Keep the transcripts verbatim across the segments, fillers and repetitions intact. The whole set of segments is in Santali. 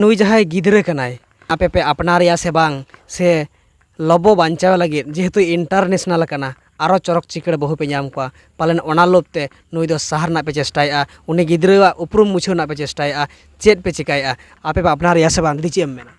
ᱱᱩᱭ ᱡᱟᱦᱟᱸᱭ ᱜᱤᱫᱽᱨᱟᱹ ᱠᱟᱱᱟᱭ, ᱟᱯᱮ ᱯᱮ ᱟᱯᱱᱟᱨᱮᱭᱟ ᱥᱮ ᱵᱟᱝ, ᱥᱮ ᱞᱚᱵᱚ ᱵᱟᱧᱪᱟᱣ ᱞᱟᱹᱜᱤᱫ, ᱡᱮᱦᱮᱛᱩ international ᱠᱟᱱᱟ, ᱟᱨᱚ ᱪᱚᱨᱚᱠ ᱪᱤᱠᱟᱹᱲ ᱵᱟᱹᱦᱩ ᱯᱮ ᱧᱟᱢ ᱠᱚᱣᱟ, ᱯᱟᱞᱮᱱ ᱚᱱᱟ ᱞᱳᱵᱷ ᱛᱮ ᱱᱩᱭ ᱫᱚ ᱥᱟᱦᱟ ᱨᱮᱱᱟᱜ ᱯᱮ ᱪᱮᱥᱴᱟᱭᱮᱫᱼᱟ, ᱩᱱᱤ ᱜᱤᱫᱽᱨᱟᱹᱣᱟᱜ ᱩᱯᱨᱩᱢ ᱢᱩᱪᱷᱟᱹᱣ ᱨᱮᱱᱟᱜ ᱯᱮ ᱪᱮᱥᱴᱟᱭᱮᱫᱼᱟ᱾ ᱪᱮᱫ ᱯᱮ ᱪᱤᱠᱟᱹᱭᱮᱫᱼᱟ? ᱟᱯᱮ ᱯᱮ ᱟᱯᱱᱟᱨᱮᱭᱟ ᱥᱮ ᱵᱟᱝ? ᱫᱤᱫᱤ, ᱪᱮᱫ ᱮᱢ ᱢᱮᱱᱟ?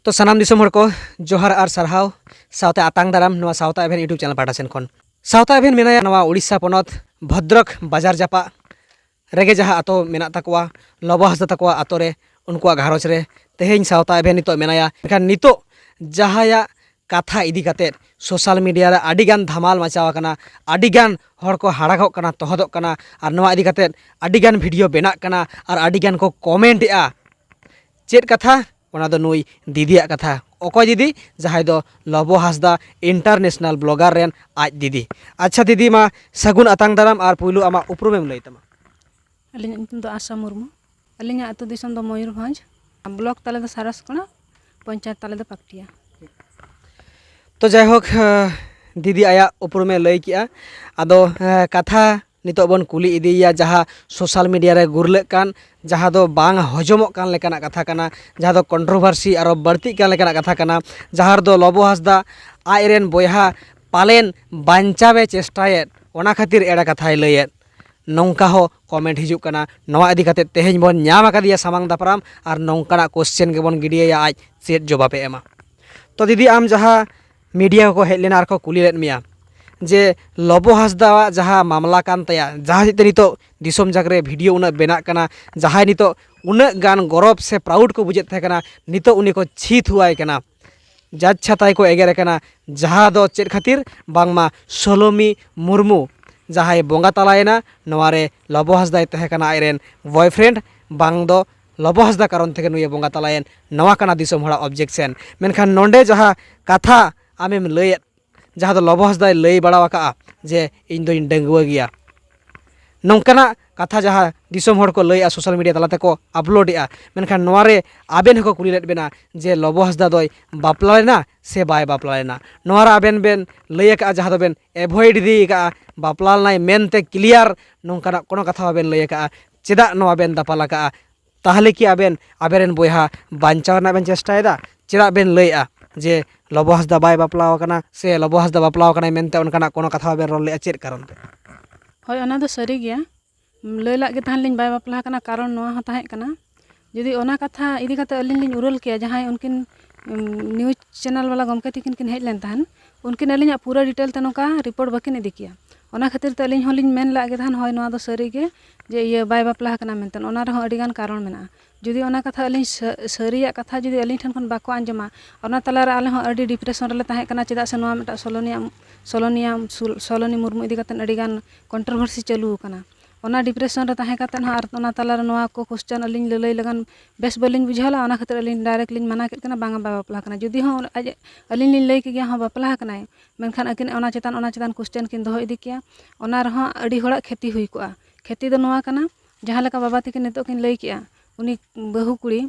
ᱛᱚ, ᱥᱟᱱᱟᱢ ᱫᱤᱥᱚᱢ ᱦᱚᱲ ᱠᱚ, ᱡᱚᱦᱟᱨ ᱟᱨ ᱥᱟᱨᱦᱟᱣ, ᱥᱟᱶᱛᱮ ᱟᱛᱟᱝ ᱫᱟᱨᱟᱢ ᱱᱚᱣᱟ ᱥᱟᱶᱛᱟ ᱮᱵᱷᱮᱱ YouTube ᱪᱮᱱᱮᱞ ᱯᱟᱦᱴᱟ ᱥᱮᱱ ᱠᱷᱚᱱ᱾ ᱥᱟᱶᱛᱟ ᱮᱵᱷᱮᱱ ᱢᱮᱱᱟᱭᱟ ᱱᱚᱣᱟ ᱩᱲᱤᱥᱥᱟ ᱯᱚᱱᱚᱛ ᱵᱷᱚᱫᱨᱚᱠ ᱵᱟᱡᱟᱨ ᱡᱟᱯᱟᱜ ᱨᱮᱜᱮ, ᱡᱟᱦᱟᱸ ᱟᱛᱳ ᱢᱮᱱᱟᱜ ᱛᱟᱠᱚᱣᱟ, ᱞᱚᱵᱚ ᱦᱟᱸᱥᱫᱟ ᱛᱟᱠᱚᱣᱟᱜ ᱟᱛᱳ ᱨᱮ, ᱩᱱᱠᱩᱣᱟᱜ ᱜᱷᱟᱨᱚᱸᱡᱽ ᱨᱮ ᱛᱮᱦᱮᱧ ᱥᱟᱶᱛᱟ ᱮᱵᱷᱮᱱ ᱱᱤᱛᱚᱜ ᱢᱮᱱᱟᱭᱟ᱾ ᱢᱮᱱᱠᱷᱟᱱ ᱱᱤᱛᱚᱜ ᱡᱟᱦᱟᱸᱭᱟᱜ ᱠᱟᱛᱷᱟ ᱤᱫᱤ ᱠᱟᱛᱮᱫ social media ᱨᱮ ᱟᱹᱰᱤᱜᱟᱱ ᱫᱷᱟᱢᱟᱞ ᱢᱟᱪᱟᱣ ᱟᱠᱟᱱᱟ, ᱟᱹᱰᱤᱜᱟᱱ ᱦᱚᱲ ᱠᱚ ᱦᱟᱲᱟᱜᱚᱜ ᱠᱟᱱᱟ, ᱛᱚᱦᱚᱫᱚᱜ ᱠᱟᱱᱟ, ᱟᱨ ᱱᱚᱣᱟ ᱤᱫᱤ ᱠᱟᱛᱮᱫ ᱟᱹᱰᱤᱜᱟᱱ video ᱵᱮᱱᱟᱜ ᱠᱟᱱᱟ ᱟᱨ ᱟᱹᱰᱤᱜᱟᱱ ᱠᱚ comment ᱮᱫᱼᱟ᱾ ᱪᱮᱫ ᱠᱟᱛᱷᱟ? ᱚᱱᱟ ᱫᱚ ᱱᱩᱭ ᱫᱤᱫᱤᱭᱟᱜ ᱠᱟᱛᱷᱟ᱾ ᱚᱠᱚᱭ ᱫᱤᱫᱤ? ᱡᱟᱦᱟᱸᱭ ᱫᱚ ᱞᱚᱵᱚ ᱦᱟᱸᱥᱫᱟ international blogger ᱨᱮᱱ ᱟᱡ ᱫᱤᱫᱤ᱾ ᱟᱪᱪᱷᱟ ᱫᱤᱫᱤ, ᱢᱟ ᱥᱟᱹᱜᱩᱱ ᱟᱛᱟᱝ ᱫᱟᱨᱟᱢ ᱟᱨ ᱯᱩᱭᱞᱩ ᱟᱢᱟᱜ ᱩᱯᱨᱩᱢᱮᱢ ᱞᱟᱹᱭ ᱛᱟᱢᱟ᱾ ᱟᱹᱞᱤᱧᱟᱜ ᱧᱩᱛᱩᱢ ᱫᱚ ᱟᱥᱟ ᱢᱩᱨᱢᱩ᱾ ᱟᱹᱞᱤᱧᱟᱜ ᱟᱹᱛᱩ ᱫᱤᱥᱚᱢ ᱫᱚ ᱢᱚᱭᱩᱨᱵᱷᱚᱸᱡᱽ᱾ ᱵᱞᱚᱠ ᱛᱟᱞᱮ ᱫᱚ ᱥᱟᱨᱟᱥᱠᱚᱬᱟ, ᱯᱚᱧᱪᱟᱭᱮᱛ ᱛᱟᱞᱮ ᱫᱚ ᱯᱟᱠᱴᱤᱭᱟ᱾ ᱛᱚ ᱡᱟᱭᱦᱳᱠ, ᱟᱸ, ᱫᱤᱫᱤ ᱟᱭᱟᱜ ᱩᱯᱨᱩᱢᱮ ᱞᱟᱹᱭ ᱠᱮᱜᱼᱟ᱾ ᱟᱫᱚ, ᱟᱸ, ᱠᱟᱛᱷᱟ ᱱᱤᱛᱚᱜ ᱵᱚᱱ ᱠᱩᱞᱤ ᱤᱫᱤᱭᱮᱭᱟ, ᱡᱟᱦᱟᱸ social media ᱨᱮ ᱜᱩᱨᱞᱟᱹᱜ ᱠᱟᱱ, ᱡᱟᱦᱟᱸ ᱫᱚ ᱵᱟᱝ ᱦᱚᱡᱚᱢᱚᱜ ᱠᱟᱱ ᱞᱮᱠᱟᱱᱟᱜ ᱠᱟᱛᱷᱟ ᱠᱟᱱᱟ, ᱡᱟᱦᱟᱸ ᱫᱚ controversy ᱟᱨᱚ ᱵᱟᱹᱲᱛᱤᱜ ᱠᱟᱱ ᱞᱮᱠᱟᱱᱟᱜ ᱠᱟᱛᱷᱟ ᱠᱟᱱᱟ, ᱡᱟᱦᱟᱸ ᱨᱮᱫᱚ ᱞᱚᱵᱚ ᱦᱟᱸᱥᱫᱟ ᱟᱡᱨᱮᱱ ᱵᱚᱭᱦᱟ ᱯᱟᱞᱮᱱ ᱵᱟᱧᱪᱟᱣᱮ ᱪᱮᱥᱴᱟᱭᱮᱫ, ᱚᱱᱟ ᱠᱷᱟᱹᱛᱤᱨ ᱮᱲᱮ ᱠᱟᱛᱷᱟᱭ ᱞᱟᱹᱭᱮᱫ᱾ ᱱᱚᱝᱠᱟ ᱦᱚᱸ comment ᱦᱤᱡᱩᱜ ᱠᱟᱱᱟ᱾ ᱱᱚᱣᱟ ᱤᱫᱤ ᱠᱟᱛᱮ ᱛᱮᱦᱮᱧ ᱵᱚᱱ ᱧᱟᱢ ᱟᱠᱟᱫᱮᱭᱟ ᱥᱟᱢᱟᱝ ᱫᱟᱯᱨᱟᱢ, ᱟᱨ ᱱᱚᱝᱠᱟᱱᱟᱜ question ᱜᱮᱵᱚᱱ ᱜᱤᱰᱤᱭᱟᱭᱟ, ᱟᱡ ᱪᱮᱫ ᱡᱚᱵᱟᱵᱮ ᱮᱢᱟ᱾ ᱛᱚ ᱫᱤᱫᱤ, ᱟᱢ ᱡᱟᱦᱟᱸ media ᱠᱚ ᱦᱮᱡ ᱞᱮᱱᱟ ᱟᱨ ᱠᱚ ᱠᱩᱞᱤ ᱞᱮᱫ ᱢᱮᱭᱟ ᱡᱮ ᱞᱚᱵᱚ ᱦᱟᱸᱥᱫᱟᱣᱟᱜ ᱡᱟᱦᱟᱸ ᱢᱟᱢᱞᱟ ᱠᱟᱱ ᱛᱟᱭᱟ, ᱡᱟᱦᱟᱸ ᱦᱚᱛᱮᱡ ᱛᱮ ᱱᱤᱛᱚᱜ ᱫᱤᱥᱚᱢ ᱡᱟᱠ ᱨᱮ video ᱩᱱᱟᱹᱜ ᱵᱮᱱᱟᱜ ᱠᱟᱱᱟ, ᱡᱟᱦᱟᱸᱭ ᱱᱤᱛᱚᱜ ᱩᱱᱟᱹᱜ ᱜᱟᱱ ᱜᱚᱨᱚᱵᱽ ᱥᱮ proud ᱠᱚ ᱵᱩᱡᱮᱫ ᱛᱟᱦᱮᱸ ᱠᱟᱱᱟ, ᱱᱤᱛᱚᱜ ᱩᱱᱤ ᱠᱚ ᱪᱷᱤ ᱛᱷᱩᱣᱟᱭ ᱠᱟᱱᱟ, ᱡᱟᱪᱪᱷᱟᱛᱟᱭ ᱠᱚ ᱮᱜᱮᱨᱮ ᱠᱟᱱᱟ᱾ ᱡᱟᱦᱟᱸ ᱫᱚ ᱪᱮᱫ ᱠᱷᱟᱹᱛᱤᱨ? ᱵᱟᱝᱢᱟ ᱥᱳᱞᱳᱢᱤ ᱢᱩᱨᱢᱩ ᱡᱟᱦᱟᱸᱭ ᱵᱚᱸᱜᱟ ᱛᱟᱞᱟᱭᱮᱱᱟ, ᱱᱚᱣᱟ ᱨᱮ ᱞᱚᱵᱚ ᱦᱟᱸᱥᱫᱟᱭ ᱛᱟᱦᱮᱸ ᱠᱟᱱᱟ ᱟᱡᱨᱮᱱ boyfriend, ᱵᱟᱝ ᱫᱚ ᱞᱚᱵᱚ ᱦᱟᱸᱥᱫᱟ ᱠᱟᱨᱚᱱ ᱛᱮᱜᱮ ᱱᱩᱭᱮ ᱵᱚᱸᱜᱟ ᱛᱟᱞᱟᱭᱮᱱ, ᱱᱚᱣᱟ ᱠᱟᱱᱟ ᱫᱤᱥᱚᱢ ᱦᱚᱲᱟᱜ objection᱾ ᱢᱮᱱᱠᱷᱟᱱ ᱱᱚᱰᱮ ᱡᱟᱦᱟᱸ ᱠᱟᱛᱷᱟ ᱟᱢᱮᱢ ᱞᱟᱹᱭᱮᱫ, ᱡᱟᱦᱟᱸ ᱫᱚ ᱞᱚᱵᱚ ᱦᱟᱸᱥᱫᱟᱭ ᱞᱟᱹᱭ ᱵᱟᱲᱟ ᱟᱠᱟᱫᱼᱟ ᱡᱮ ᱤᱧ ᱫᱚᱧ ᱰᱟᱺᱜᱩᱣᱟᱹ ᱜᱮᱭᱟ, ᱱᱚᱝᱠᱟᱱᱟᱜ ᱠᱟᱛᱷᱟ ᱡᱟᱦᱟᱸ ᱫᱤᱥᱚᱢ ᱦᱚᱲ ᱠᱚ ᱞᱟᱹᱭᱮᱜᱼᱟ, ᱥᱳᱥᱟᱞ ᱢᱤᱰᱤᱭᱟ ᱛᱟᱞᱟ ᱛᱮᱠᱚ ᱟᱯᱞᱳᱰᱮᱜᱼᱟ, ᱢᱮᱱᱠᱷᱟᱱ ᱱᱚᱣᱟ ᱨᱮ ᱟᱵᱮᱱ ᱦᱚᱸᱠᱚ ᱠᱩᱞᱤ ᱞᱮᱫ ᱵᱮᱱᱟ ᱡᱮ ᱞᱚᱵᱚ ᱦᱟᱸᱥᱫᱟ ᱫᱚᱭ ᱵᱟᱯᱞᱟ ᱞᱮᱱᱟ ᱥᱮ ᱵᱟᱭ ᱵᱟᱯᱞᱟ ᱞᱮᱱᱟ? ᱱᱚᱣᱟ ᱨᱮ ᱟᱵᱮᱱ ᱵᱮᱱ ᱞᱟᱹᱭ ᱟᱠᱟᱫᱼᱟ, ᱡᱟᱦᱟᱸ ᱫᱚᱵᱮᱱ ᱮᱵᱷᱚᱭᱮᱰ ᱤᱫᱤ ᱟᱠᱟᱫᱼᱟ, ᱵᱟᱯᱞᱟ ᱞᱮᱱᱟᱭ ᱢᱮᱱᱛᱮ ᱠᱞᱤᱭᱟᱨ ᱱᱚᱝᱠᱟᱱᱟᱜ ᱠᱳᱱᱳ ᱠᱟᱛᱷᱟ ᱵᱟᱵᱮᱱ ᱞᱟᱹᱭ ᱟᱠᱟᱫᱼᱟ᱾ ᱪᱮᱫᱟᱜ ᱱᱚᱣᱟ ᱵᱮᱱ ᱫᱟᱯᱟᱞ ᱟᱠᱟᱫᱼᱟ? ᱛᱟᱦᱚᱞᱮ ᱠᱤ ᱟᱵᱮᱱ ᱟᱵᱮᱱ ᱨᱮᱱ ᱵᱚᱭᱦᱟ ᱵᱟᱧᱪᱟᱣ ᱨᱮᱱᱟᱜ ᱵᱮᱱ ᱪᱮᱥᱴᱟᱭᱮᱫᱟ? ᱪᱮᱫᱟᱜ ᱵᱮᱱ ᱞᱟᱹᱭᱮᱫᱼᱟ ᱡᱮ ᱞᱚᱵᱚ ᱦᱟᱸᱥᱫᱟ ᱵᱟᱭ ᱵᱟᱯᱞᱟ ᱟᱠᱟᱱᱟ ᱥᱮ ᱞᱚᱵᱚ ᱦᱟᱸᱥᱫᱟ ᱵᱟᱯᱞᱟ ᱟᱠᱟᱱᱟᱭ ᱢᱮᱱᱛᱮ ᱚᱱᱠᱟᱱᱟᱜ ᱠᱳᱱᱳ ᱠᱟᱛᱷᱟ ᱵᱟᱵᱮᱱ ᱨᱚᱲ ᱞᱮᱫᱼᱟ? ᱪᱮᱫ ᱠᱟᱨᱚᱱ ᱛᱮ? ᱦᱳᱭ, ᱚᱱᱟ ᱫᱚ ᱥᱟᱹᱨᱤ ᱜᱮᱭᱟ᱾ ᱞᱟᱹᱭ ᱞᱟᱜ ᱜᱮ ᱛᱟᱦᱮᱱ ᱞᱤᱧ ᱵᱟᱭ ᱵᱟᱯᱞᱟ ᱟᱠᱟᱱᱟ, ᱠᱟᱨᱚᱱ ᱱᱚᱣᱟ ᱦᱚᱸ ᱛᱟᱦᱮᱸ ᱠᱟᱱᱟ, ᱡᱩᱫᱤ ᱚᱱᱟ ᱠᱟᱛᱷᱟ ᱤᱫᱤ ᱠᱟᱛᱮ ᱟᱹᱞᱤᱧ ᱞᱤᱧ ᱩᱨᱟᱹᱞ ᱠᱮᱭᱟ, ᱡᱟᱦᱟᱸᱭ ᱩᱱᱠᱤᱱ, ᱩᱢ, ᱱᱤᱭᱩᱡᱽ ᱪᱮᱱᱮᱞ ᱵᱟᱞᱟ ᱜᱚᱢᱠᱮ ᱛᱤᱠᱤᱱ ᱠᱤᱱ ᱦᱮᱡ ᱞᱮᱱ ᱛᱟᱦᱮᱱ, ᱩᱱᱠᱤᱱ ᱟᱹᱞᱤᱧᱟᱜ ᱯᱩᱨᱟᱹ ᱰᱤᱴᱮᱞ ᱛᱮ ᱱᱚᱝᱠᱟ ᱨᱤᱯᱳᱨᱴ ᱵᱟᱹᱠᱤᱱ ᱤᱫᱤ ᱠᱮᱭᱟ᱾ ᱚᱱᱟ ᱠᱷᱟᱹᱛᱤᱨ ᱛᱮ ᱟᱹᱞᱤᱧ ᱦᱚᱸᱞᱤᱧ ᱢᱮᱱ ᱞᱟᱜ ᱜᱮ ᱛᱟᱦᱮᱱ, ᱦᱳᱭ, ᱱᱚᱣᱟ ᱫᱚ ᱥᱟᱹᱨᱤ ᱜᱮ ᱡᱮ ᱤᱭᱟᱹ ᱵᱟᱭ ᱵᱟᱯᱞᱟ ᱟᱠᱟᱱᱟ ᱢᱮᱱᱛᱮ᱾ ᱚᱱᱟ ᱨᱮᱦᱚᱸ ᱟᱹᱰᱤ ᱜᱟᱱ ᱠᱟᱨᱚᱱ ᱢᱮᱱᱟᱜᱼᱟ᱾ ᱡᱩᱫᱤ ᱚᱱᱟ ᱠᱟᱛᱷᱟ ᱟᱹᱞᱤᱧ ᱥᱟᱹ-, ᱥᱟᱹᱨᱤᱭᱟᱜ ᱠᱟᱛᱷᱟ ᱡᱩᱫᱤ ᱟᱹᱞᱤᱧ ᱴᱷᱮᱱ ᱠᱷᱚᱱ ᱵᱟᱠᱚ ᱟᱸᱡᱚᱢᱟ, ᱚᱱᱟ ᱛᱟᱞᱟᱨᱮ ᱟᱞᱮ ᱦᱚᱸ ᱟᱹᱰᱤ ᱰᱤᱯᱨᱮᱥᱚᱱ ᱨᱮᱞᱮ ᱛᱟᱦᱮᱸ ᱠᱟᱱᱟ, ᱪᱮᱫᱟᱜ ᱥᱮ ᱱᱚᱣᱟ ᱢᱤᱫᱴᱟᱝ ᱥᱚᱞᱚᱱᱤᱭᱟ, ᱥᱚᱞᱚᱱᱤᱭᱟ ᱥᱩᱞ-, ᱥᱚᱞᱚᱱᱤ ᱢᱩᱨᱢᱩ ᱤᱫᱤ ᱠᱟᱛᱮ ᱟᱹᱰᱤ ᱜᱟᱱ ᱠᱚᱱᱴᱨᱳᱵᱷᱟᱨᱥᱤ ᱪᱟᱹᱞᱩ ᱟᱠᱟᱱᱟ᱾ ᱚᱱᱟ ᱰᱤᱯᱨᱮᱥᱚᱱ ᱨᱮ ᱛᱟᱦᱮᱸ ᱠᱟᱛᱮ ᱦᱚᱸ ᱟᱨ ᱚᱱᱟ ᱛᱟᱞᱟᱨᱮ ᱱᱚᱣᱟ ᱠᱚ ᱠᱚᱥᱪᱮᱱ ᱟᱹᱞᱤᱧ ᱞᱟᱹᱞᱟᱹᱭ ᱞᱟᱜᱟᱱ ᱵᱮᱥ ᱵᱟᱹᱞᱤᱧ ᱵᱩᱡᱷᱟᱹᱣ ᱞᱮᱫᱼᱟ᱾ ᱚᱱᱟ ᱠᱷᱟᱹᱛᱤᱨ ᱟᱹᱞᱤᱧ ᱰᱟᱭᱨᱮᱠᱴ ᱞᱤᱧ ᱢᱟᱱᱟ ᱠᱮᱫ ᱠᱤᱱᱟ, ᱵᱟᱝᱟ, ᱵᱟᱭ ᱵᱟᱯᱞᱟ ᱟᱠᱟᱱᱟ᱾ ᱡᱩᱫᱤ ᱦᱚᱸ ᱟᱡ, ᱟᱹᱞᱤᱧ ᱞᱤᱧ ᱞᱟᱹᱭ ᱠᱮᱜᱮᱭᱟ, ᱦᱚᱸ, ᱵᱟᱯᱞᱟ ᱟᱠᱟᱱᱟᱭ, ᱢᱮᱱᱠᱷᱟᱱ ᱟᱹᱠᱤᱱ ᱚᱱᱟ ᱪᱮᱛᱟᱱ, ᱚᱱᱟ ᱪᱮᱛᱟᱱ ᱠᱚᱥᱪᱮᱱ ᱠᱤᱱ ᱫᱚᱦᱚ ᱤᱫᱤ ᱠᱮᱭᱟ, ᱚᱱᱟ ᱨᱮᱦᱚᱸ ᱟᱹᱰᱤ ᱦᱚᱲᱟᱜ ᱠᱷᱮᱛᱤ ᱦᱩᱭ ᱠᱚᱜᱼᱟ᱾ ᱠᱷᱮᱛᱤ ᱫᱚ ᱱᱚᱣᱟ ᱠᱟᱱᱟ, ᱡᱟᱦᱟᱸ ᱞᱮᱠᱟ ᱵᱟᱵᱟ ᱛᱟᱹᱠᱤᱱ ᱱᱤᱛᱚᱜ ᱠᱤᱱ ᱞᱟᱹᱭ ᱠᱮᱜᱼᱟ, ᱩᱱᱤ ᱵᱟᱹᱦᱩ ᱠᱩᱲᱤ,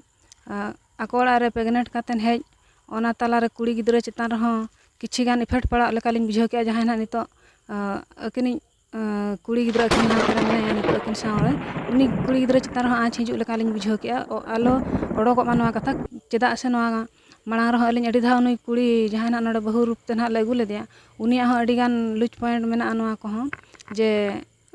ᱟ, ᱟᱠᱚ ᱚᱲᱟᱜ ᱨᱮ ᱯᱨᱮᱜᱱᱮᱱᱴ ᱠᱟᱛᱮᱱ ᱦᱮᱡ, ᱚᱱᱟ ᱛᱟᱞᱟᱨᱮ ᱠᱩᱲᱤ ᱜᱤᱫᱽᱨᱟᱹ ᱪᱮᱛᱟᱱ ᱨᱮᱦᱚᱸ ᱠᱤᱪᱷᱤ ᱜᱟᱱ ᱤᱯᱷᱮᱠᱴ ᱯᱟᱲᱟᱜ ᱞᱮᱠᱟᱞᱤᱧ ᱵᱩᱡᱷᱟᱹᱣ ᱠᱮᱜᱼᱟ, ᱡᱟᱦᱟᱸᱭ ᱱᱟᱦᱟᱜ ᱱᱤᱛᱚᱜ, ᱟ, ᱟᱹᱠᱤᱱᱤᱡ, ᱟ, ᱠᱩᱲᱤ ᱜᱤᱫᱽᱨᱟᱹ ᱟᱹᱠᱤᱱ ᱦᱟᱛ ᱨᱮ ᱢᱮᱱᱟᱭᱟ ᱱᱤᱛᱚᱜ ᱟᱹᱠᱤᱱ ᱥᱟᱶ ᱨᱮ, ᱩᱱᱤ ᱠᱩᱲᱤ ᱜᱤᱫᱽᱨᱟᱹ ᱪᱮᱛᱟᱱ ᱨᱮᱦᱚᱸ ᱟᱸᱪ ᱦᱤᱡᱩᱜ ᱞᱮᱠᱟᱞᱤᱧ ᱵᱩᱡᱷᱟᱹᱣ ᱠᱮᱜᱼᱟ᱾ ᱚ, ᱟᱞᱚ ᱚᱰᱚᱠᱚᱜ ᱢᱟ ᱱᱚᱣᱟ ᱠᱟᱛᱷᱟ, ᱪᱮᱫᱟᱜ ᱥᱮ ᱱᱚᱣᱟ ᱢᱟᱲᱟᱝ ᱨᱮᱦᱚᱸ ᱟᱹᱞᱤᱧ ᱟᱹᱰᱤ ᱫᱷᱟᱣ ᱱᱩᱭ ᱠᱩᱲᱤ ᱡᱟᱦᱟᱸᱭ ᱱᱟᱦᱟᱜ ᱱᱚᱰᱮ ᱵᱟᱹᱦᱩ ᱨᱩᱯ ᱛᱮ ᱱᱟᱦᱟᱜ ᱞᱮ ᱟᱹᱜᱩ ᱞᱮᱫᱮᱭᱟ, ᱩᱱᱤᱭᱟᱜ ᱦᱚᱸ ᱟᱹᱰᱤ ᱜᱟᱱ ᱞᱩᱡᱽ ᱯᱚᱭᱮᱱᱴ ᱢᱮᱱᱟᱜᱼᱟ ᱱᱚᱣᱟ ᱠᱚᱦᱚᱸ, ᱡᱮ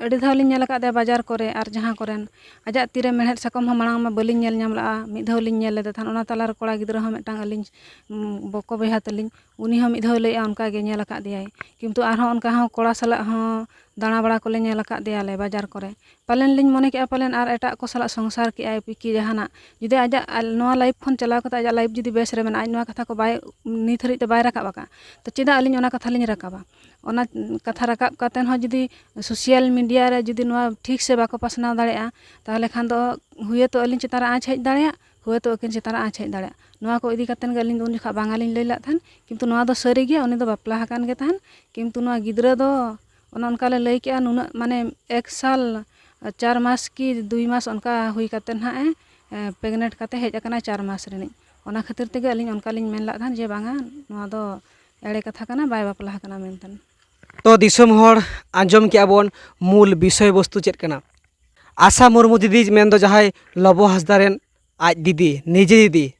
ᱟᱹᱰᱤ ᱫᱷᱟᱣ ᱞᱤᱧ ᱧᱮᱞ ᱟᱠᱟᱫ ᱛᱟᱭᱟ ᱵᱟᱡᱟᱨ ᱠᱚᱨᱮ ᱟᱨ ᱡᱟᱦᱟᱸ ᱠᱚᱨᱮᱱ᱾ ᱟᱡᱟᱜ ᱛᱤᱨᱮ ᱢᱮᱲᱦᱮᱫ ᱥᱟᱠᱚᱢ ᱦᱚᱸ ᱢᱟᱲᱟᱝ ᱢᱟ ᱵᱟᱹᱞᱤᱧ ᱧᱮᱞ ᱧᱟᱢ ᱞᱟᱜᱼᱟ, ᱢᱤᱫ ᱫᱷᱟᱣ ᱞᱤᱧ ᱧᱮᱞ ᱞᱮᱫᱮ ᱛᱟᱦᱮᱸᱫ᱾ ᱚᱱᱟ ᱛᱟᱞᱟᱨᱮ ᱠᱚᱲᱟ ᱜᱤᱫᱽᱨᱟᱹ ᱦᱚᱸ ᱢᱤᱫᱴᱟᱝ ᱟᱹᱞᱤᱧ, ᱩᱢ, ᱵᱚᱠᱚ ᱵᱚᱭᱦᱟ ᱛᱟᱹᱞᱤᱧ, ᱩᱱᱤ ᱦᱚᱸ ᱢᱤᱫ ᱫᱷᱟᱣ ᱞᱟᱹᱭᱮᱫᱼᱟ ᱚᱱᱠᱟ ᱜᱮ ᱧᱮᱞ ᱟᱠᱟᱫ ᱫᱮᱭᱟᱭ᱾ ᱠᱤᱱᱛᱩ ᱟᱨᱦᱚᱸ ᱚᱱᱠᱟ ᱦᱚᱸ ᱠᱚᱲᱟ ᱥᱟᱞᱟᱜ ᱦᱚᱸ ᱫᱟᱬᱟ ᱵᱟᱲᱟ ᱠᱚᱞᱮ ᱧᱮᱞ ᱟᱠᱟᱫ ᱫᱮᱭᱟᱞᱮ ᱵᱟᱡᱟᱨ ᱠᱚᱨᱮ᱾ ᱯᱟᱞᱮᱱ ᱞᱤᱧ ᱢᱚᱱᱮ ᱠᱮᱜᱼᱟ ᱯᱟᱞᱮᱱ ᱟᱨ ᱮᱴᱟᱜ ᱠᱚ ᱥᱟᱞᱟᱜ ᱥᱚᱝᱥᱟᱨ ᱠᱮᱜᱼᱟᱭ ᱯᱤᱠᱤ ᱡᱟᱦᱟᱱᱟᱜ᱾ ᱡᱩᱫᱤ ᱟᱡᱟᱜ ᱟᱞ-, ᱱᱚᱣᱟ ᱞᱟᱭᱤᱯᱷ ᱠᱷᱚᱱ ᱪᱟᱞᱟᱣ ᱠᱟᱛᱮ ᱟᱡᱟᱜ ᱞᱟᱭᱤᱯᱷ ᱡᱩᱫᱤ ᱵᱮᱥ ᱨᱮ ᱢᱮᱱᱟᱜᱼᱟ, ᱟᱡ ᱱᱚᱣᱟ ᱠᱟᱛᱷᱟ ᱠᱚ ᱵᱟᱭ, ᱱᱤᱛ ᱦᱟᱹᱨᱤᱡ ᱛᱮ ᱵᱟᱭ ᱨᱟᱠᱟᱵ ᱟᱠᱟᱫ, ᱛᱚ ᱪᱮᱫᱟᱜ ᱟᱹᱞᱤᱧ ᱚᱱᱟ ᱠᱟᱛᱷᱟ ᱞᱤᱧ ᱨᱟᱠᱟᱵᱟ? ᱚᱱᱟ ᱠᱟᱛᱷᱟ ᱨᱟᱠᱟᱵ ᱠᱟᱛᱮ ᱦᱚᱸ ᱡᱩᱫᱤ ᱥᱳᱥᱟᱞ ᱢᱤᱰᱤᱭᱟ ᱨᱮ ᱡᱩᱫᱤ ᱱᱚᱣᱟ ᱴᱷᱤᱠ ᱥᱮ ᱵᱟᱠᱚ ᱯᱟᱥᱱᱟᱣ ᱫᱟᱲᱮᱭᱟᱜᱼᱟ, ᱛᱟᱦᱚᱞᱮ ᱠᱷᱟᱱ ᱫᱚ ᱦᱩᱭᱮᱛᱚ ᱟᱹᱞᱤᱧ ᱪᱮᱛᱟᱱ ᱨᱮ ᱟᱸᱪ ᱦᱮᱡ ᱫᱟᱲᱮᱭᱟᱜ, ᱦᱩᱭᱮᱛᱚ ᱟᱹᱠᱤᱱ ᱪᱮᱛᱟᱱ ᱨᱮ ᱟᱸᱪ ᱦᱮᱡ ᱫᱟᱲᱮᱭᱟᱜ᱾ ᱱᱚᱣᱟ ᱠᱚ ᱤᱫᱤ ᱠᱟᱛᱮᱱ ᱜᱮ ᱟᱹᱞᱤᱧ ᱫᱚ ᱩᱱ ᱡᱚᱠᱷᱟᱜ ᱵᱟᱝᱟ ᱞᱤᱧ ᱞᱟᱹᱭ ᱞᱮᱫ ᱛᱟᱦᱮᱱ, ᱠᱤᱱᱛᱩ ᱱᱚᱣᱟ ᱫᱚ ᱥᱟᱹᱨᱤ ᱜᱮᱭᱟ, ᱩᱱᱤ ᱫᱚ ᱵᱟᱯᱞᱟ ᱟᱠᱟᱱ ᱜᱮ ᱛᱟᱦᱮᱱ᱾ ᱠᱤᱱᱛᱩ ᱱᱚᱣᱟ ᱜᱤᱫᱽᱨᱟᱹ ᱫᱚ ᱚᱱᱮ ᱚᱱᱠᱟ ᱞᱮ ᱞᱟᱹᱭ ᱠᱮᱜᱼᱟ, ᱱᱩᱱᱟᱹᱜ ᱢᱟᱱᱮ ᱮᱠ ᱥᱟᱞ ᱪᱟᱨ ᱢᱟᱥ ᱠᱤ ᱫᱩᱭ ᱢᱟᱥ ᱚᱱᱠᱟ ᱦᱩᱭ ᱠᱟᱛᱮ ᱱᱟᱦᱟᱜ ᱮ ᱯᱨᱮᱜᱱᱮᱱᱴ ᱠᱟᱛᱮ ᱦᱮᱡ ᱟᱠᱟᱱᱟ, ᱪᱟᱨ ᱢᱟᱥ ᱨᱤᱱᱤᱡ᱾ ᱚᱱᱟ ᱠᱷᱟᱹᱛᱤᱨ ᱛᱮᱜᱮ ᱟᱹᱞᱤᱧ ᱚᱱᱠᱟ ᱞᱤᱧ ᱢᱮᱱ ᱞᱟᱜ ᱛᱟᱦᱮᱸᱫ ᱡᱮ ᱵᱟᱝᱟ, ᱱᱚᱣᱟ ᱫᱚ ᱮᱲᱮ ᱠᱟᱛᱷᱟ ᱠᱟᱱᱟ, ᱵᱟᱭ ᱵᱟᱯᱞᱟ ᱟᱠᱟᱱᱟ ᱢᱮᱱᱛᱮ᱾ ᱛᱚ ᱫᱤᱥᱚᱢ ᱦᱚᱲ, ᱟᱸᱡᱚᱢ ᱠᱮᱜᱼᱟ ᱵᱚᱱ ᱢᱩᱞ ᱵᱤᱥᱚᱭ ᱵᱚᱥᱛᱩ ᱪᱮᱫ ᱠᱟᱱᱟ᱾ ᱟᱥᱟ ᱢᱩᱨᱢᱩ ᱫᱤᱫᱤ ᱢᱮᱱᱫᱚ ᱡᱟᱦᱟᱸᱭ ᱞᱚᱵᱚ ᱦᱟᱸᱥᱫᱟ ᱨᱮᱱ ᱟᱡ ᱫᱤᱫᱤ, ᱱᱤᱡᱮ ᱫᱤᱫᱤ,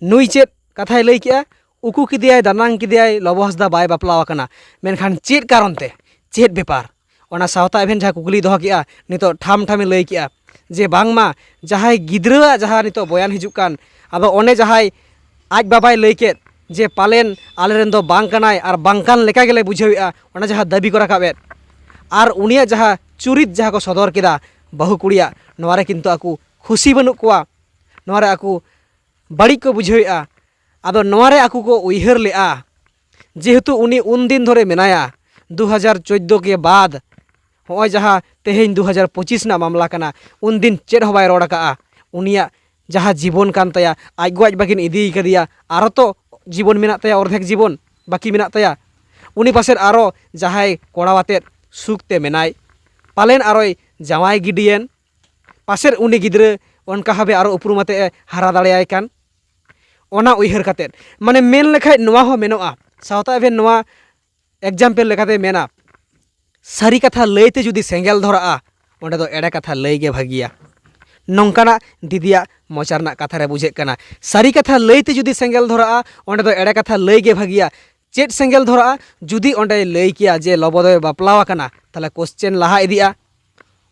ᱱᱩᱭ ᱪᱮᱫ ᱠᱟᱛᱷᱟᱭ ᱞᱟᱹᱭ ᱠᱮᱜᱼᱟ? ᱩᱠᱩ ᱠᱮᱫᱮᱭᱟᱭ, ᱫᱟᱱᱟᱝ ᱠᱮᱫᱮᱭᱟᱭ, ᱞᱚᱵᱚ ᱦᱟᱸᱥᱫᱟ ᱵᱟᱭ ᱵᱟᱯᱞᱟ ᱟᱠᱟᱱᱟ᱾ ᱢᱮᱱᱠᱷᱟᱱ ᱪᱮᱫ ᱠᱟᱨᱚᱱ ᱛᱮ? ᱪᱮᱫ ᱵᱮᱯᱟᱨ? ᱚᱱᱟ ᱥᱟᱶᱛᱟ ᱮᱵᱷᱮᱱ ᱡᱟᱦᱟᱸ ᱠᱩᱠᱞᱤᱭ ᱫᱚᱦᱚ ᱠᱮᱜᱼᱟ, ᱱᱤᱛᱚᱜ ᱴᱷᱟᱢ ᱴᱷᱟᱢᱮ ᱞᱟᱹᱭ ᱠᱮᱜᱼᱟ ᱡᱮ ᱵᱟᱝᱢᱟ ᱡᱟᱦᱟᱸᱭ ᱜᱤᱫᱽᱨᱟᱹᱣᱟᱜ ᱡᱟᱦᱟᱸ ᱱᱤᱛᱚᱜ ᱵᱚᱭᱟᱱ ᱦᱤᱡᱩᱜ ᱠᱟᱱ, ᱟᱫᱚ ᱚᱱᱮ ᱡᱟᱦᱟᱸᱭ ᱟᱡ ᱵᱟᱵᱟᱭ ᱞᱟᱹᱭ ᱠᱮᱫ ᱡᱮ ᱯᱟᱞᱮᱱ ᱟᱞᱮᱨᱮᱱ ᱫᱚ ᱵᱟᱝ ᱠᱟᱱᱟᱭ ᱟᱨ ᱵᱟᱝ ᱠᱟᱱ ᱞᱮᱠᱟ ᱜᱮᱞᱮ ᱵᱩᱡᱷᱟᱹᱣᱮᱫᱼᱟ, ᱚᱱᱟ ᱡᱟᱦᱟᱸ ᱫᱟᱹᱵᱤ ᱠᱚ ᱨᱟᱠᱟᱵ ᱮᱫ, ᱟᱨ ᱩᱱᱤᱭᱟᱜ ᱡᱟᱦᱟᱸ ᱪᱩᱨᱤᱛ ᱡᱟᱦᱟᱸ ᱠᱚ ᱥᱚᱫᱚᱨ ᱠᱮᱫᱟ ᱵᱟᱹᱦᱩ ᱠᱩᱲᱤᱭᱟᱜ, ᱱᱚᱣᱟ ᱨᱮ ᱠᱤᱱᱛᱩ ᱟᱠᱚ ᱠᱷᱩᱥᱤ ᱵᱟᱹᱱᱩᱜ ᱠᱚᱣᱟ, ᱱᱚᱣᱟ ᱨᱮ ᱟᱠᱚ ᱵᱟᱹᱲᱤᱡ ᱠᱚ ᱵᱩᱡᱷᱟᱹᱣᱮᱫᱼᱟ᱾ ᱟᱫᱚ ᱱᱚᱣᱟ ᱨᱮ ᱟᱠᱚ ᱠᱚ ᱩᱭᱦᱟᱹᱨ ᱞᱮᱫᱼᱟ, ᱡᱮᱦᱮᱛᱩ ᱩᱱᱤ ᱩᱱᱫᱤᱱ ᱫᱷᱚᱨᱮ ᱢᱮᱱᱟᱭᱟ, ᱫᱩ ᱦᱟᱡᱟᱨ ᱪᱳᱫᱽᱫᱳ ᱠᱮ ᱵᱟᱫ, ᱦᱚᱸᱜᱼᱚᱭ ᱡᱟᱦᱟᱸ ᱛᱮᱦᱮᱧ ᱫᱩ ᱦᱟᱡᱟᱨ ᱯᱚᱸᱪᱤᱥ ᱨᱮᱱᱟᱜ ᱢᱟᱢᱞᱟ ᱠᱟᱱᱟ, ᱩᱱᱫᱤᱱ ᱪᱮᱫ ᱦᱚᱸ ᱵᱟᱭ ᱨᱚᱲ ᱟᱠᱟᱫᱼᱟ᱾ ᱩᱱᱤᱭᱟᱜ ᱡᱟᱦᱟᱸ ᱡᱤᱵᱚᱱ ᱠᱟᱱ ᱛᱟᱭᱟ, ᱟᱡ ᱜᱚ ᱟᱡ ᱵᱟᱠᱤᱱ ᱤᱫᱤ ᱠᱟᱫᱮᱭᱟ, ᱟᱨᱚ ᱛᱚ ᱡᱤᱵᱚᱱ ᱢᱮᱱᱟᱜ ᱛᱟᱭᱟ, ᱚᱨᱫᱷᱮᱠ ᱡᱤᱵᱚᱱ ᱵᱟᱹᱠᱤ ᱢᱮᱱᱟᱜ ᱛᱟᱭᱟ᱾ ᱩᱱᱤ ᱯᱟᱥᱮᱫ ᱟᱨᱚ ᱡᱟᱦᱟᱸᱭ ᱠᱚᱲᱟ ᱟᱛᱮᱫ ᱥᱩᱠ ᱛᱮ ᱢᱮᱱᱟᱭ, ᱯᱟᱞᱮᱱ ᱟᱨᱚᱭ ᱡᱟᱶᱟᱭ ᱜᱤᱰᱤᱭᱮᱱ, ᱯᱟᱥᱮᱫ ᱩᱱᱤ ᱜᱤᱫᱽᱨᱟᱹ ᱚᱱᱠᱟ ᱵᱷᱟᱵᱮ ᱟᱨᱚ ᱩᱯᱨᱩᱢ ᱟᱛᱮᱫ ᱮ ᱦᱟᱨᱟ ᱫᱟᱲᱮᱭᱟᱭ ᱠᱟᱱ, ᱚᱱᱟ ᱩᱭᱦᱟᱹᱨ ᱠᱟᱛᱮᱫ᱾ ᱢᱟᱱᱮ ᱢᱮᱱ ᱞᱮᱠᱷᱟᱡ ᱱᱚᱣᱟ ᱦᱚᱸ ᱢᱮᱱᱚᱜᱼᱟ, ᱥᱟᱶᱛᱟ ᱮᱵᱷᱮᱱ ᱱᱚᱣᱟ ᱮᱠᱡᱟᱢᱯᱮᱞ ᱞᱮᱠᱟᱛᱮ ᱢᱮᱱᱟ, ᱥᱟᱹᱨᱤ ᱠᱟᱛᱷᱟ ᱞᱟᱹᱭᱛᱮ ᱡᱩᱫᱤ ᱥᱮᱸᱜᱮᱞ ᱫᱷᱚᱨᱟᱜᱼᱟ, ᱚᱸᱰᱮ ᱫᱚ ᱮᱲᱮ ᱠᱟᱛᱷᱟ ᱞᱟᱹᱭ ᱜᱮ ᱵᱷᱟᱹᱜᱤᱭᱟ᱾ ᱱᱚᱝᱠᱟᱱᱟᱜ ᱫᱤᱫᱤᱭᱟᱜ ᱢᱚᱪᱟ ᱨᱮᱱᱟᱜ ᱠᱟᱛᱷᱟ ᱨᱮ ᱵᱩᱡᱷᱟᱹᱜ ᱠᱟᱱᱟ, ᱥᱟᱹᱨᱤ ᱠᱟᱛᱷᱟ ᱞᱟᱹᱭᱛᱮ ᱡᱩᱫᱤ ᱥᱮᱸᱜᱮᱞ ᱫᱷᱚᱨᱟᱜᱼᱟ, ᱚᱸᱰᱮ ᱫᱚ ᱮᱲᱮ ᱠᱟᱛᱷᱟ ᱞᱟᱹᱭ ᱜᱮ ᱵᱷᱟᱹᱜᱤᱭᱟ᱾ ᱪᱮᱫ ᱥᱮᱸᱜᱮᱞ ᱫᱷᱚᱨᱟᱜᱼᱟ? ᱡᱩᱫᱤ ᱚᱸᱰᱮᱭ ᱞᱟᱹᱭ ᱠᱮᱭᱟ ᱡᱮ ᱞᱚᱵᱚ ᱫᱚᱭ ᱵᱟᱯᱞᱟ ᱟᱠᱟᱱᱟ, ᱛᱟᱦᱞᱮ ᱠᱚᱥᱪᱮᱱ ᱞᱟᱦᱟ ᱤᱫᱤᱜᱼᱟ,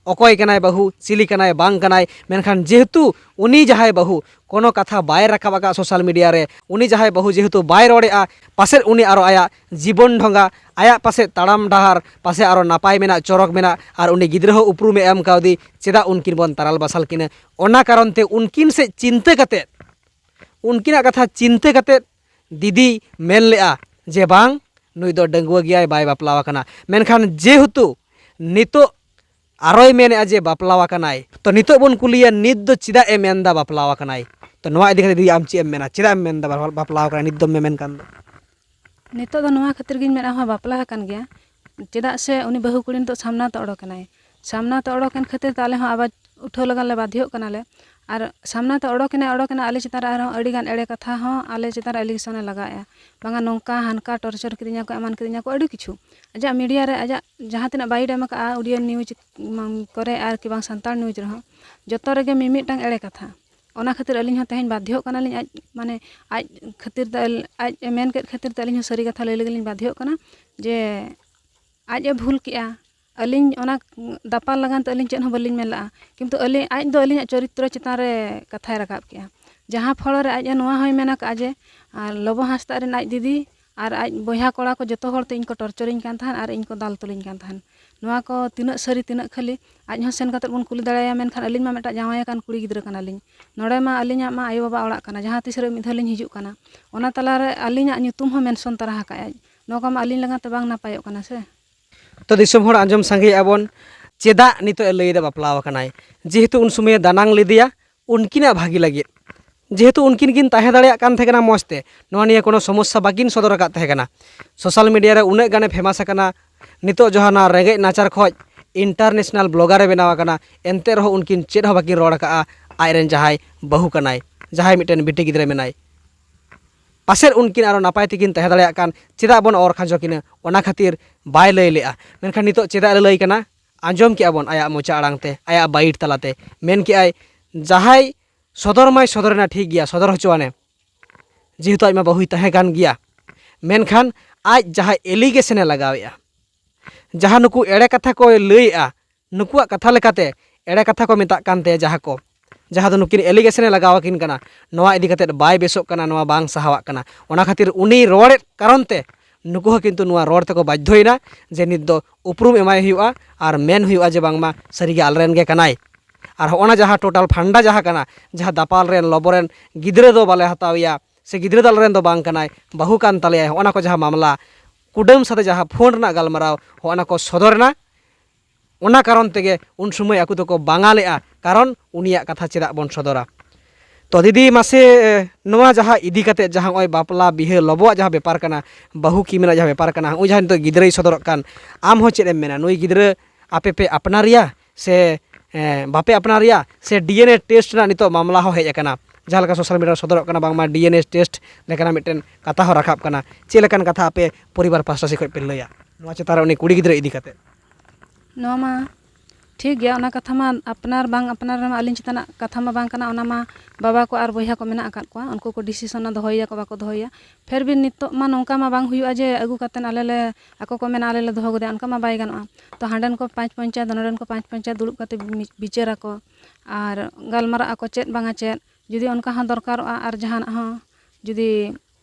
ᱚᱠᱚᱭ ᱠᱟᱱᱟᱭ ᱵᱟᱹᱦᱩ, ᱪᱤᱞᱤ ᱠᱟᱱᱟᱭ, ᱵᱟᱝ ᱠᱟᱱᱟᱭ᱾ ᱢᱮᱱᱠᱷᱟᱱ ᱡᱮᱦᱮᱛᱩ ᱩᱱᱤ ᱡᱟᱦᱟᱸᱭ ᱵᱟᱹᱦᱩ ᱠᱳᱱᱳ ᱠᱟᱛᱷᱟ ᱵᱟᱭ ᱨᱟᱠᱟᱵ ᱟᱠᱟᱫ ᱥᱳᱥᱟᱞ ᱢᱤᱰᱤᱭᱟ ᱨᱮ, ᱩᱱᱤ ᱡᱟᱦᱟᱸᱭ ᱵᱟᱹᱦᱩ ᱡᱮᱦᱮᱛᱩ ᱵᱟᱭ ᱨᱚᱲᱮᱫᱼᱟ, ᱯᱟᱥᱮᱫ ᱩᱱᱤ ᱟᱨᱚ ᱟᱭᱟᱜ ᱡᱤᱵᱚᱱ ᱰᱷᱚᱸᱜᱟ, ᱟᱭᱟᱜ ᱯᱟᱥᱮᱫ ᱛᱟᱲᱟᱢ ᱰᱟᱦᱟᱨ ᱯᱟᱥᱮᱫ ᱟᱨᱚ ᱱᱟᱯᱟᱭ ᱢᱮᱱᱟᱜ, ᱪᱚᱨᱚᱠ ᱢᱮᱱᱟᱜ, ᱟᱨ ᱩᱱᱤ ᱜᱤᱫᱽᱨᱟᱹ ᱦᱚᱸ ᱩᱯᱨᱩᱢᱮ ᱮᱢ ᱠᱟᱣᱫᱮ, ᱪᱮᱫᱟᱜ ᱩᱱᱠᱤᱱ ᱵᱚᱱ ᱛᱟᱨᱟᱞ ᱵᱟᱥᱟᱞ ᱠᱤᱱᱟ? ᱚᱱᱟ ᱠᱟᱨᱚᱱ ᱛᱮ ᱩᱱᱠᱤᱱ ᱥᱮᱫ ᱪᱤᱱᱛᱟᱹ ᱠᱟᱛᱮᱫ, ᱩᱱᱠᱤᱱᱟᱜ ᱠᱟᱛᱷᱟ ᱪᱤᱱᱛᱟᱹ ᱠᱟᱛᱮᱫ ᱫᱤᱫᱤ ᱢᱮᱱ ᱞᱮᱫᱼᱟ ᱡᱮ ᱵᱟᱝ, ᱱᱩᱭ ᱫᱚ ᱰᱟᱺᱜᱩᱣᱟᱹ ᱜᱮᱭᱟᱭ, ᱵᱟᱭ ᱵᱟᱯᱞᱟ ᱟᱠᱟᱱᱟ᱾ ᱢᱮᱱᱠᱷᱟᱱ ᱡᱮᱦᱮᱛᱩ ᱱᱤᱛᱚᱜ ᱟᱨᱚᱭ ᱢᱮᱱᱮᱫᱼᱟ ᱡᱮ ᱵᱟᱯᱞᱟ ᱟᱠᱟᱱᱟᱭ, ᱛᱚ ᱱᱤᱛᱚᱜ ᱵᱚᱱ ᱠᱩᱞᱤᱭᱟ, ᱱᱤᱛ ᱫᱚ ᱪᱮᱫᱟᱜ ᱮ ᱢᱮᱱᱫᱟ ᱵᱟᱯᱞᱟ ᱟᱠᱟᱱᱟᱭ? ᱛᱚ ᱱᱚᱣᱟ ᱤᱫᱤ ᱠᱟᱛᱮ ᱫᱤᱫᱤ ᱟᱢ ᱪᱮᱫ ᱮᱢ ᱢᱮᱱᱟ? ᱪᱮᱫᱟᱜ ᱮᱢ ᱢᱮᱱᱫᱟ ᱵᱟᱯᱞᱟ ᱟᱠᱟᱱᱟᱭ ᱱᱤᱛ ᱫᱚᱢ ᱢᱮᱢᱮᱱ ᱠᱟᱱ ᱫᱚ? ᱱᱤᱛᱚᱜ ᱫᱚ ᱱᱚᱣᱟ ᱠᱷᱟᱹᱛᱤᱨ ᱜᱤᱧ ᱢᱮᱱᱟ, ᱦᱚᱸ ᱵᱟᱯᱞᱟ ᱟᱠᱟᱱ ᱜᱮᱭᱟ᱾ ᱪᱮᱫᱟᱜ ᱥᱮ ᱩᱱᱤ ᱵᱟᱹᱦᱩ ᱠᱩᱲᱤ ᱱᱤᱛᱚᱜ ᱥᱟᱢᱱᱟ ᱛᱮ ᱚᱰᱚᱠ ᱮᱱᱟᱭ᱾ ᱥᱟᱢᱱᱟ ᱛᱮ ᱚᱰᱚᱠ ᱮᱱ ᱠᱷᱟᱹᱛᱤᱨ ᱛᱮ ᱟᱞᱮ ᱦᱚᱸ ᱟᱣᱟᱡᱽ ᱩᱴᱷᱟᱹᱣ ᱞᱟᱜᱟᱫ ᱞᱮ ᱵᱟᱫᱷᱭᱚᱜ ᱠᱟᱱᱟᱞᱮ᱾ ᱟᱨ ᱥᱟᱢᱱᱟ ᱛᱮ ᱚᱰᱚᱠ ᱮᱱᱟᱭ, ᱚᱰᱚᱠ ᱮᱱᱟ, ᱟᱞᱮ ᱪᱮᱛᱟᱱ ᱨᱮ ᱟᱨᱦᱚᱸ ᱟᱹᱰᱤ ᱜᱟᱱ ᱮᱲᱮ ᱠᱟᱛᱷᱟ ᱦᱚᱸ ᱟᱞᱮ ᱪᱮᱛᱟᱱ ᱨᱮ allegation ᱮ ᱞᱟᱜᱟᱣᱮᱫᱼᱟ, ᱵᱟᱝᱟ ᱱᱚᱝᱠᱟ ᱦᱟᱱᱠᱟ torture ᱠᱤᱫᱤᱧᱟ ᱠᱚ, ᱮᱢᱟᱱ ᱠᱤᱫᱤᱧᱟ ᱠᱚ, ᱟᱹᱰᱤ ᱠᱤᱪᱷᱩ᱾ ᱟᱡᱟᱜ media ᱨᱮ ᱟᱡᱟᱜ ᱡᱟᱦᱟᱸ ᱛᱤᱱᱟᱹᱜ bite ᱮ ᱮᱢ ᱟᱠᱟᱫᱼᱟ, audio news ᱠᱚᱨᱮ ᱟᱨ ᱠᱤ ᱵᱟᱝ ᱥᱟᱱᱛᱟᱲ news ᱨᱮᱦᱚᱸ, ᱡᱚᱛᱚ ᱨᱮᱜᱮ ᱢᱤᱢᱤᱫᱴᱟᱝ ᱮᱲᱮ ᱠᱟᱛᱷᱟ᱾ ᱚᱱᱟ ᱠᱷᱟᱹᱛᱤᱨ ᱟᱹᱞᱤᱧ ᱦᱚᱸ ᱛᱮᱦᱮᱧ ᱵᱟᱫᱷᱭᱚᱜ ᱠᱟᱱᱟᱞᱤᱧ, ᱟᱡ ᱢᱟᱱᱮ ᱟᱡ ᱠᱷᱟᱹᱛᱤᱨ ᱛᱮ ᱟᱞ-, ᱟᱡ ᱮ ᱢᱮᱱ ᱠᱮᱫ ᱠᱷᱟᱹᱛᱤᱨ ᱛᱮ ᱟᱹᱞᱤᱧ ᱦᱚᱸ ᱥᱟᱹᱨᱤ ᱠᱟᱛᱷᱟ ᱞᱟᱹᱭ ᱞᱟᱹᱜᱤᱫ ᱞᱤᱧ ᱵᱟᱫᱷᱭᱚᱜ ᱠᱟᱱᱟ ᱡᱮ ᱟᱡ ᱮ ᱵᱷᱩᱞ ᱠᱮᱜᱼᱟ᱾ ᱟᱹᱞᱤᱧ ᱚᱱᱟ ᱫᱟᱯᱟᱞ ᱞᱟᱜᱟᱱ ᱛᱮ ᱟᱹᱞᱤᱧ ᱪᱮᱫ ᱦᱚᱸ ᱵᱟᱹᱞᱤᱧ ᱢᱮᱱ ᱞᱟᱜᱼᱟ, ᱠᱤᱱᱛᱩ ᱟᱹᱞᱤᱧ, ᱟᱡ ᱫᱚ ᱟᱹᱞᱤᱧᱟᱜ ᱪᱚᱨᱤᱛᱨᱚ ᱪᱮᱛᱟᱱ ᱨᱮ ᱠᱟᱛᱷᱟᱭ ᱨᱟᱠᱟᱵ ᱠᱮᱜᱼᱟ, ᱡᱟᱦᱟᱸ ᱯᱷᱚᱲᱚ ᱨᱮ ᱟᱡ ᱮ ᱱᱚᱣᱟ ᱦᱚᱸᱭ ᱢᱮᱱ ᱟᱠᱟᱫᱼᱟ ᱡᱮ, ᱟᱨ ᱞᱚᱵᱚ ᱦᱟᱸᱥᱫᱟᱜ ᱨᱮᱱ ᱟᱡ ᱫᱤᱫᱤ ᱟᱨ ᱟᱡ ᱵᱚᱭᱦᱟ ᱠᱚᱲᱟ ᱠᱚ ᱡᱚᱛᱚ ᱦᱚᱲ ᱛᱮ ᱤᱧ ᱠᱚ tortureᱤᱧ ᱠᱟᱱ ᱛᱟᱦᱮᱸᱫ ᱟᱨ ᱤᱧ ᱠᱚ ᱫᱟᱞ ᱛᱚᱞᱤᱧ ᱠᱟᱱ ᱛᱟᱦᱮᱸᱫ᱾ ᱱᱚᱣᱟ ᱠᱚ ᱛᱤᱱᱟᱹᱜ ᱥᱟᱹᱨᱤ ᱛᱤᱱᱟᱹᱜ ᱠᱷᱟᱹᱞᱤ, ᱟᱡ ᱦᱚᱸ ᱥᱮᱱ ᱠᱟᱛᱮᱫ ᱵᱚᱱ ᱠᱩᱞᱤ ᱫᱟᱲᱮᱭᱟᱭᱟ, ᱢᱮᱱᱠᱷᱟᱱ ᱟᱹᱞᱤᱧ ᱢᱟ ᱢᱤᱫᱴᱟᱝ ᱡᱟᱶᱟᱭ ᱟᱠᱟᱱ ᱠᱩᱲᱤ ᱜᱤᱫᱽᱨᱟᱹ ᱠᱟᱱᱟᱞᱤᱧ᱾ ᱱᱚᱰᱮ ᱢᱟ ᱟᱹᱞᱤᱧᱟᱜ ᱢᱟ ᱟᱭᱳᱼᱵᱟᱵᱟ ᱚᱲᱟᱜ ᱠᱟᱱᱟ, ᱡᱟᱦᱟᱸ ᱛᱤᱥ ᱨᱮ ᱢᱤᱫ ᱫᱷᱟᱣ ᱞᱤᱧ ᱦᱤᱡᱩᱜ ᱠᱟᱱᱟ, ᱚᱱᱟ ᱛᱟᱞᱟᱨᱮ ᱟᱹᱞᱤᱧᱟᱜ ᱧᱩᱛᱩᱢ ᱦᱚᱸ mention ᱛᱟᱨᱟ ᱟᱠᱟᱫ ᱟᱡ᱾ ᱱᱚᱣᱟ ᱠᱚᱢᱟ ᱟᱹᱞᱤᱧ ᱞᱟᱹᱜᱤᱫ ᱛᱮ ᱵᱟᱝ ᱱᱟᱯᱟᱭᱚᱜ ᱠᱟᱱᱟ ᱥᱮ᱾ ᱛᱚ ᱫᱤᱥᱚᱢ ᱦᱚᱲ, ᱟᱸᱡᱚᱢ ᱥᱟᱸᱜᱮᱭᱮᱫᱼᱟ ᱵᱚᱱ, ᱪᱮᱫᱟᱜ ᱱᱤᱛᱚᱜ ᱮ ᱞᱟᱹᱭ ᱮᱫᱟ ᱵᱟᱯᱞᱟ ᱟᱠᱟᱱᱟᱭ? ᱡᱮᱦᱮᱛᱩ ᱩᱱ ᱥᱚᱢᱚᱭᱮ ᱫᱟᱱᱟᱝ ᱞᱮᱫᱮᱭᱟ ᱩᱱᱠᱤᱱᱟᱜ ᱵᱷᱟᱹᱜᱤ ᱞᱟᱹᱜᱤᱫ, ᱡᱮᱦᱮᱛᱩ ᱩᱱᱠᱤᱱ ᱠᱤᱱ ᱛᱟᱦᱮᱸ ᱫᱟᱲᱮᱭᱟᱜ ᱠᱟᱱ ᱛᱟᱦᱮᱸ ᱠᱟᱱᱟ ᱢᱚᱡᱽ ᱛᱮ, ᱱᱚᱣᱟ ᱱᱤᱭᱮ ᱠᱳᱱᱳ ᱥᱚᱢᱚᱥᱥᱟ ᱵᱟᱹᱠᱤᱱ ᱥᱚᱫᱚᱨ ᱟᱠᱟᱫ ᱛᱟᱦᱮᱸ ᱠᱟᱱᱟ᱾ social media ᱨᱮ ᱩᱱᱟᱹᱜ ᱜᱟᱱᱮ famous ᱟᱠᱟᱱᱟ, ᱱᱤᱛᱚᱜ ᱡᱟᱦᱟᱸ ᱱᱚᱣᱟ ᱨᱮᱸᱜᱮᱡ ᱱᱟᱪᱟᱨ ᱠᱷᱚᱡ international blogger ᱮ ᱵᱮᱱᱟᱣ ᱟᱠᱟᱱᱟ, ᱮᱱᱛᱮ ᱨᱮᱦᱚᱸ ᱩᱱᱠᱤᱱ ᱪᱮᱫ ᱦᱚᱸ ᱵᱟᱹᱠᱤᱱ ᱨᱚᱲ ᱟᱠᱟᱫᱼᱟ ᱟᱡᱨᱮᱱ ᱡᱟᱦᱟᱸᱭ ᱵᱟᱹᱦᱩ ᱠᱟᱱᱟᱭ, ᱡᱟᱦᱟᱸᱭ ᱢᱤᱫᱴᱮᱱ ᱵᱤᱴᱤ ᱜᱤᱫᱽᱨᱟᱹ ᱢᱮᱱᱟᱭ᱾ ᱯᱟᱥᱮᱫ ᱩᱱᱠᱤᱱ ᱟᱨᱚ ᱱᱟᱯᱟᱭ ᱛᱮᱠᱤᱱ ᱛᱟᱦᱮᱸ ᱫᱟᱲᱮᱭᱟᱜ ᱠᱟᱱ, ᱪᱮᱫᱟᱜ ᱵᱚᱱ ᱚᱨ ᱠᱷᱟᱸᱡᱚ ᱠᱤᱱᱟ, ᱚᱱᱟ ᱠᱷᱟᱹᱛᱤᱨ ᱵᱟᱭ ᱞᱟᱹᱭ ᱞᱮᱜᱼᱟ᱾ ᱢᱮᱱᱠᱷᱟᱱ ᱱᱤᱛᱚᱜ ᱪᱮᱫᱟᱜ ᱮ ᱞᱟᱹᱭ ᱠᱟᱱᱟ? ᱟᱸᱡᱚᱢ ᱠᱮᱜᱼᱟ ᱵᱚᱱ ᱟᱭᱟᱜ ᱢᱚᱪᱟ ᱟᱲᱟᱝ ᱛᱮ, ᱟᱭᱟᱜ bite ᱛᱟᱞᱟᱛᱮ ᱢᱮᱱ ᱠᱮᱜᱼᱟᱭ, ᱡᱟᱦᱟᱸᱭ ᱥᱚᱫᱚᱨ ᱢᱟᱭ ᱥᱚᱫᱚᱨᱮᱱᱟ, ᱴᱷᱤᱠ ᱜᱮᱭᱟ, ᱥᱚᱫᱚᱨ ᱦᱚᱪᱚᱣᱟᱱᱮ, ᱡᱮᱦᱮᱛᱩ ᱟᱡ ᱢᱟ ᱵᱟᱹᱦᱩᱭ ᱛᱟᱦᱮᱸ ᱠᱟᱱ ᱜᱮᱭᱟ᱾ ᱢᱮᱱᱠᱷᱟᱱ ᱟᱡ ᱡᱟᱦᱟᱸ allegation ᱮ ᱞᱟᱜᱟᱣᱮᱜᱼᱟ, ᱡᱟᱦᱟᱸ ᱱᱩᱠᱩ ᱮᱲᱮ ᱠᱟᱛᱷᱟ ᱠᱚ ᱞᱟᱹᱭᱮᱜᱼᱟ, ᱱᱩᱠᱩᱣᱟᱜ ᱠᱟᱛᱷᱟ ᱞᱮᱠᱟᱛᱮ ᱮᱲᱮ ᱠᱟᱛᱷᱟ ᱠᱚ ᱢᱮᱛᱟᱜ ᱠᱟᱱ ᱛᱟᱭᱟ, ᱡᱟᱦᱟᱸ ᱠᱚ, ᱡᱟᱦᱟᱸ ᱫᱚ ᱱᱩᱠᱤᱱ allegation ᱮ ᱞᱟᱜᱟᱣ ᱟᱹᱠᱤᱱ ᱠᱟᱱᱟ, ᱱᱚᱣᱟ ᱤᱫᱤ ᱠᱟᱛᱮᱫ ᱵᱟᱭ ᱵᱮᱥᱚᱜ ᱠᱟᱱᱟ, ᱱᱚᱣᱟ ᱵᱟᱝ ᱥᱟᱦᱟᱣᱟᱜ ᱠᱟᱱᱟ᱾ ᱚᱱᱟ ᱠᱷᱟᱹᱛᱤᱨ ᱩᱱᱤ ᱨᱚᱲᱮᱫ ᱠᱟᱨᱚᱱ ᱛᱮ ᱱᱩᱠᱩ ᱦᱚᱸ ᱠᱤᱱᱛᱩ ᱱᱚᱣᱟ ᱨᱚᱲ ᱛᱮᱠᱚ ᱵᱟᱫᱽᱫᱷᱚᱭᱮᱱᱟ ᱡᱮ ᱱᱤᱛ ᱫᱚ ᱩᱯᱨᱩᱢ ᱮᱢᱟᱭ ᱦᱩᱭᱩᱜᱼᱟ ᱟᱨ ᱢᱮᱱ ᱦᱩᱭᱩᱜᱼᱟ ᱡᱮ ᱵᱟᱝᱢᱟ ᱥᱟᱹᱨᱤᱜᱮ ᱟᱞᱮᱨᱮᱱ ᱜᱮ ᱠᱟᱱᱟᱭ᱾ ᱟᱨ ᱦᱚᱸᱜᱼᱚ ᱱᱟ ᱡᱟᱦᱟᱸ total ᱯᱷᱟᱱᱰᱟ ᱡᱟᱦᱟᱸ ᱠᱟᱱᱟ, ᱡᱟᱦᱟᱸ ᱫᱟᱯᱟᱞ ᱨᱮᱱ, ᱞᱚᱵᱚ ᱨᱮᱱ ᱜᱤᱫᱽᱨᱟᱹ ᱫᱚ ᱵᱟᱞᱮ ᱦᱟᱛᱟᱣᱮᱭᱟ, ᱥᱮ ᱜᱤᱫᱽᱨᱟᱹ ᱫᱚ ᱟᱞᱮᱨᱮᱱ ᱫᱚ ᱵᱟᱝ ᱠᱟᱱᱟᱭ, ᱵᱟᱹᱦᱩ ᱠᱟᱱ ᱛᱟᱞᱮᱭᱟᱭ, ᱦᱚᱸᱜᱼᱚ ᱱᱟ ᱠᱚ ᱡᱟᱦᱟᱸ ᱢᱟᱢᱞᱟ, ᱠᱩᱰᱟᱹᱢ ᱥᱟᱛᱮ ᱡᱟᱦᱟᱸ ᱯᱷᱳᱱ ᱨᱮᱱᱟᱜ ᱜᱟᱞᱢᱟᱨᱟᱣ, ᱦᱚᱸᱜᱼᱚ ᱱᱟ ᱠᱚ ᱥᱚᱫᱚᱨ ᱮᱱᱟ᱾ ᱚᱱᱟ ᱠᱟᱨᱚᱱ ᱛᱮᱜᱮ ᱩᱱ ᱥᱚᱢᱚᱭ ᱟᱠᱚ ᱫᱚᱠᱚ ᱵᱟᱝᱟᱞᱮᱜᱼᱟ, ᱠᱟᱨᱚᱱ ᱩᱱᱤᱭᱟᱜ ᱠᱟᱛᱷᱟ ᱪᱮᱫᱟᱜ ᱵᱚᱱ ᱥᱚᱫᱚᱨᱟ? ᱛᱚ ᱫᱤᱫᱤ, ᱢᱟᱥᱮ, ᱱᱚᱣᱟ ᱡᱟᱦᱟᱸ ᱤᱫᱤ ᱠᱟᱛᱮ, ᱡᱟᱦᱟᱸ ᱱᱚᱜᱼᱚᱭ ᱵᱟᱯᱞᱟ ᱵᱤᱦᱟᱹ ᱞᱚᱵᱚᱣᱟᱜ ᱡᱟᱦᱟᱸ ᱵᱮᱯᱟᱨ ᱠᱟᱱᱟ, ᱵᱟᱹᱦᱩ ᱠᱤᱢᱤᱱᱟᱜ ᱡᱟᱦᱟᱸ ᱵᱮᱯᱟᱨ ᱠᱟᱱᱟ, ᱱᱚᱜᱼᱚᱭ ᱡᱟᱦᱟᱸ ᱱᱤᱛᱚᱜ ᱜᱤᱫᱽᱨᱟᱹᱭ ᱥᱚᱫᱚᱨᱚᱜ ᱠᱟᱱ, ᱟᱢ ᱦᱚᱸ ᱪᱮᱫ ᱮᱢ ᱢᱮᱱᱟ? ᱱᱩᱭ ᱜᱤᱫᱽᱨᱟᱹ ᱟᱯᱮ ᱯᱮ ᱟᱯᱱᱟᱨᱮᱭᱟ ᱥᱮ ᱮᱸ, ᱵᱟᱯᱮ ᱟᱯᱱᱟᱨᱮᱭᱟ ᱥᱮ ᱰᱤ ᱮᱱ ᱮ ᱴᱮᱥᱴ ᱨᱮᱱᱟᱜ ᱱᱤᱛᱚᱜ ᱢᱟᱢᱞᱟ ᱦᱚᱸ ᱦᱮᱡ ᱟᱠᱟᱱᱟ? ᱡᱟᱦᱟᱸ ᱞᱮᱠᱟ ᱥᱳᱥᱟᱞ ᱢᱤᱰᱤᱭᱟ ᱨᱮ ᱥᱚᱫᱚᱨᱚᱜ ᱠᱟᱱᱟ, ᱵᱟᱝᱢᱟ ᱰᱤ ᱮᱱ ᱮ ᱴᱮᱥᱴ ᱞᱮᱠᱟᱱᱟᱜ ᱢᱤᱫᱴᱮᱱ ᱠᱟᱛᱷᱟ ᱦᱚᱸ ᱨᱟᱠᱟᱵ ᱠᱟᱱᱟ᱾ ᱪᱮᱫ ᱞᱮᱠᱟᱱ ᱠᱟᱛᱷᱟ ᱟᱯᱮ ᱯᱚᱨᱤᱵᱟᱨ ᱯᱟᱦᱴᱟ ᱥᱮᱫ ᱠᱷᱚᱱ ᱯᱮ ᱞᱟᱹᱭᱟ ᱱᱚᱣᱟ ᱪᱮᱛᱟᱱ ᱨᱮ, ᱩᱱᱤ ᱠᱩᱲᱤ ᱜᱤᱫᱽᱨᱟᱹ ᱤᱫᱤ ᱠᱟᱛᱮ? ᱱᱚᱣᱟ ᱢᱟ ᱴᱷᱤᱠ ᱜᱮᱭᱟ, ᱚᱱᱟ ᱠᱟᱛᱷᱟ ᱢᱟ ᱟᱯᱱᱟᱨ ᱵᱟᱝ ᱟᱯᱱᱟᱨ ᱨᱮᱢᱟ ᱟᱹᱞᱤᱧ ᱪᱮᱛᱟᱱᱟᱜ ᱠᱟᱛᱷᱟ ᱢᱟ ᱵᱟᱝ ᱠᱟᱱᱟ, ᱚᱱᱟ ᱢᱟ ᱵᱟᱵᱟ ᱠᱚ ᱟᱨ ᱵᱚᱭᱦᱟ ᱠᱚ ᱢᱮᱱᱟᱜ ᱟᱠᱟᱫ ᱠᱚᱣᱟ, ᱩᱱᱠᱩ ᱠᱚ ᱰᱤᱥᱤᱥᱚᱱᱟ ᱫᱚᱦᱚᱭᱮᱭᱟ ᱠᱚ ᱵᱟᱠᱚ ᱫᱚᱦᱚᱭᱮᱭᱟ᱾ ᱯᱷᱮᱨ ᱵᱤᱱ ᱱᱤᱛᱚᱜ ᱢᱟ ᱱᱚᱝᱠᱟ ᱢᱟ ᱵᱟᱝ ᱦᱩᱭᱩᱜᱼᱟ ᱡᱮ ᱟᱹᱜᱩ ᱠᱟᱛᱮᱫ ᱟᱞᱮ ᱞᱮ, ᱟᱠᱚ ᱠᱚ ᱢᱮᱱᱟ ᱟᱞᱮ ᱞᱮ ᱫᱚᱦᱚ ᱠᱮᱫᱮᱭᱟ, ᱚᱱᱠᱟ ᱢᱟ ᱵᱟᱭ ᱜᱟᱱᱚᱜᱼᱟ᱾ ᱛᱚ ᱦᱟᱸᱰᱮᱱ ᱠᱚ ᱯᱟᱸᱪ ᱯᱚᱧᱪᱟᱭᱮᱛ, ᱱᱚᱰᱮᱱ ᱠᱚ ᱯᱟᱸᱪ ᱯᱚᱧᱪᱟᱭᱮᱛ ᱫᱩᱲᱩᱵ ᱠᱟᱛᱮ ᱵᱤᱪᱟᱹᱨᱟᱠᱚ ᱟᱨ ᱜᱟᱞᱢᱟᱨᱟᱜ ᱟᱠᱚ ᱪᱮᱫ ᱵᱟᱝᱟ ᱪᱮᱫ, ᱡᱩᱫᱤ ᱚᱱᱠᱟ ᱦᱚᱸ ᱫᱚᱨᱠᱟᱨᱚᱜᱼᱟ ᱟᱨ ᱡᱟᱦᱟᱱᱟᱜ ᱦᱚᱸ ᱡᱩᱫᱤ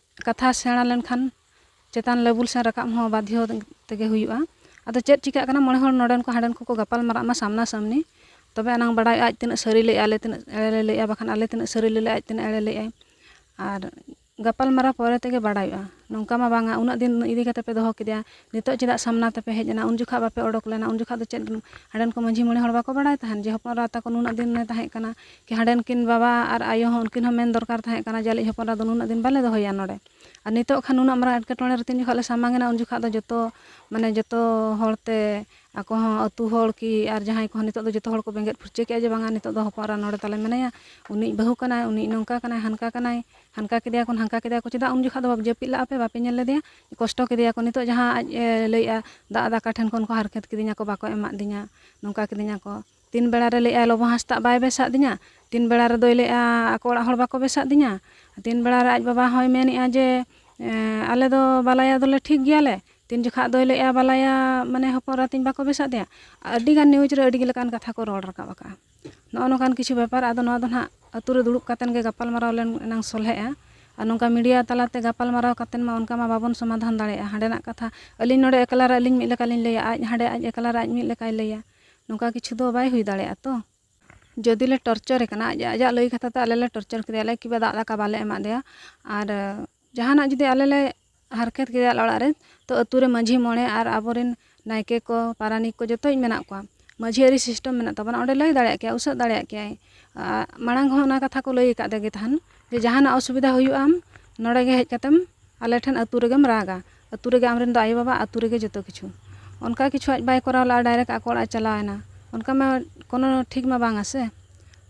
ᱠᱟᱛᱷᱟ ᱥᱮᱬᱟ ᱞᱮᱱᱠᱷᱟᱱ ᱪᱮᱛᱟᱱ ᱞᱮᱵᱩᱞ ᱥᱮᱱ ᱨᱟᱠᱟᱵ ᱦᱚᱸ ᱵᱟᱫᱽᱫᱷᱚ ᱛᱮᱜᱮ ᱦᱩᱭᱩᱜᱼᱟ᱾ ᱟᱫᱚ ᱪᱮᱫ ᱪᱤᱠᱟᱹᱜ ᱠᱟᱱᱟ, ᱢᱚᱬᱮ ᱦᱚᱲ ᱱᱚᱰᱮᱱ ᱠᱚ ᱦᱟᱸᱰᱮᱱ ᱠᱚᱠᱚ ᱜᱟᱯᱟᱞ ᱢᱟᱨᱟᱜ ᱢᱟ ᱥᱟᱢᱱᱟ ᱥᱟᱢᱱᱤ, ᱛᱚᱵᱮ ᱟᱱᱟᱝ ᱵᱟᱲᱟᱭᱚᱜᱼᱟ ᱟᱡ ᱛᱤᱱᱟᱹᱜ ᱥᱟᱹᱨᱤ ᱞᱟᱹᱭᱮᱜᱼᱟ, ᱟᱞᱮ ᱛᱤᱱᱟᱹᱜ ᱮᱲᱮ ᱞᱮ ᱞᱟᱹᱭᱮᱜᱼᱟ, ᱵᱟᱠᱷᱟᱱ ᱟᱞᱮ ᱛᱤᱱᱟᱹᱜ ᱥᱟᱹᱨᱤ ᱞᱮ ᱞᱟᱹᱭᱮᱜᱼᱟ, ᱟᱡ ᱛᱤᱱᱟᱹᱜ ᱮᱲᱮ ᱞᱟᱹᱭᱮᱜᱼᱟᱭ᱾ ᱟᱨ ᱜᱟᱯᱟᱞ ᱢᱟᱨᱟᱣ ᱯᱚᱨᱮ ᱛᱮᱜᱮ ᱵᱟᱲᱟᱭᱚᱜᱼᱟ᱾ ᱱᱚᱝᱠᱟ ᱢᱟ ᱵᱟᱝᱟ, ᱩᱱᱟᱹᱜ ᱫᱤᱱ ᱤᱫᱤ ᱠᱟᱛᱮ ᱯᱮ ᱫᱚᱦᱚ ᱠᱮᱫᱮᱭᱟ, ᱱᱤᱛᱚᱜ ᱪᱮᱫᱟᱜ ᱥᱟᱢᱱᱟ ᱛᱮᱯᱮ ᱦᱮᱡ ᱮᱱᱟ? ᱩᱱ ᱡᱚᱠᱷᱟᱜ ᱵᱟᱯᱮ ᱚᱰᱚᱠ ᱞᱮᱱᱟ, ᱩᱱ ᱡᱚᱠᱷᱟᱜ ᱫᱚ ᱪᱮᱫ ᱦᱟᱸᱰᱮᱱ ᱠᱚ ᱢᱟᱹᱡᱷᱤ ᱢᱚᱬᱮ ᱦᱚᱲ ᱵᱟᱠᱚ ᱵᱟᱲᱟᱭ ᱛᱟᱦᱮᱱ ᱡᱮ ᱦᱚᱯᱚᱱ ᱮᱨᱟ ᱛᱟᱠᱚ ᱱᱩᱱᱟᱹᱜ ᱫᱤᱱ ᱮ ᱛᱟᱦᱮᱸ ᱠᱟᱱᱟ? ᱠᱤ ᱦᱟᱸᱰᱮᱱ ᱠᱤᱱ ᱵᱟᱵᱟ ᱟᱨ ᱟᱭᱳ ᱦᱚᱸ ᱩᱱᱠᱤᱱ ᱦᱚᱸ ᱢᱮᱱ ᱫᱚᱨᱠᱟᱨ ᱛᱟᱦᱮᱸ ᱠᱟᱱᱟ ᱡᱮ ᱟᱞᱮᱭᱤᱡ ᱦᱚᱯᱚᱱ ᱮᱨᱟ ᱫᱚ ᱱᱩᱱᱟᱹᱜ ᱫᱤᱱ ᱵᱟᱞᱮ ᱫᱚᱦᱚᱭᱟ ᱱᱚᱰᱮ᱾ ᱟᱨ ᱱᱤᱛᱚᱜ ᱠᱷᱟᱱ ᱱᱩᱱᱟᱹᱜ ᱢᱟᱨᱟᱝ ᱮᱴᱠᱮᱴᱚᱬᱮ ᱨᱮ ᱛᱤᱱ ᱡᱚᱠᱷᱟᱜ ᱞᱮ ᱥᱟᱢᱟᱝ ᱮᱱᱟ, ᱩᱱ ᱡᱚᱠᱷᱟᱜ ᱫᱚ ᱡᱚᱛᱚ, ᱢᱟᱱᱮ ᱡᱚᱛᱚ ᱦᱚᱲ ᱛᱮ ᱟᱠᱚ ᱦᱚᱸ ᱟᱹᱛᱩ ᱦᱚᱲ ᱠᱤ ᱟᱨ ᱡᱟᱦᱟᱸᱭ ᱠᱚᱦᱚᱸ ᱱᱤᱛᱚᱜ ᱫᱚ ᱡᱚᱛᱚ ᱦᱚᱲ ᱠᱚ ᱵᱮᱸᱜᱮᱫ ᱯᱷᱩᱨᱪᱟᱹ ᱠᱮᱜᱼᱟ ᱡᱮ ᱵᱟᱝᱟ ᱱᱤᱛᱚᱜ ᱫᱚ ᱦᱚᱯᱚᱱ ᱮᱨᱟ ᱱᱚᱰᱮ ᱛᱟᱞᱮ ᱢᱮᱱᱟᱭᱟ, ᱩᱱᱤ ᱵᱟᱹᱦᱩ ᱠᱟᱱᱟᱭ, ᱩᱱᱤ ᱱᱚᱝᱠᱟ ᱠᱟᱱᱟᱭ, ᱦᱟᱱᱠᱟ ᱠᱟᱱᱟᱭ, ᱦᱟᱱᱠᱟ ᱠᱮᱫᱮᱭᱟ ᱠᱚ, ᱱᱟᱝᱠᱟ ᱠᱮᱫᱮᱭᱟ ᱠᱚ, ᱪᱮᱫᱟᱜ ᱩᱱ ᱡᱚᱠᱷᱟᱜ ᱫᱚ ᱡᱟᱹᱯᱤᱫ ᱞᱟᱜᱼᱟ ᱯᱮ, ᱵᱟᱯᱮ ᱧᱮᱞ ᱞᱮᱫᱮᱭᱟ? ᱠᱚᱥᱴᱚ ᱠᱮᱫᱮᱭᱟ ᱠᱚ᱾ ᱱᱤᱛᱚᱜ ᱡᱟᱦᱟᱸ ᱟᱡ ᱮ ᱞᱟᱹᱭᱮᱜᱼᱟ, ᱫᱟᱜ ᱫᱟᱠᱟ ᱴᱷᱮᱱ ᱠᱷᱚᱱ ᱠᱚ ᱦᱟᱨᱠᱮᱛ ᱠᱤᱫᱤᱧᱟ ᱠᱚ, ᱵᱟᱠᱚ ᱮᱢᱟᱫᱤᱧᱟ, ᱱᱚᱝᱠᱟ ᱠᱤᱫᱤᱧᱟ ᱠᱚ᱾ ᱛᱤᱱ ᱵᱮᱲᱟ ᱨᱮ ᱞᱟᱹᱭᱮᱜᱼᱟᱭ ᱞᱚᱵᱚ ᱦᱟᱸᱥᱫᱟᱜ ᱵᱟᱭ ᱵᱮᱥᱟᱜ ᱫᱤᱧᱟ, ᱛᱤᱱ ᱵᱮᱲᱟ ᱨᱮᱫᱚᱭ ᱞᱟᱹᱭᱮᱜᱼᱟ ᱟᱠᱚ ᱚᱲᱟᱜ ᱦᱚᱲ ᱵᱟᱠᱚ ᱵᱮᱥᱟᱜ ᱫᱤᱧᱟ, ᱛᱤᱱ ᱵᱮᱲᱟ ᱨᱮ ᱟᱡ ᱵᱟᱵᱟ ᱦᱚᱸᱭ ᱢᱮᱱᱮᱜᱼᱟ ᱡᱮ, ᱮ, ᱟᱞᱮ ᱫᱚ ᱵᱟᱞᱟᱭᱟ ᱫᱚᱞᱮ ᱴᱷᱤᱠ ᱜᱮᱭᱟᱞᱮ, ᱛᱤᱱ ᱡᱚᱠᱷᱟᱜ ᱫᱚᱭ ᱞᱟᱹᱭᱮᱜᱼᱟ ᱵᱟᱞᱟᱭᱟ, ᱢᱟᱱᱮ ᱦᱚᱯᱚᱱ ᱮᱨᱟ ᱛᱤᱧ ᱵᱟᱠᱚ ᱵᱮᱥᱟᱜ ᱫᱤᱧᱟ᱾ ᱟᱹᱰᱤ ᱜᱟᱱ ᱱᱤᱭᱩᱡᱽ ᱨᱮ ᱟᱹᱰᱤ ᱞᱮᱠᱟᱱ ᱠᱟᱛᱷᱟ ᱠᱚ ᱨᱚᱲ ᱨᱟᱠᱟᱵ ᱟᱠᱟᱜᱼᱟ᱾ ᱱᱚᱜᱼᱚ ᱱᱚᱝᱠᱟᱱ ᱠᱤᱪᱷᱩ ᱵᱮᱯᱟᱨ, ᱟᱫᱚ ᱱᱚᱣᱟ ᱫᱚ ᱱᱟᱦᱟᱜ ᱟᱹᱛᱩ ᱨᱮ ᱫᱩᱲᱩᱵ ᱠᱟᱛᱮᱱ ᱜᱮ ᱜᱟᱯᱟᱞ ᱢᱟᱨᱟᱣ ᱞᱮᱱ ᱮᱱᱟᱝ ᱥᱚᱞᱦᱮᱜᱼᱟ᱾ ᱟᱨ ᱱᱚᱝᱠᱟ ᱢᱤᱰᱤᱭᱟ ᱛᱟᱞᱟᱛᱮ ᱜᱟᱯᱟᱞ ᱢᱟᱨᱟᱣ ᱠᱟᱛᱮᱱ ᱢᱟ ᱚᱱᱠᱟ ᱢᱟ ᱵᱟᱵᱚᱱ ᱥᱚᱢᱟᱫᱷᱟᱱ ᱫᱟᱲᱮᱭᱟᱜᱼᱟ᱾ ᱦᱟᱸᱰᱮᱱᱟᱜ ᱠᱟᱛᱷᱟ ᱟᱹᱞᱤᱧ ᱱᱚᱰᱮ ᱮᱠᱞᱟ ᱨᱮ ᱟᱹᱞᱤᱧ ᱢᱤᱫ ᱞᱮᱠᱟ ᱞᱤᱧ ᱞᱟᱹᱭᱟ, ᱟᱡ ᱦᱟᱸᱰᱮ ᱟᱡ ᱮᱠᱞᱟ ᱨᱮ ᱟᱡ ᱢᱤᱫ ᱞᱮᱠᱟᱭ ᱞᱟᱹᱭᱟ, ᱱᱚᱝᱠᱟ ᱠᱤᱪᱷᱩ ᱫᱚ ᱵᱟᱭ ᱦᱩᱭ ᱫᱟᱲᱮᱭᱟᱜᱼᱟ ᱛᱚ᱾ ᱡᱩᱫᱤ ᱞᱮ ᱴᱚᱨᱪᱟᱨᱮ ᱠᱟᱱᱟ, ᱟᱡ ᱟᱡᱟᱜ ᱞᱟᱹᱭ ᱠᱟᱛᱷᱟ ᱛᱮ ᱟᱞᱮ ᱞᱮ ᱴᱚᱨᱪᱟᱨ ᱠᱮᱫᱮᱭᱟ, ᱟᱞᱮ ᱠᱤᱵᱟ ᱫᱟᱜ ᱫᱟᱠᱟ ᱵᱟᱞᱮ ᱮᱢᱟᱫ ᱫᱮᱭᱟ, ᱟᱨ ᱡᱟᱦᱟᱱᱟᱜ ᱡᱩᱫᱤ ᱟᱞᱮ ᱞᱮ ᱦᱟᱨᱠᱮᱛ ᱠᱮᱫᱮᱭᱟ ᱚᱲᱟᱜ ᱨᱮ, ᱛᱚ ᱟᱹᱛᱩ ᱨᱮ ᱢᱟᱹᱡᱷᱤ ᱢᱚᱬᱮ ᱟᱨ ᱟᱵᱚᱨᱮᱱ ᱱᱟᱭᱠᱮ ᱠᱚ, ᱯᱟᱨᱟᱱᱤᱠ ᱠᱚ ᱡᱚᱛᱚ ᱢᱮᱱᱟᱜ ᱠᱚᱣᱟ᱾ ᱢᱟᱹᱡᱷᱤ ᱟᱹᱨᱤ ᱥᱤᱥᱴᱮᱢ ᱢᱮᱱᱟᱜ ᱛᱟᱵᱚᱱᱟ, ᱚᱸᱰᱮ ᱞᱟᱹᱭ ᱫᱟᱲᱮᱭᱟᱜ ᱠᱮᱭᱟ, ᱩᱥᱟᱹᱫ ᱫᱟᱲᱮᱭᱟᱜ ᱠᱮᱭᱟᱭ᱾ ᱟᱨ ᱢᱟᱲᱟᱝ ᱦᱚᱸ ᱚᱱᱟ ᱠᱟᱛᱷᱟ ᱠᱚ ᱞᱟᱹᱭ ᱟᱠᱟᱫ ᱜᱮ ᱛᱟᱦᱮᱱ ᱡᱮ ᱡᱟᱦᱟᱱᱟᱜ ᱚᱥᱩᱵᱤᱫᱷᱟ ᱦᱩᱭᱩᱜᱼᱟ, ᱟᱢ ᱱᱚᱰᱮ ᱜᱮ ᱦᱮᱡ ᱠᱟᱛᱮᱢ ᱟᱞᱮ ᱴᱷᱮᱱ ᱟᱹᱛᱩ ᱨᱮᱜᱮᱢ ᱨᱟᱜᱟ, ᱟᱹᱛᱩ ᱨᱮᱜᱮ ᱟᱢᱨᱮᱱ ᱫᱚ ᱟᱭᱳᱼᱵᱟᱵᱟ, ᱟᱹᱛᱩ ᱨᱮᱜᱮ ᱡᱚᱛᱚ ᱠᱤᱪᱷᱩ᱾ ᱚᱱᱠᱟ ᱠᱤᱪᱷᱩ ᱟᱡ ᱵᱟᱭ ᱠᱚᱨᱟᱣ ᱞᱮᱫᱼᱟ, direct ᱟᱠᱚ ᱚᱲᱟᱜ ᱮ ᱪᱟᱞᱟᱣ ᱮᱱᱟ, ᱚᱱᱠᱟ ᱢᱟ ᱠᱳᱱᱳ ᱴᱷᱤᱠ ᱢᱟ ᱵᱟᱝᱟ ᱥᱮ᱾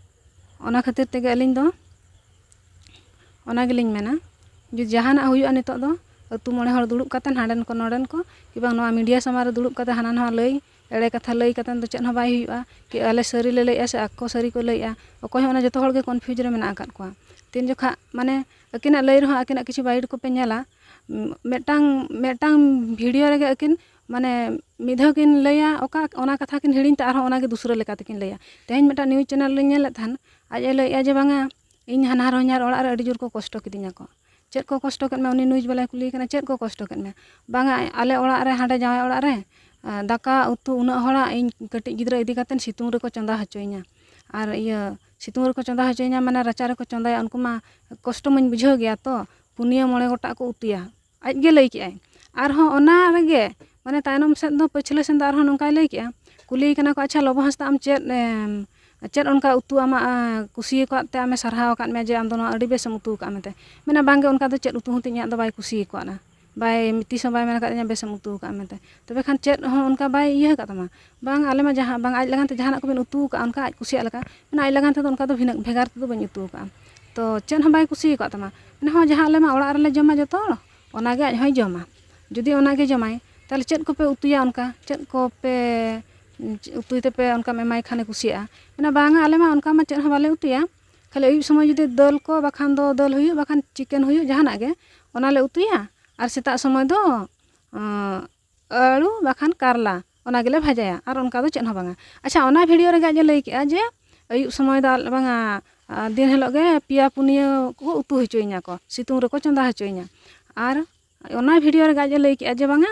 ᱚᱱᱟ ᱠᱷᱟᱹᱛᱤᱨ ᱛᱮᱜᱮ ᱟᱹᱞᱤᱧ ᱫᱚ ᱚᱱᱟ ᱜᱮᱞᱤᱧ ᱢᱮᱱᱟ, ᱡᱩᱫᱤ ᱡᱟᱦᱟᱱᱟᱜ ᱦᱩᱭᱩᱜᱼᱟ ᱱᱤᱛᱚᱜ ᱫᱚ ᱟᱹᱛᱩ ᱢᱚᱬᱮ ᱦᱚᱲ ᱫᱩᱲᱩᱵ ᱠᱟᱛᱮ, ᱦᱟᱸᱰᱮᱱ ᱠᱚ ᱱᱚᱰᱮᱱ ᱠᱚ, ᱠᱤ ᱵᱟᱝ ᱱᱚᱣᱟ media ᱥᱟᱢᱟᱝ ᱨᱮ ᱫᱩᱲᱩᱵ ᱠᱟᱛᱮ ᱦᱟᱱᱟ ᱱᱟᱣᱟ ᱞᱟᱹᱭ, ᱮᱲᱮ ᱠᱟᱛᱷᱟ ᱞᱟᱹᱭ ᱠᱟᱛᱮ ᱫᱚ ᱪᱮᱫ ᱦᱚᱸ ᱵᱟᱭ ᱦᱩᱭᱩᱜᱼᱟ᱾ ᱠᱤ ᱟᱞᱮ ᱥᱟᱹᱨᱤ ᱞᱮ ᱞᱟᱹᱭᱮᱜᱼᱟ ᱥᱮ ᱟᱠᱚ ᱥᱟᱹᱨᱤ ᱠᱚ ᱞᱟᱹᱭᱮᱜᱼᱟ, ᱚᱠᱚᱭ ᱦᱚᱸ ᱚᱱᱟ ᱡᱚᱛᱚ ᱦᱚᱲ ᱜᱮ confuse ᱨᱮ ᱢᱮᱱᱟᱜ ᱟᱠᱟᱫ ᱠᱚᱣᱟ᱾ ᱛᱤᱱ ᱡᱚᱠᱷᱟᱜ ᱢᱟᱱᱮ ᱟᱹᱠᱤᱱᱟᱜ ᱞᱟᱹᱭ ᱨᱮᱦᱚᱸ ᱟᱹᱠᱤᱱᱟᱜ ᱠᱤᱪᱷᱩ ᱵᱟᱭᱤᱴ ᱠᱚᱯᱮ ᱧᱮᱞᱟ, ᱢᱤᱫᱴᱟᱝ, ᱢᱤᱫᱴᱟᱝ video ᱨᱮᱜᱮ ᱟᱹᱠᱤᱱ ᱢᱟᱱᱮ ᱢᱤᱫ ᱫᱷᱟᱣ ᱠᱤᱱ ᱞᱟᱹᱭᱟ ᱚᱠᱟ, ᱚᱱᱟ ᱠᱟᱛᱷᱟ ᱠᱤᱱ ᱦᱤᱲᱤᱧ ᱛᱮ ᱟᱨᱦᱚᱸ ᱚᱱᱟᱜᱮ ᱫᱩᱥᱨᱟᱹ ᱞᱮᱠᱟ ᱛᱮᱠᱤᱱ ᱞᱟᱹᱭᱟ᱾ ᱛᱮᱦᱮᱧ ᱢᱤᱫᱴᱟᱝ news channel ᱞᱤᱧ ᱧᱮᱞᱮᱫ ᱛᱟᱦᱮᱱ, ᱟᱡ ᱮ ᱞᱟᱹᱭᱮᱜᱼᱟ ᱡᱮ ᱵᱟᱝᱟ, ᱤᱧ ᱦᱟᱱᱦᱟᱨ ᱦᱚᱧᱦᱟᱨ ᱚᱲᱟᱜ ᱨᱮ ᱟᱹᱰᱤ ᱡᱳᱨ ᱠᱚ ᱠᱚᱥᱴᱚ ᱠᱤᱫᱤᱧᱟ ᱠᱚ᱾ ᱪᱮᱫ ᱠᱚ ᱠᱚᱥᱴᱚ ᱠᱮᱫ ᱢᱮᱭᱟ? ᱩᱱᱤ news ᱵᱟᱞᱟᱭ ᱠᱩᱞᱤᱭᱮ ᱠᱟᱱᱟ, ᱪᱮᱫ ᱠᱚ ᱠᱚᱥᱴᱚ ᱠᱮᱫ ᱢᱮᱭᱟ? ᱵᱟᱝᱟ, ᱟᱞᱮ ᱚᱲᱟᱜ ᱨᱮ, ᱦᱟᱸᱰᱮ ᱡᱟᱶᱟᱭ ᱚᱲᱟᱜ ᱨᱮ, ᱟᱸ, ᱫᱟᱠᱟ ᱩᱛᱩ ᱩᱱᱟᱹᱜ ᱦᱚᱲᱟᱜ ᱤᱧ ᱠᱟᱹᱴᱤᱡ ᱜᱤᱫᱽᱨᱟᱹ ᱤᱫᱤ ᱠᱟᱛᱮ ᱥᱤᱛᱩᱝ ᱨᱮᱠᱚ ᱪᱚᱸᱫᱟ ᱦᱚᱪᱚᱭᱤᱧᱟ᱾ ᱟᱨ ᱤᱭᱟᱹ, ᱥᱤᱛᱩᱝ ᱨᱮᱠᱚ ᱪᱚᱸᱫᱟ ᱦᱚᱪᱚᱭᱤᱧᱟ, ᱢᱟᱱᱮ ᱨᱟᱪᱟ ᱨᱮᱠᱚ ᱪᱚᱸᱫᱟᱭᱟ, ᱩᱱᱠᱩ ᱢᱟ ᱠᱚᱥᱴᱚ ᱢᱟᱧ ᱵᱩᱡᱷᱟᱹᱣ ᱜᱮᱭᱟ ᱛᱚ, ᱯᱩᱱᱭᱟᱹ ᱢᱚᱬᱮ ᱜᱚᱴᱟᱜ ᱠᱚ ᱩᱛᱩᱭᱟ᱾ ᱟᱡ ᱜᱮ ᱞᱟᱹᱭ ᱠᱮᱜᱼᱟᱭ᱾ ᱟᱨᱦᱚᱸ ᱚᱱᱟ ᱨᱮᱜᱮ, ᱢᱟᱱᱮ ᱛᱟᱭᱱᱚᱢ ᱥᱮᱫ ᱫᱚ, ᱯᱟᱹᱪᱷᱞᱟᱹ ᱥᱮᱫ ᱫᱚ ᱟᱨᱦᱚᱸ ᱱᱚᱝᱠᱟᱭ ᱞᱟᱹᱭ ᱠᱮᱜᱼᱟ, ᱠᱩᱞᱤᱭᱮ ᱠᱟᱱᱟ ᱠᱚ, "ᱟᱪᱪᱷᱟ ᱞᱚᱵᱚ ᱦᱟᱸᱥᱫᱟ, ᱟᱢ ᱪᱮᱫ, ᱮᱢ, ᱪᱮᱫ ᱚᱱᱠᱟ ᱩᱛᱩ ᱟᱢᱟᱜ, ᱮ, ᱠᱩᱥᱤ ᱟᱠᱟᱫ ᱛᱮ ᱟᱢᱮ ᱥᱟᱨᱦᱟᱣ ᱟᱠᱟᱫ ᱢᱮᱭᱟ ᱡᱮ ᱟᱢ ᱫᱚ ᱱᱚᱣᱟ ᱟᱹᱰᱤ ᱵᱮᱥᱮᱢ ᱩᱛᱩ ᱟᱠᱟᱫ ᱢᱮᱱᱛᱮ?" ᱢᱮᱱᱟ, "ᱵᱟᱝᱜᱮ, ᱚᱱᱠᱟ ᱫᱚ ᱪᱮᱫ ᱩᱛᱩ ᱦᱚᱸ ᱛᱤᱧ ᱤᱧᱟᱹᱜ ᱫᱚ ᱵᱟᱭ ᱠᱩᱥᱤ ᱟᱠᱟᱫᱼᱟ, ᱵᱟᱭ, ᱛᱤᱥ ᱦᱚᱸ ᱵᱟᱭ ᱢᱮᱱ ᱟᱠᱟᱫ ᱛᱤᱧᱟ ᱵᱮᱥᱮᱢ ᱩᱛᱩ ᱟᱠᱟᱫ ᱢᱮᱱᱛᱮ᱾ ᱛᱚᱵᱮ ᱠᱷᱟᱱ ᱪᱮᱫ ᱦᱚᱸ ᱚᱱᱠᱟ ᱵᱟᱭ ᱤᱭᱟᱹ ᱟᱠᱟᱫ ᱛᱟᱢᱟ?" "ᱵᱟᱝ, ᱟᱞᱮ ᱢᱟ ᱡᱟᱦᱟᱸ, ᱵᱟᱝ, ᱟᱡ ᱞᱟᱜᱟᱱ ᱛᱮ ᱡᱟᱦᱟᱱᱟᱜ ᱠᱚᱵᱤᱱ ᱩᱛᱩ ᱟᱠᱟᱫᱼᱟ, ᱚᱱᱠᱟ ᱟᱡ ᱠᱩᱥᱤᱭᱟᱜ ᱞᱮᱠᱟ, ᱢᱮᱱᱟ, ᱟᱡ ᱞᱟᱜᱟᱱ ᱛᱮᱫᱚ ᱚᱱᱠᱟ ᱫᱚ ᱵᱷᱤᱱᱟᱹ, ᱵᱷᱮᱜᱟᱨ ᱛᱮᱫᱚ ᱵᱟᱹᱧ ᱩᱛᱩ ᱟᱠᱟᱫᱼᱟ᱾ ᱛᱚ ᱪᱮᱫ ᱦᱚᱸ ᱵᱟᱭ ᱠᱩᱥᱤ ᱟᱠᱟᱫ ᱛᱟᱢᱟ?" ᱢᱮᱱᱟ, "ᱦᱚᱸ, ᱡᱟᱦᱟᱸ ᱟᱞᱮ ᱢᱟ ᱚᱲᱟᱜ ᱨᱮᱞᱮ ᱡᱚᱢᱟ ᱡᱚᱛᱚ ᱦᱚᱲ, ᱚᱱᱟᱜᱮ ᱟᱡ ᱦᱚᱸᱭ ᱡᱚᱢᱟ᱾ ᱡᱩᱫᱤ ᱚᱱᱟᱜᱮ ᱡᱚᱢᱟᱭ, ᱛᱟᱦᱚᱞᱮ ᱪᱮᱫ ᱠᱚᱯᱮ ᱩᱛᱩᱭᱟ ᱚᱱᱠᱟ? ᱪᱮᱫ ᱠᱚᱯᱮ ᱩᱛᱩᱭ ᱛᱮᱯᱮ ᱚᱱᱠᱟᱢ ᱮᱢᱟᱭ ᱠᱷᱟᱱᱮ ᱠᱩᱥᱤᱭᱟᱜᱼᱟ?" ᱢᱮᱱᱟ, "ᱵᱟᱝᱟ, ᱟᱞᱮ ᱢᱟ ᱚᱱᱠᱟ ᱢᱟ ᱪᱮᱫ ᱦᱚᱸ ᱵᱟᱞᱮ ᱩᱛᱩᱭᱟ, ᱠᱷᱟᱹᱞᱤ ᱟᱹᱭᱩᱵ ᱥᱚᱢᱚᱭ ᱡᱩᱫᱤ ᱫᱟᱹᱞ ᱠᱚ, ᱵᱟᱠᱷᱟᱱ ᱫᱚ ᱫᱟᱹᱞ ᱦᱩᱭᱩᱜ, ᱵᱟᱠᱷᱟᱱ chicken ᱦᱩᱭᱩᱜ, ᱡᱟᱦᱟᱱᱟᱜ ᱜᱮ, ᱚᱱᱟᱞᱮ ᱩᱛᱩᱭᱟ᱾ ᱟᱨ ᱥᱮᱛᱟᱜ ᱥᱚᱢᱚᱭ ᱫᱚ, ᱟᱸ, ᱟᱹᱲᱩ ᱵᱟᱠᱷᱟᱱ ᱠᱟᱨᱞᱟ, ᱚᱱᱟ ᱜᱮᱞᱮ ᱵᱷᱟᱡᱟᱭᱟ, ᱟᱨ ᱚᱱᱠᱟ ᱫᱚ ᱪᱮᱫ ᱦᱚᱸ ᱵᱟᱝᱟ᱾" ᱟᱪᱪᱷᱟ, ᱚᱱᱟ video ᱨᱮᱜᱮ ᱟᱡ ᱮ ᱞᱟᱹᱭ ᱠᱮᱜᱼᱟ ᱡᱮ ᱟᱹᱭᱩᱵ ᱥᱚᱢᱚᱭ ᱫᱚ ᱟᱞ-, ᱵᱟᱝᱟ, ᱟᱨ ᱫᱤᱱ ᱦᱤᱞᱳᱜ ᱜᱮ ᱯᱮᱭᱟ ᱯᱩᱱᱭᱟᱹ ᱠᱚ ᱩᱛᱩ ᱦᱚᱪᱚᱭᱤᱧᱟ ᱠᱚ, ᱥᱤᱛᱩᱝ ᱨᱮᱠᱚ ᱪᱚᱸᱫᱟ ᱦᱚᱪᱚᱭᱤᱧᱟ᱾ ᱟᱨ ᱚᱱᱟ video ᱨᱮᱜᱮ ᱟᱡ ᱮ ᱞᱟᱹᱭ ᱠᱮᱜᱼᱟ ᱡᱮ ᱵᱟᱝᱟ,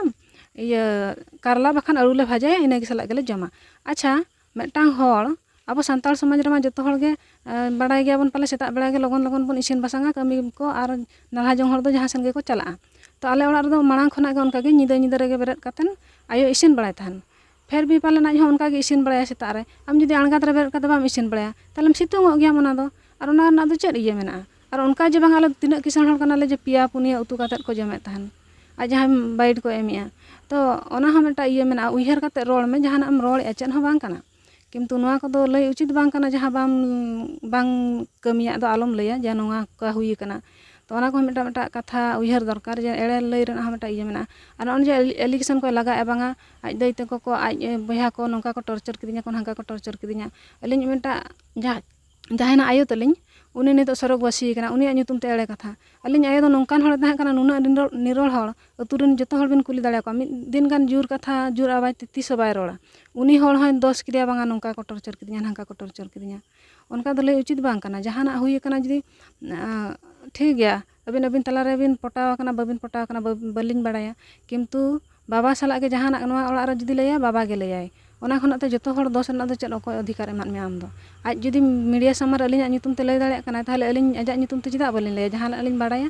ᱤᱭᱟᱹ, ᱠᱟᱨᱞᱟ ᱵᱟᱠᱷᱟᱱ ᱟᱹᱲᱩ ᱞᱮ ᱵᱷᱟᱡᱟᱭᱟ, ᱤᱱᱟᱹ ᱜᱮ ᱥᱟᱞᱟᱜ ᱜᱮᱞᱮ ᱡᱚᱢᱟ᱾ ᱟᱪᱪᱷᱟ, ᱢᱤᱫᱴᱟᱝ ᱦᱚᱲ, ᱟᱵᱚ ᱥᱟᱱᱛᱟᱲ ᱥᱚᱢᱟᱡᱽ ᱨᱮᱢᱟ ᱡᱚᱛᱚ ᱦᱚᱲ ᱜᱮ, ᱮ, ᱵᱟᱲᱟᱭ ᱜᱮᱭᱟᱵᱚᱱ ᱯᱟᱞᱮ, ᱥᱮᱛᱟᱜ ᱵᱮᱲᱟ ᱜᱮ ᱞᱚᱜᱚᱱ ᱞᱚᱜᱚᱱ ᱵᱚᱱ ᱤᱥᱤᱱ ᱵᱟᱥᱟᱝᱟ, ᱠᱟᱹᱢᱤ ᱠᱚ ᱟᱨ ᱱᱟᱞᱦᱟ ᱡᱚᱝ ᱦᱚᱲ ᱫᱚ ᱡᱟᱦᱟᱸ ᱥᱮᱱ ᱜᱮᱠᱚ ᱪᱟᱞᱟᱜᱼᱟ᱾ ᱛᱚ ᱟᱞᱮ ᱚᱲᱟᱜ ᱨᱮᱫᱚ ᱢᱟᱲᱟᱝ ᱠᱷᱚᱱᱟᱜ ᱜᱮ ᱚᱱᱠᱟ ᱜᱮ ᱧᱤᱫᱟᱹ ᱧᱤᱫᱟᱹ ᱨᱮᱜᱮ ᱵᱮᱨᱮᱫ ᱠᱟᱛᱮᱱ ᱟᱭᱳ ᱤᱥᱤᱱ ᱵᱟᱲᱟᱭ ᱛᱟᱦᱮᱱ᱾ ᱯᱷᱮᱨ ᱵᱷᱤ ᱯᱟᱞᱮᱱ ᱟᱡ ᱦᱚᱸ ᱚᱱᱠᱟ ᱜᱮ ᱤᱥᱤᱱ ᱵᱟᱲᱟᱭᱟ ᱥᱮᱛᱟᱜ ᱨᱮ᱾ ᱟᱢ ᱡᱩᱫᱤ ᱟᱬᱜᱟᱛ ᱨᱮ ᱵᱮᱨᱮᱫ ᱠᱟᱛᱮ ᱵᱟᱢ ᱤᱥᱤᱱ ᱵᱟᱲᱟᱭᱟ, ᱛᱟᱦᱞᱮᱢ ᱥᱤᱛᱩᱝᱚᱜ ᱜᱮᱭᱟᱢ ᱚᱱᱟ ᱫᱚ᱾ ᱟᱨ ᱚᱱᱟ ᱨᱮᱱᱟᱜ ᱫᱚ ᱪᱮᱫ ᱤᱭᱟᱹ ᱢᱮᱱᱟᱜᱼᱟ? ᱟᱨ ᱚᱱᱠᱟ ᱡᱮ ᱵᱟᱝ ᱟᱞᱮ ᱛᱤᱱᱟᱹᱜ ᱠᱤᱥᱟᱹᱬ ᱦᱚᱲ ᱠᱟᱱᱟᱞᱮ ᱡᱮ ᱯᱮᱭᱟ ᱯᱩᱱᱭᱟᱹ ᱩᱛᱩ ᱠᱟᱛᱮᱫ ᱠᱚ ᱡᱚᱢᱮᱫ ᱛᱟᱦᱮᱱ᱾ ᱟᱡ ᱡᱟᱦᱟᱸ ᱵᱟᱭᱤᱴ ᱠᱚ ᱮᱢᱮᱜᱼᱟ᱾ ᱛᱚ ᱚᱱᱟ ᱦᱚᱸ ᱢᱤᱫᱴᱟᱝ ᱤᱭᱟᱹ ᱢᱮᱱᱟᱜᱼᱟ, ᱩᱭᱦᱟᱹᱨ ᱠᱟᱛᱮ ᱨᱚᱲ ᱢᱮ, ᱡᱟᱦᱟᱱᱟᱜ ᱮᱢ ᱨᱚᱲᱮᱜᱼᱟ ᱪᱮᱫ ᱦᱚᱸ ᱵᱟᱝ ᱠᱟᱱᱟ᱾ ᱠᱤᱱᱛᱩ ᱱᱚᱣᱟ ᱠᱚᱫᱚ ᱞᱟᱹᱭ ᱩᱪᱤᱛ ᱵᱟᱝ ᱠᱟᱱᱟ, ᱡᱟᱦᱟᱸ ᱵᱟᱢ, ᱵᱟᱝ ᱠᱟᱹᱢᱤᱭᱟᱜ ᱫᱚ ᱟᱞᱚᱢ ᱞᱟᱹᱭᱟ ᱡᱮ ᱱᱚᱣᱟ ᱠᱟ ᱦᱩᱭ ᱟᱠᱟᱱᱟ᱾ ᱛᱚ ᱚᱱᱟ ᱠᱚᱦᱚᱸ ᱢᱤᱫᱴᱟᱝ, ᱢᱤᱫᱴᱟᱝ ᱠᱟᱛᱷᱟ ᱩᱭᱦᱟᱹᱨ ᱫᱚᱨᱠᱟᱨ ᱡᱮ ᱮᱲᱮ ᱞᱟᱹᱭ ᱨᱮᱱᱟᱜ ᱦᱚᱸ ᱢᱤᱫᱴᱟᱝ ᱤᱭᱟᱹ ᱢᱮᱱᱟᱜᱼᱟ᱾ ᱟᱨ ᱱᱚᱜᱼᱚᱭ ᱡᱮ ᱮᱞᱤ-, ᱮᱞᱤᱜᱮᱥᱚᱱ ᱠᱚᱭ ᱞᱟᱜᱟᱣᱮᱜᱼᱟ, ᱵᱟᱝᱟ ᱟᱡ ᱫᱟᱹᱭ ᱛᱟᱠᱚ ᱠᱚ, ᱟᱡ ᱵᱚᱭᱦᱟ ᱠᱚ ᱱᱚᱝᱠᱟ ᱠᱚ ᱴᱚᱨᱪᱟᱨ ᱠᱤᱫᱤᱧᱟ ᱠᱚ, ᱦᱟᱱᱠᱟ ᱠᱚ ᱴᱚᱨᱪᱟᱨ ᱠᱤᱫᱤᱧᱟ᱾ ᱟᱹᱞᱤᱧ ᱢᱤᱫᱴᱟᱝ ᱡᱟᱦᱟᱸ, ᱡᱟᱦᱟᱸᱭ ᱱᱟᱜ ᱟᱭᱳ ᱛᱟᱹᱞᱤᱧ, ᱩᱱᱤ ᱱᱤᱛᱚᱜ ᱥᱚᱨᱚᱜᱽᱵᱟᱥᱤ ᱠᱟᱱᱟ, ᱩᱱᱤᱭᱟᱜ ᱧᱩᱛᱩᱢ ᱛᱮ ᱮᱲᱮ ᱠᱟᱛᱷᱟ᱾ ᱟᱹᱞᱤᱧ ᱟᱭᱳ ᱫᱚ ᱱᱚᱝᱠᱟᱱ ᱦᱚᱲᱮ ᱛᱟᱦᱮᱸ ᱠᱟᱱᱟ, ᱱᱩᱱᱟᱹᱜ ᱱᱤᱨᱚᱲ, ᱱᱤᱨᱚᱲ ᱦᱚᱲ, ᱟᱹᱛᱩ ᱨᱮᱱ ᱡᱚᱛᱚ ᱦᱚᱲ ᱵᱤᱱ ᱠᱩᱞᱤ ᱫᱟᱲᱮᱭᱟᱠᱚᱣᱟ, ᱢᱤᱫ ᱫᱤᱱ ᱜᱟᱱ ᱡᱳᱨ ᱠᱟᱛᱷᱟ, ᱡᱳᱨ ᱟᱣᱟᱡᱽ ᱛᱮ ᱛᱤᱥ ᱦᱚᱸ ᱵᱟᱭ ᱨᱚᱲᱟ᱾ ᱩᱱᱤ ᱦᱚᱲ ᱦᱚᱸᱭ ᱫᱚᱥ ᱠᱮᱫᱮᱭᱟ, ᱵᱟᱝᱟ ᱱᱚᱝᱠᱟ ᱠᱚ ᱴᱚᱨᱪᱟᱨ ᱠᱤᱫᱤᱧᱟ, ᱱᱟᱝᱠᱟ ᱠᱚ ᱴᱚᱨᱪᱟᱨ ᱠᱤᱫᱤᱧᱟ᱾ ᱚᱱᱠᱟ ᱫᱚ ᱞᱟᱹᱭ ᱩᱪᱤᱛ ᱵᱟᱝ ᱠᱟᱱᱟ᱾ ᱡᱟᱦᱟᱱᱟᱜ ᱦᱩᱭ ᱟᱠᱟᱱᱟ ᱡᱩᱫᱤ, ᱟᱸ, ᱴᱷᱤᱠ ᱜᱮᱭᱟ, ᱟᱹᱵᱤᱱ, ᱟᱹᱵᱤᱱ ᱛᱟᱞᱟ ᱨᱮᱵᱤᱱ ᱯᱚᱴᱟᱣ ᱟᱠᱟᱱᱟ, ᱵᱟᱹᱵᱤᱱ ᱯᱚᱴᱟᱣ ᱟᱠᱟᱱᱟ, ᱵᱟᱹ-, ᱵᱟᱹᱞᱤᱧ ᱵᱟᱲᱟᱭᱟ, ᱠᱤᱱᱛᱩ ᱵᱟᱵᱟ ᱥᱟᱞᱟᱜ ᱜᱮ ᱡᱟᱦᱟᱱᱟᱜ ᱱᱚᱣᱟ ᱚᱲᱟᱜ ᱨᱮ ᱡᱩᱫᱤ ᱞᱟᱹᱭᱟ, ᱵᱟᱵᱟ ᱜᱮ ᱞᱟᱹᱭᱟᱭ᱾ ᱚᱱᱟ ᱠᱷᱚᱱᱟᱜ ᱛᱮ ᱡᱚᱛᱚ ᱦᱚᱲ ᱫᱚᱥ ᱨᱮᱱᱟᱜ ᱫᱚ ᱪᱮᱫ ᱚᱠᱚᱭ ᱚᱫᱷᱤᱠᱟᱨ ᱮᱢᱟᱫ ᱢᱮᱭᱟ ᱟᱢ ᱫᱚ? ᱟᱡ ᱡᱩᱫᱤ ᱢᱤᱰᱤᱭᱟ ᱥᱟᱢᱟᱝ ᱨᱮ ᱟᱹᱞᱤᱧᱟᱜ ᱧᱩᱛᱩᱢ ᱛᱮ ᱞᱟᱹᱭ ᱫᱟᱲᱮᱭᱟᱜ ᱠᱟᱱᱟᱭ, ᱛᱟᱦᱚᱞᱮ ᱟᱹᱞᱤᱧ ᱟᱡᱟᱜ ᱧᱩᱛᱩᱢ ᱛᱮ ᱪᱮᱫᱟᱜ ᱵᱟᱹᱞᱤᱧ ᱞᱟᱹᱭᱟ, ᱡᱟᱦᱟᱱᱟᱜ ᱞᱤᱧ ᱵᱟᱲᱟᱭᱟ?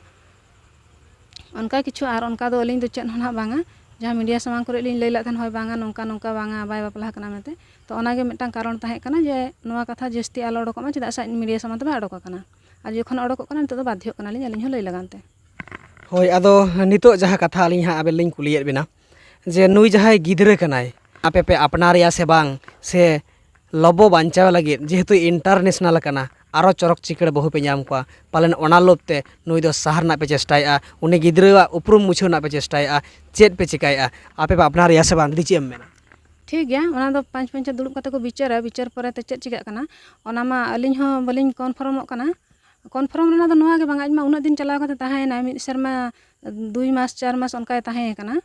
ᱚᱱᱠᱟ ᱠᱤᱪᱷᱩ, ᱟᱨ ᱚᱱᱠᱟ ᱫᱚ ᱟᱹᱞᱤᱧ ᱫᱚ ᱪᱮᱫ ᱦᱚᱸ ᱱᱟᱦᱟᱜ ᱵᱟᱝᱟ᱾ ᱡᱟᱦᱟᱸ ᱢᱤᱰᱤᱭᱟ ᱥᱟᱢᱟᱝ ᱠᱚᱨᱮ ᱞᱤᱧ ᱞᱟᱹᱭ ᱞᱮᱫ ᱛᱟᱦᱮᱱ, ᱦᱳᱭ ᱵᱟᱝᱟ, ᱱᱚᱝᱠᱟ ᱱᱚᱝᱠᱟ ᱵᱟᱝᱟ, ᱵᱟᱭ ᱵᱟᱯᱞᱟ ᱟᱠᱟᱱᱟ ᱢᱮᱱᱛᱮ᱾ ᱛᱚ ᱚᱱᱟᱜᱮ ᱢᱤᱫᱴᱟᱝ ᱠᱟᱨᱚᱱ ᱛᱟᱦᱮᱸ ᱠᱟᱱᱟ ᱡᱮ ᱱᱚᱣᱟ ᱠᱟᱛᱷᱟ ᱡᱟᱹᱥᱛᱤ ᱟᱞᱚ ᱚᱰᱚᱠᱚᱜ ᱢᱟ, ᱪᱮᱫᱟᱜ ᱥᱮ ᱟᱡ ᱢᱤᱰᱤᱭᱟ ᱥᱟᱢᱟᱝ ᱛᱮ ᱵᱟᱭ ᱚᱰᱚᱠ ᱟᱠᱟᱱᱟ᱾ ᱟᱨ ᱡᱚᱠᱷᱚᱱ ᱚᱰᱚᱠᱚᱜ ᱠᱟᱱᱟ, ᱱᱤᱛᱚᱜ ᱫᱚ ᱵᱟᱫᱽᱫᱷᱚᱜ ᱠᱟᱱᱟᱞᱤᱧ ᱟᱹᱞᱤᱧ ᱦᱚᱸ ᱞᱟᱹᱭ ᱞᱟᱜᱟᱱ ᱛᱮ᱾ ᱦᱳᱭ, ᱟᱫᱚ ᱱᱤᱛᱚᱜ ᱡᱟᱦᱟᱸ ᱠᱟᱛᱷᱟ ᱟᱹᱞᱤᱧ ᱦᱟᱸᱜ ᱟᱵᱮᱱ ᱞᱤᱧ ᱠᱩᱞᱤᱭᱮᱫ ᱵᱮᱱᱟ, ᱡᱮ ᱱᱩᱭ ᱡᱟᱦᱟᱸᱭ ᱜᱤᱫᱽᱨᱟᱹ ᱠᱟᱱᱟᱭ, ᱟᱯᱮ ᱯᱮ ᱟᱯᱱᱟᱨᱮᱭᱟ ᱥᱮ ᱵᱟᱝ, ᱥᱮ ᱞᱚᱵᱚ ᱵᱟᱧᱪᱟᱣ ᱞᱟᱹᱜᱤᱫ, ᱡᱮᱦᱮᱛᱩ ᱤᱱᱴᱟᱨᱱᱮᱥᱱᱟᱞ ᱠᱟᱱᱟ, ᱟᱨᱚ ᱪᱚᱨᱚᱠ ᱪᱤᱠᱟᱹᱲ ᱵᱟᱹᱦᱩ ᱯᱮ ᱧᱟᱢ ᱠᱚᱣᱟ, ᱯᱟᱞᱮᱱ ᱚᱱᱟ ᱞᱳᱵᱷ ᱛᱮ ᱱᱩᱭ ᱫᱚ ᱥᱟᱦᱟ ᱨᱮᱱᱟᱜ ᱯᱮ ᱪᱮᱥᱴᱟᱭᱮᱫᱼᱟ, ᱩᱱᱤ ᱜᱤᱫᱽᱨᱟᱹᱣᱟᱜ ᱩᱯᱨᱩᱢ ᱢᱩᱪᱷᱟᱹᱣ ᱨᱮᱱᱟᱜ ᱯᱮ ᱪᱮᱥᱴᱟᱭᱮᱫᱼᱟ, ᱪᱮᱫ ᱯᱮ ᱪᱤᱠᱟᱹᱭᱮᱫᱼᱟ? ᱟᱯᱮ ᱯᱮ ᱟᱯᱱᱟᱨᱮᱭᱟ ᱥᱮ ᱵᱟᱝ, ᱫᱤᱫᱤ, ᱪᱮᱫ ᱮᱢ ᱢᱮᱱᱟ? ᱴᱷᱤᱠ ᱜᱮᱭᱟ, ᱚᱱᱟ ᱫᱚ ᱯᱟᱸᱪ ᱯᱚᱧᱪᱟᱭᱮᱛ ᱫᱩᱲᱩᱵ ᱠᱟᱛᱮ ᱠᱚ ᱵᱤᱪᱟᱹᱨᱟ, ᱵᱤᱪᱟᱹᱨ ᱯᱚᱨᱮ ᱛᱮ ᱪᱮᱫ ᱪᱤᱠᱟᱹᱜ ᱠᱟᱱᱟ, ᱚᱱᱟ ᱢᱟ ᱟᱹᱞᱤᱧ ᱦᱚᱸ ᱵᱟᱹᱞᱤᱧ ᱠᱚᱱᱯᱷᱟᱨᱢᱚᱜ ᱠᱟᱱᱟ᱾ ᱠᱚᱱᱯᱷᱟᱨᱢ ᱨᱮᱱᱟᱜ ᱫᱚ ᱱᱚᱣᱟ ᱜᱮ ᱵᱟᱝ, ᱟᱡ ᱢᱟ ᱩᱱᱟᱹᱜ ᱫᱤᱱ ᱪᱟᱞᱟᱣ ᱠᱟᱛᱮ ᱛᱟᱦᱮᱸᱭᱮᱱᱟᱭ, ᱢᱤᱫ ᱥᱮᱨᱢᱟ, ᱫᱩᱭ ᱢᱟᱥ, ᱪᱟᱨ ᱢᱟᱥ ᱚᱱᱠᱟᱭ ᱛᱟᱦᱮᱸ ᱠᱟᱱᱟ᱾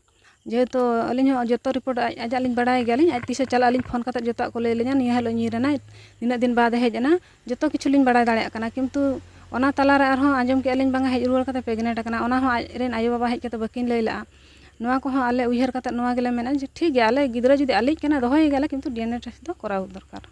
ᱡᱮᱦᱮᱛᱩ ᱟᱹᱞᱤᱧ ᱦᱚᱸ ᱡᱚᱛᱚ ᱨᱤᱯᱳᱨᱴ ᱟᱡ, ᱟᱡᱟᱜ ᱞᱤᱧ ᱵᱟᱲᱟᱭ ᱜᱮᱭᱟᱞᱤᱧ, ᱟᱡ ᱛᱤᱥᱮ ᱪᱟᱞᱟᱜᱼᱟ, ᱟᱹᱞᱤᱧ ᱯᱷᱳᱱ ᱠᱟᱛᱮ ᱡᱚᱛᱚᱣᱟᱜ ᱠᱚ ᱞᱟᱹᱭ ᱟᱹᱞᱤᱧᱟ, ᱱᱤᱭᱟᱹ ᱦᱤᱞᱳᱜ ᱧᱤᱨ ᱮᱱᱟᱭ, ᱱᱤᱱᱟᱹᱜ ᱫᱤᱱ ᱵᱟᱫᱮ ᱦᱮᱡ ᱮᱱᱟ, ᱡᱚᱛᱚ ᱠᱤᱪᱷᱩ ᱞᱤᱧ ᱵᱟᱲᱟᱭ ᱫᱟᱲᱮᱭᱟᱜ ᱠᱟᱱᱟ᱾ ᱠᱤᱱᱛᱩ ᱚᱱᱟ ᱛᱟᱞᱟᱨᱮ ᱟᱨᱦᱚᱸ ᱟᱸᱡᱚᱢ ᱠᱮᱜᱼᱟ ᱞᱤᱧ ᱵᱟᱝᱟ ᱦᱮᱡ ᱨᱩᱣᱟᱹᱲ ᱠᱟᱛᱮ pregnant ᱟᱠᱟᱱᱟ, ᱚᱱᱟ ᱦᱚᱸ ᱟᱡ ᱨᱮᱱ ᱟᱭᱳᱼᱵᱟᱵᱟ ᱦᱮᱡ ᱠᱟᱛᱮ ᱵᱟᱹᱠᱤᱱ ᱞᱟᱹᱭ ᱞᱮᱜᱼᱟ᱾ ᱱᱚᱣᱟ ᱠᱚᱦᱚᱸ ᱟᱞᱮ ᱩᱭᱦᱟᱹᱨ ᱠᱟᱛᱮ ᱱᱚᱣᱟ ᱜᱮᱞᱮ ᱢᱮᱱᱟ ᱡᱮ ᱴᱷᱤᱠ ᱜᱮᱭᱟ, ᱟᱞᱮ ᱜᱤᱫᱽᱨᱟᱹ ᱡᱩᱫᱤ ᱟᱞᱮᱭᱤᱡ ᱠᱟᱱᱟᱭ, ᱫᱚᱦᱚᱭᱮ ᱜᱮᱭᱟᱞᱮ, ᱠᱤᱱᱛᱩ DNA test ᱫᱚ ᱠᱚᱨᱟᱣ ᱫᱚᱨᱠᱟᱨ᱾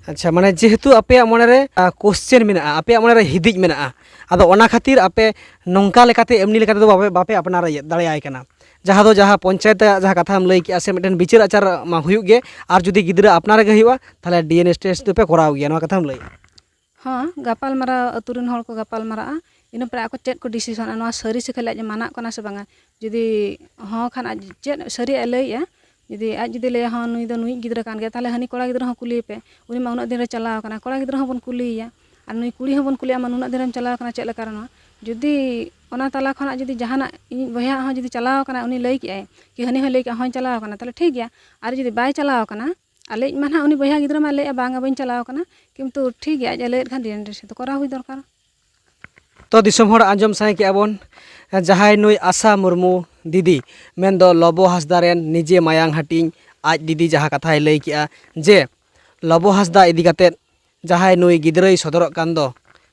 ᱟᱪᱪᱷᱟ, ᱢᱟᱱᱮ ᱡᱮᱦᱮᱛᱩ ᱟᱯᱮᱭᱟᱜ ᱢᱚᱱᱮᱨᱮ, ᱟ, question ᱢᱮᱱᱟᱜᱼᱟ, ᱟᱯᱮᱭᱟᱜ ᱢᱚᱱᱮᱨᱮ ᱦᱤᱫᱤᱡ ᱢᱮᱱᱟᱜᱼᱟ, ᱟᱫᱚ ᱚᱱᱟ ᱠᱷᱟᱹᱛᱤᱨ ᱟᱯᱮ ᱱᱚᱝᱠᱟ ᱞᱮᱠᱟᱛᱮ, ᱮᱢᱱᱤ ᱞᱮᱠᱟᱛᱮ ᱫᱚ ᱵᱟᱯᱮ, ᱵᱟᱯᱮ ᱟᱯᱱᱟᱨ ᱫᱟᱲᱮᱭᱟᱭ ᱠᱟᱱᱟ᱾ ᱡᱟᱦᱟᱸ ᱫᱚ, ᱡᱟᱦᱟᱸ ᱯᱚᱧᱪᱟᱭᱮᱛ ᱨᱮᱭᱟᱜ ᱡᱟᱦᱟᱸ ᱠᱟᱛᱷᱟᱢ ᱞᱟᱹᱭ ᱠᱮᱜᱼᱟ, ᱥᱮ ᱢᱤᱫᱴᱮᱱ ᱵᱤᱪᱟᱹᱨ ᱟᱪᱟᱨ ᱢᱟ ᱦᱩᱭᱩᱜ ᱜᱮ, ᱟᱨ ᱡᱩᱫᱤ ᱜᱤᱫᱽᱨᱟᱹ ᱟᱯᱱᱟᱨ ᱜᱮ ᱦᱩᱭᱩᱜᱼᱟ, ᱛᱟᱦᱚᱞᱮ DNA test ᱫᱚᱯᱮ ᱠᱚᱨᱟᱣ ᱜᱮᱭᱟ, ᱱᱚᱣᱟ ᱠᱟᱛᱷᱟᱢ ᱞᱟᱹᱭᱮᱜᱼᱟ᱾ ᱦᱚᱸ, ᱜᱟᱯᱟᱞ ᱢᱟᱨᱟᱣ, ᱟᱹᱛᱩ ᱨᱮᱱ ᱦᱚᱲ ᱠᱚ ᱜᱟᱯᱟᱞ ᱢᱟᱨᱟᱜᱼᱟ᱾ ᱤᱱᱟᱹ ᱯᱚᱨᱮ ᱟᱠᱚ ᱪᱮᱫ ᱠᱚ ᱰᱤᱥᱤᱥᱚᱱᱟ, ᱱᱚᱣᱟ ᱥᱟᱹᱨᱤ ᱥᱮ ᱠᱷᱟᱹᱞᱤ ᱟᱡ ᱢᱟᱱᱟᱜ ᱠᱟᱱᱟ ᱥᱮ ᱵᱟᱝᱟ᱾ ᱡᱩᱫᱤ ᱦᱚᱸ ᱠᱷᱟᱱ, ᱟᱡ ᱪᱮᱫ ᱥᱟᱹᱨᱤᱭᱟᱜ ᱮ ᱞᱟᱹᱭᱮᱜᱼᱟ, ᱡᱩᱫᱤ ᱟᱡ ᱡᱩᱫᱤ ᱞᱟᱹᱭᱟ, "ᱦᱚᱸ, ᱱᱩᱭ ᱫᱚ ᱱᱩᱭᱤᱡ ᱜᱤᱫᱽᱨᱟᱹ ᱠᱟᱱ ᱜᱮᱭᱟ", ᱛᱟᱦᱚᱞᱮ ᱦᱟᱹᱱᱤ ᱠᱚᱲᱟ ᱜᱤᱫᱽᱨᱟᱹ ᱦᱚᱸ ᱠᱩᱞᱤᱭᱮᱯᱮ, ᱩᱱᱤ ᱢᱟ ᱩᱱᱟᱹᱜ ᱫᱤᱱ ᱨᱮ ᱪᱟᱞᱟᱣ ᱟᱠᱟᱱᱟ᱾ ᱠᱚᱲᱟ ᱜᱤᱫᱽᱨᱟᱹ ᱦᱚᱸᱵᱚᱱ ᱠᱩᱞᱤᱭᱮᱭᱟ, ᱟᱨ ᱱᱩᱭ ᱠᱩᱲᱤ ᱦᱚᱸᱵᱚᱱ ᱠᱩᱞᱤᱭᱮᱭᱟ, "ᱟᱢ ᱱᱩᱱᱟᱹᱜ ᱫᱤᱱ ᱨᱮᱢ ᱪᱟᱞᱟᱣ ᱟᱠᱟᱱᱟ, ᱪᱮᱫ ᱞᱮᱠᱟ ᱨᱮ ᱱᱚᱣᱟ?" ᱡᱩᱫᱤ ᱚᱱᱟ ᱛᱟᱞᱟ ᱠᱷᱚᱱᱟᱜ ᱡᱩᱫᱤ ᱡᱟᱦᱟᱱᱟᱜ, ᱤᱧᱤᱡ ᱵᱚᱭᱦᱟ ᱦᱚᱸ ᱡᱩᱫᱤ ᱪᱟᱞᱟᱣ ᱟᱠᱟᱱᱟ, ᱩᱱᱤ ᱞᱟᱹᱭ ᱠᱮᱜᱼᱟᱭ ᱠᱤ ᱦᱟᱹᱱᱤ ᱦᱚᱸᱭ ᱞᱟᱹᱭ ᱠᱮᱜᱼᱟ, "ᱦᱚᱸᱭ ᱪᱟᱞᱟᱣ ᱟᱠᱟᱱᱟ", ᱛᱟᱦᱚᱞᱮ ᱴᱷᱤᱠ ᱜᱮᱭᱟ᱾ ᱟᱨ ᱡᱩᱫᱤ ᱵᱟᱭ ᱪᱟᱞᱟᱣ ᱟᱠᱟᱱᱟ, ᱟᱞᱮᱭᱤᱡ ᱢᱟ ᱱᱟᱦᱟᱜ ᱩᱱᱤ ᱵᱚᱭᱦᱟ ᱜᱤᱫᱽᱨᱟᱹ ᱢᱟ ᱞᱟᱹᱭᱮᱜᱼᱟ, "ᱵᱟᱝᱟ, ᱵᱟᱹᱧ ᱪᱟᱞᱟᱣ ᱟᱠᱟᱱᱟ", ᱠᱤᱱᱛᱩ ᱴᱷᱤᱠ ᱜᱮᱭᱟ, ᱟᱡ ᱮ ᱞᱟᱹᱭᱮᱫ ᱠᱷᱟᱱ ᱰᱤ ᱮᱱ ᱮ ᱴᱮᱥᱴ ᱫᱚ ᱠᱚᱨᱟᱣ ᱦᱩᱭ ᱫᱚᱨᱠᱟᱨ᱾ ᱛᱚ ᱫᱤᱥᱚᱢ ᱦᱚᱲ, ᱟᱸᱡᱚᱢ ᱥᱟᱱᱟᱭ ᱠᱮᱜᱼᱟ ᱵᱚᱱ, ᱡᱟᱦᱟᱸᱭ ᱱᱩᱭ ᱟᱥᱟ ᱢᱩᱨᱢᱩ ᱫᱤᱫᱤ, ᱢᱮᱱᱫᱚ ᱞᱚᱵᱚ ᱦᱟᱸᱥᱫᱟ ᱨᱮᱱ ᱱᱤᱡᱮ ᱢᱟᱭᱟᱝ ᱦᱟᱹᱴᱤᱧ, ᱟᱡ ᱫᱤᱫᱤ ᱡᱟᱦᱟᱸ ᱠᱟᱛᱷᱟᱭ ᱞᱟᱹᱭ ᱠᱮᱜᱼᱟ ᱡᱮ ᱞᱚᱵᱚ ᱦᱟᱸᱥᱫᱟ ᱤᱫᱤ ᱠᱟᱛᱮᱫ ᱡᱟᱦᱟᱸᱭ ᱱᱩᱭ ᱜᱤᱫᱽᱨᱟᱹᱭ ᱥᱚᱫᱚᱨᱚᱜ ᱠᱟᱱ ᱫᱚ,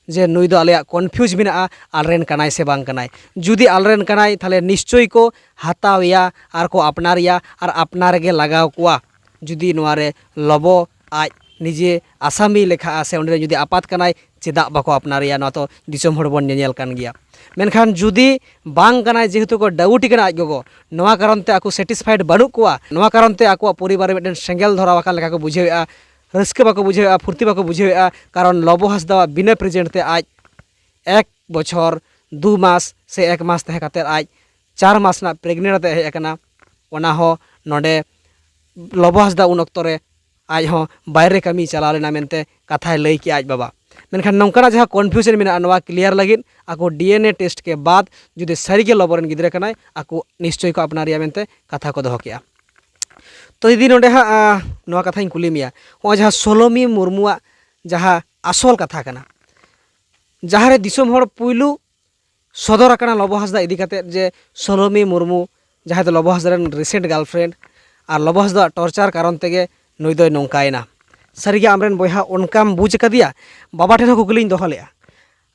ᱡᱮ ᱱᱩᱭ ᱫᱚ ᱟᱞᱮᱭᱟᱜ ᱠᱚᱱᱯᱷᱤᱭᱩᱡᱽ ᱢᱮᱱᱟᱜᱼᱟ, ᱟᱞᱮᱨᱮᱱ ᱠᱟᱱᱟᱭ ᱥᱮ ᱵᱟᱝ ᱠᱟᱱᱟᱭ᱾ ᱡᱩᱫᱤ ᱟᱞᱮᱨᱮᱱ ᱠᱟᱱᱟᱭ, ᱛᱟᱦᱚᱞᱮ ᱱᱤᱥᱪᱚᱭ ᱠᱚ ᱦᱟᱛᱟᱣᱮᱭᱟ ᱟᱨ ᱠᱚ ᱟᱯᱱᱟᱨᱮᱭᱟ, ᱟᱨ ᱟᱯᱱᱟᱨ ᱨᱮᱜᱮ ᱞᱟᱜᱟᱣ ᱠᱚᱣᱟ᱾ ᱡᱩᱫᱤ ᱱᱚᱣᱟ ᱨᱮ ᱞᱚᱵᱚ ᱟᱡ ᱱᱤᱡᱮ ᱟᱥᱟᱢᱤ ᱞᱮᱠᱷᱟᱜᱼᱟ ᱥᱮ ᱚᱸᱰᱮ ᱡᱩᱫᱤ ᱟᱯᱟᱛ ᱠᱟᱱᱟᱭ, ᱪᱮᱫᱟᱜ ᱵᱟᱠᱚ ᱟᱯᱱᱟᱨᱮᱭᱟ? ᱱᱚᱣᱟ ᱛᱚ ᱫᱤᱥᱚᱢ ᱦᱚᱲ ᱵᱚᱱ ᱧᱮᱧᱮᱞ ᱠᱟᱱ ᱜᱮᱭᱟ᱾ ᱢᱮᱱᱠᱷᱟᱱ ᱡᱩᱫᱤ ᱵᱟᱝ ᱠᱟᱱᱟᱭ, ᱡᱮᱦᱮᱛᱩ ᱠᱚ ᱰᱟᱣᱩᱴ ᱠᱟᱱᱟ ᱟᱡ ᱜᱚᱜᱚ, ᱱᱚᱣᱟ ᱠᱟᱨᱚᱱ ᱛᱮ ᱟᱠᱚ ᱥᱮᱴᱤᱥᱯᱷᱟᱭᱤᱰ ᱵᱟᱹᱱᱩᱜ ᱠᱚᱣᱟ, ᱱᱚᱣᱟ ᱠᱟᱨᱚᱱ ᱛᱮ ᱟᱠᱚᱣᱟᱜ ᱯᱚᱨᱤᱵᱟᱨ ᱨᱮ ᱢᱤᱫᱴᱮᱱ ᱥᱮᱸᱜᱮᱞ ᱫᱷᱚᱨᱟᱣ ᱟᱠᱟᱱ ᱞᱮᱠᱟ ᱠᱚ ᱵᱩᱡᱷᱟᱹᱣᱮᱫᱼᱟ, ᱨᱟᱹᱥᱠᱟᱹ ᱵᱟᱠᱚ ᱵᱩᱡᱷᱟᱹᱣᱮᱫᱼᱟ, ᱯᱷᱩᱨᱛᱤ ᱵᱟᱠᱚ ᱵᱩᱡᱷᱟᱹᱣᱮᱫᱼᱟ, ᱠᱟᱨᱚᱱ ᱞᱚᱵᱚ ᱦᱟᱸᱥᱫᱟᱣᱟᱜ ᱵᱤᱱᱟᱹ ᱯᱨᱮᱡᱮᱱᱴ ᱛᱮ ᱟᱡ ᱮᱠ ᱵᱚᱪᱷᱚᱨ ᱫᱩ ᱢᱟᱥ ᱥᱮ ᱮᱠ ᱢᱟᱥ ᱛᱟᱦᱮᱸ ᱠᱟᱛᱮᱫ ᱟᱡ ᱪᱟᱨ ᱢᱟᱥ ᱨᱮᱱᱟᱜ ᱯᱨᱮᱜᱱᱮᱱᱴ ᱟᱛᱮ ᱦᱮᱡ ᱟᱠᱟᱱᱟ᱾ ᱚᱱᱟ ᱦᱚᱸ ᱱᱚᱰᱮ ᱞᱚᱵᱚ ᱦᱟᱸᱥᱫᱟ ᱩᱱ ᱚᱠᱛᱚ ᱨᱮ ᱟᱡ ᱦᱚᱸ ᱵᱟᱭᱨᱮ ᱠᱟᱹᱢᱤᱭ ᱪᱟᱞᱟᱣ ᱞᱮᱱᱟ ᱢᱮᱱᱛᱮ ᱠᱟᱛᱷᱟᱭ ᱞᱟᱹᱭ ᱠᱮᱜᱼᱟ ᱟᱡ ᱵᱟᱵᱟ᱾ ᱢᱮᱱᱠᱷᱟᱱ ᱱᱚᱝᱠᱟᱱᱟᱜ ᱡᱟᱦᱟᱸ ᱠᱚᱱᱯᱷᱤᱭᱩᱡᱚᱱ ᱢᱮᱱᱟᱜᱼᱟ, ᱱᱚᱣᱟ ᱠᱞᱤᱭᱟᱨ ᱞᱟᱹᱜᱤᱫ ᱟᱠᱚ ᱰᱤ ᱮᱱ ᱮ ᱴᱮᱥᱴ ᱠᱮ ᱵᱟᱫ ᱡᱩᱫᱤ ᱥᱟᱹᱨᱤᱜᱮ ᱞᱚᱵᱚ ᱨᱮᱱ ᱜᱤᱫᱽᱨᱟᱹ ᱠᱟᱱᱟᱭ, ᱟᱠᱚ ᱱᱤᱥᱪᱚᱭ ᱠᱚ ᱟᱯᱱᱟᱨᱮᱭᱟ ᱢᱮᱱᱛᱮ ᱠᱟᱛᱷᱟ ᱠᱚ ᱫᱚᱦᱚ ᱠᱮᱜᱼᱟ᱾ ᱛᱚ ᱫᱤᱫᱤ, ᱱᱚᱰᱮ ᱦᱟᱸᱜ, ᱟᱸ, ᱱᱚᱣᱟ ᱠᱟᱛᱷᱟᱧ ᱠᱩᱞᱤ ᱢᱮᱭᱟ, ᱱᱚᱜᱼᱚᱭ ᱡᱟᱦᱟᱸ ᱥᱳᱞᱳᱢᱤ ᱢᱩᱨᱢᱩᱣᱟᱜ ᱡᱟᱦᱟᱸ ᱟᱥᱚᱞ ᱠᱟᱛᱷᱟ ᱠᱟᱱᱟ, ᱡᱟᱦᱟᱸᱨᱮ ᱫᱤᱥᱚᱢ ᱦᱚᱲ ᱯᱩᱭᱞᱩ ᱥᱚᱫᱚᱨ ᱟᱠᱟᱱᱟ ᱞᱚᱵᱚ ᱦᱟᱸᱥᱫᱟ ᱤᱫᱤ ᱠᱟᱛᱮᱫ ᱡᱮ ᱥᱳᱞᱳᱢᱤ ᱢᱩᱨᱢᱩ, ᱡᱟᱦᱟᱸᱭ ᱫᱚ ᱞᱚᱵᱚ ᱦᱟᱸᱥᱫᱟ ᱨᱮᱱ ᱨᱤᱥᱮᱱᱴ ᱜᱟᱨᱞᱯᱷᱨᱮᱱᱰ, ᱟᱨ ᱞᱚᱵᱚ ᱦᱟᱸᱥᱫᱟᱣᱟᱜ ᱴᱚᱨᱪᱟᱨ ᱠᱟᱨᱚᱱ ᱛᱮᱜᱮ ᱱᱩᱭ ᱫᱚᱭ ᱱᱚᱝᱠᱟᱭᱮᱱᱟ᱾ ᱥᱟᱹᱨᱤᱜᱮ ᱟᱢᱨᱮᱱ ᱵᱚᱭᱦᱟ ᱚᱱᱠᱟᱢ ᱵᱩᱡᱽ ᱟᱠᱟᱫᱮᱭᱟ? ᱵᱟᱵᱟ ᱴᱷᱮᱱ ᱦᱚᱸ ᱠᱩᱠᱞᱤᱧ ᱫᱚᱦᱚ ᱞᱮᱫᱼᱟ᱾